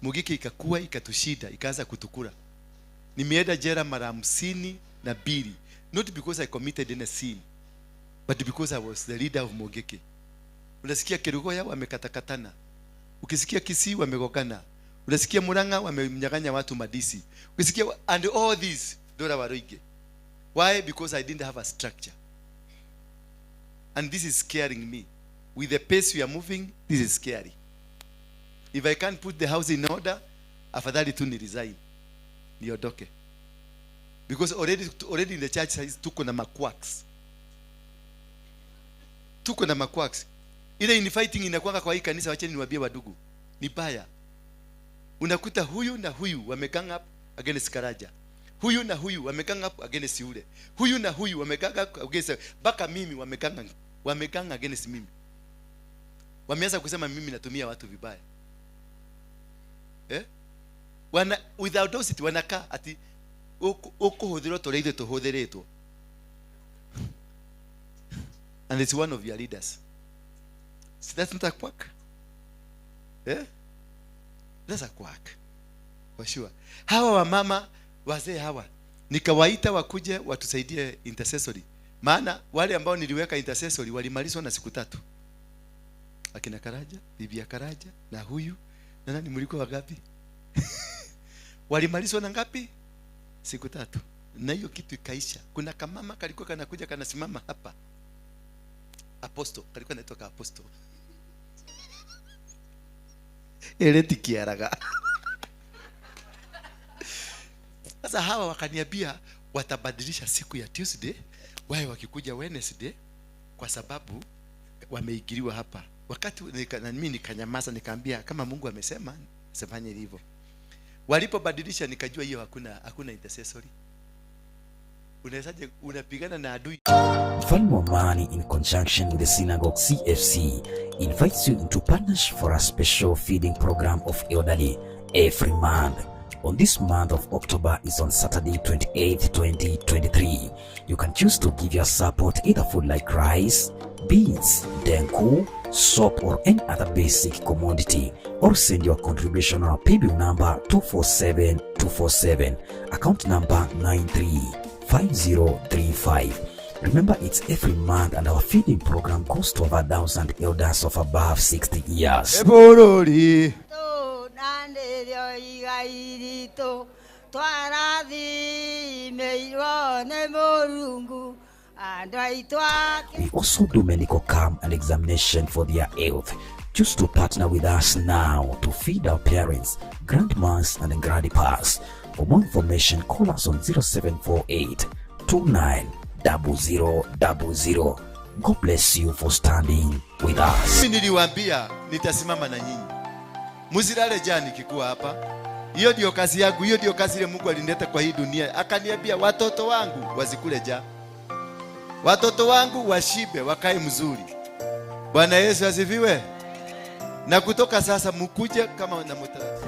Mungiki ikakua, ikatushida, ikaanza kutukura. Nimeenda jela mara 52. Not because I committed any sin, but because I was the leader of Mungiki. Unasikia Kerugoya wamekatakatana. Ukisikia Kisii wamegogana. Unasikia Murang'a wamemnyang'anya watu madisi. Ukisikia and all this Dora Waruinge. Why? Because I didn't have a structure. And this is scaring me. With the pace we are moving, this is scary. If I can't put the house in order, afadhali tu ni resign. Niondoke. Because already in the church size tuko na maquacks. Tuko na maquacks. Ile infighting inakuanga kwa hii kanisa, wacheni niwaambie wadugu. Ni baya. Unakuta huyu na huyu wamegang up against Karaja. Huyu na huyu wamegang up against yule. Huyu na huyu wamegang up against, mpaka mimi wamegang against mimi. Wameanza kusema mimi natumia watu vibaya. Wana with audacity wanakaa ati ukuhuthirwo toria ithuĩ tũhũthĩrĩtwo. And it's one of your leaders. So that's not a quack. That's a quack. For sure. Hawa wamama wazee hawa nikawaita wakuje watusaidie intercessory. Maana wale ambao niliweka intercessory walimalizwa na siku 3. Akina Karaja, bibi ya Karaja na huyu na nani, mlikuwa wangapi? Walimalizwa na ngapi? Siku 3. Na hiyo kitu ikaisha. Kuna kamama kalikuwa kanakuja kanasimama hapa. Apostle, kalikuwa anaitwa ka Apostle. Eleti kiaraga. Sasa hawa wakaniambia watabadilisha siku ya Tuesday, wae wakikuja Wednesday, kwa sababu wameingiliwa hapa. Wakati na mimi nikanyamaza, nikaambia kama Mungu amesema sifanye hivyo. Walipobadilisha nikajua hiyo hakuna intercessory. Unawezaje unapigana na adui? Mfalme wa Amani in conjunction with the Synagogue CFC invites you into partnership for a special feeding program of elderly every month. On this month of October is on Saturday 28th, 2023. You can choose to give your support either food like rice, beans, denku, soap or any other basic commodity, or send your contribution on our paybill number 247247, account number 935035. Remember, it's every month and our feeding program goes to over 1,000 elders of above 60 years. Eborori. We also do medical camp and examination for their health. Choose to partner with us now to feed our parents, grandmas and grandpas. For more information, call us on 0748 290000. God bless you for standing with us. Mimi niliwaambia nitasimama na nyinyi. Msilale jana nikikuwa hapa. Hiyo ndio kazi yangu, hiyo ndio kazi ile Mungu alinileta kwa hii dunia. Akaniambia watoto wangu wasikule njaa. Watoto wangu washibe, wakae mzuri. Bwana Yesu asifiwe. Na kutoka sasa mkuje kama na mtaratibu.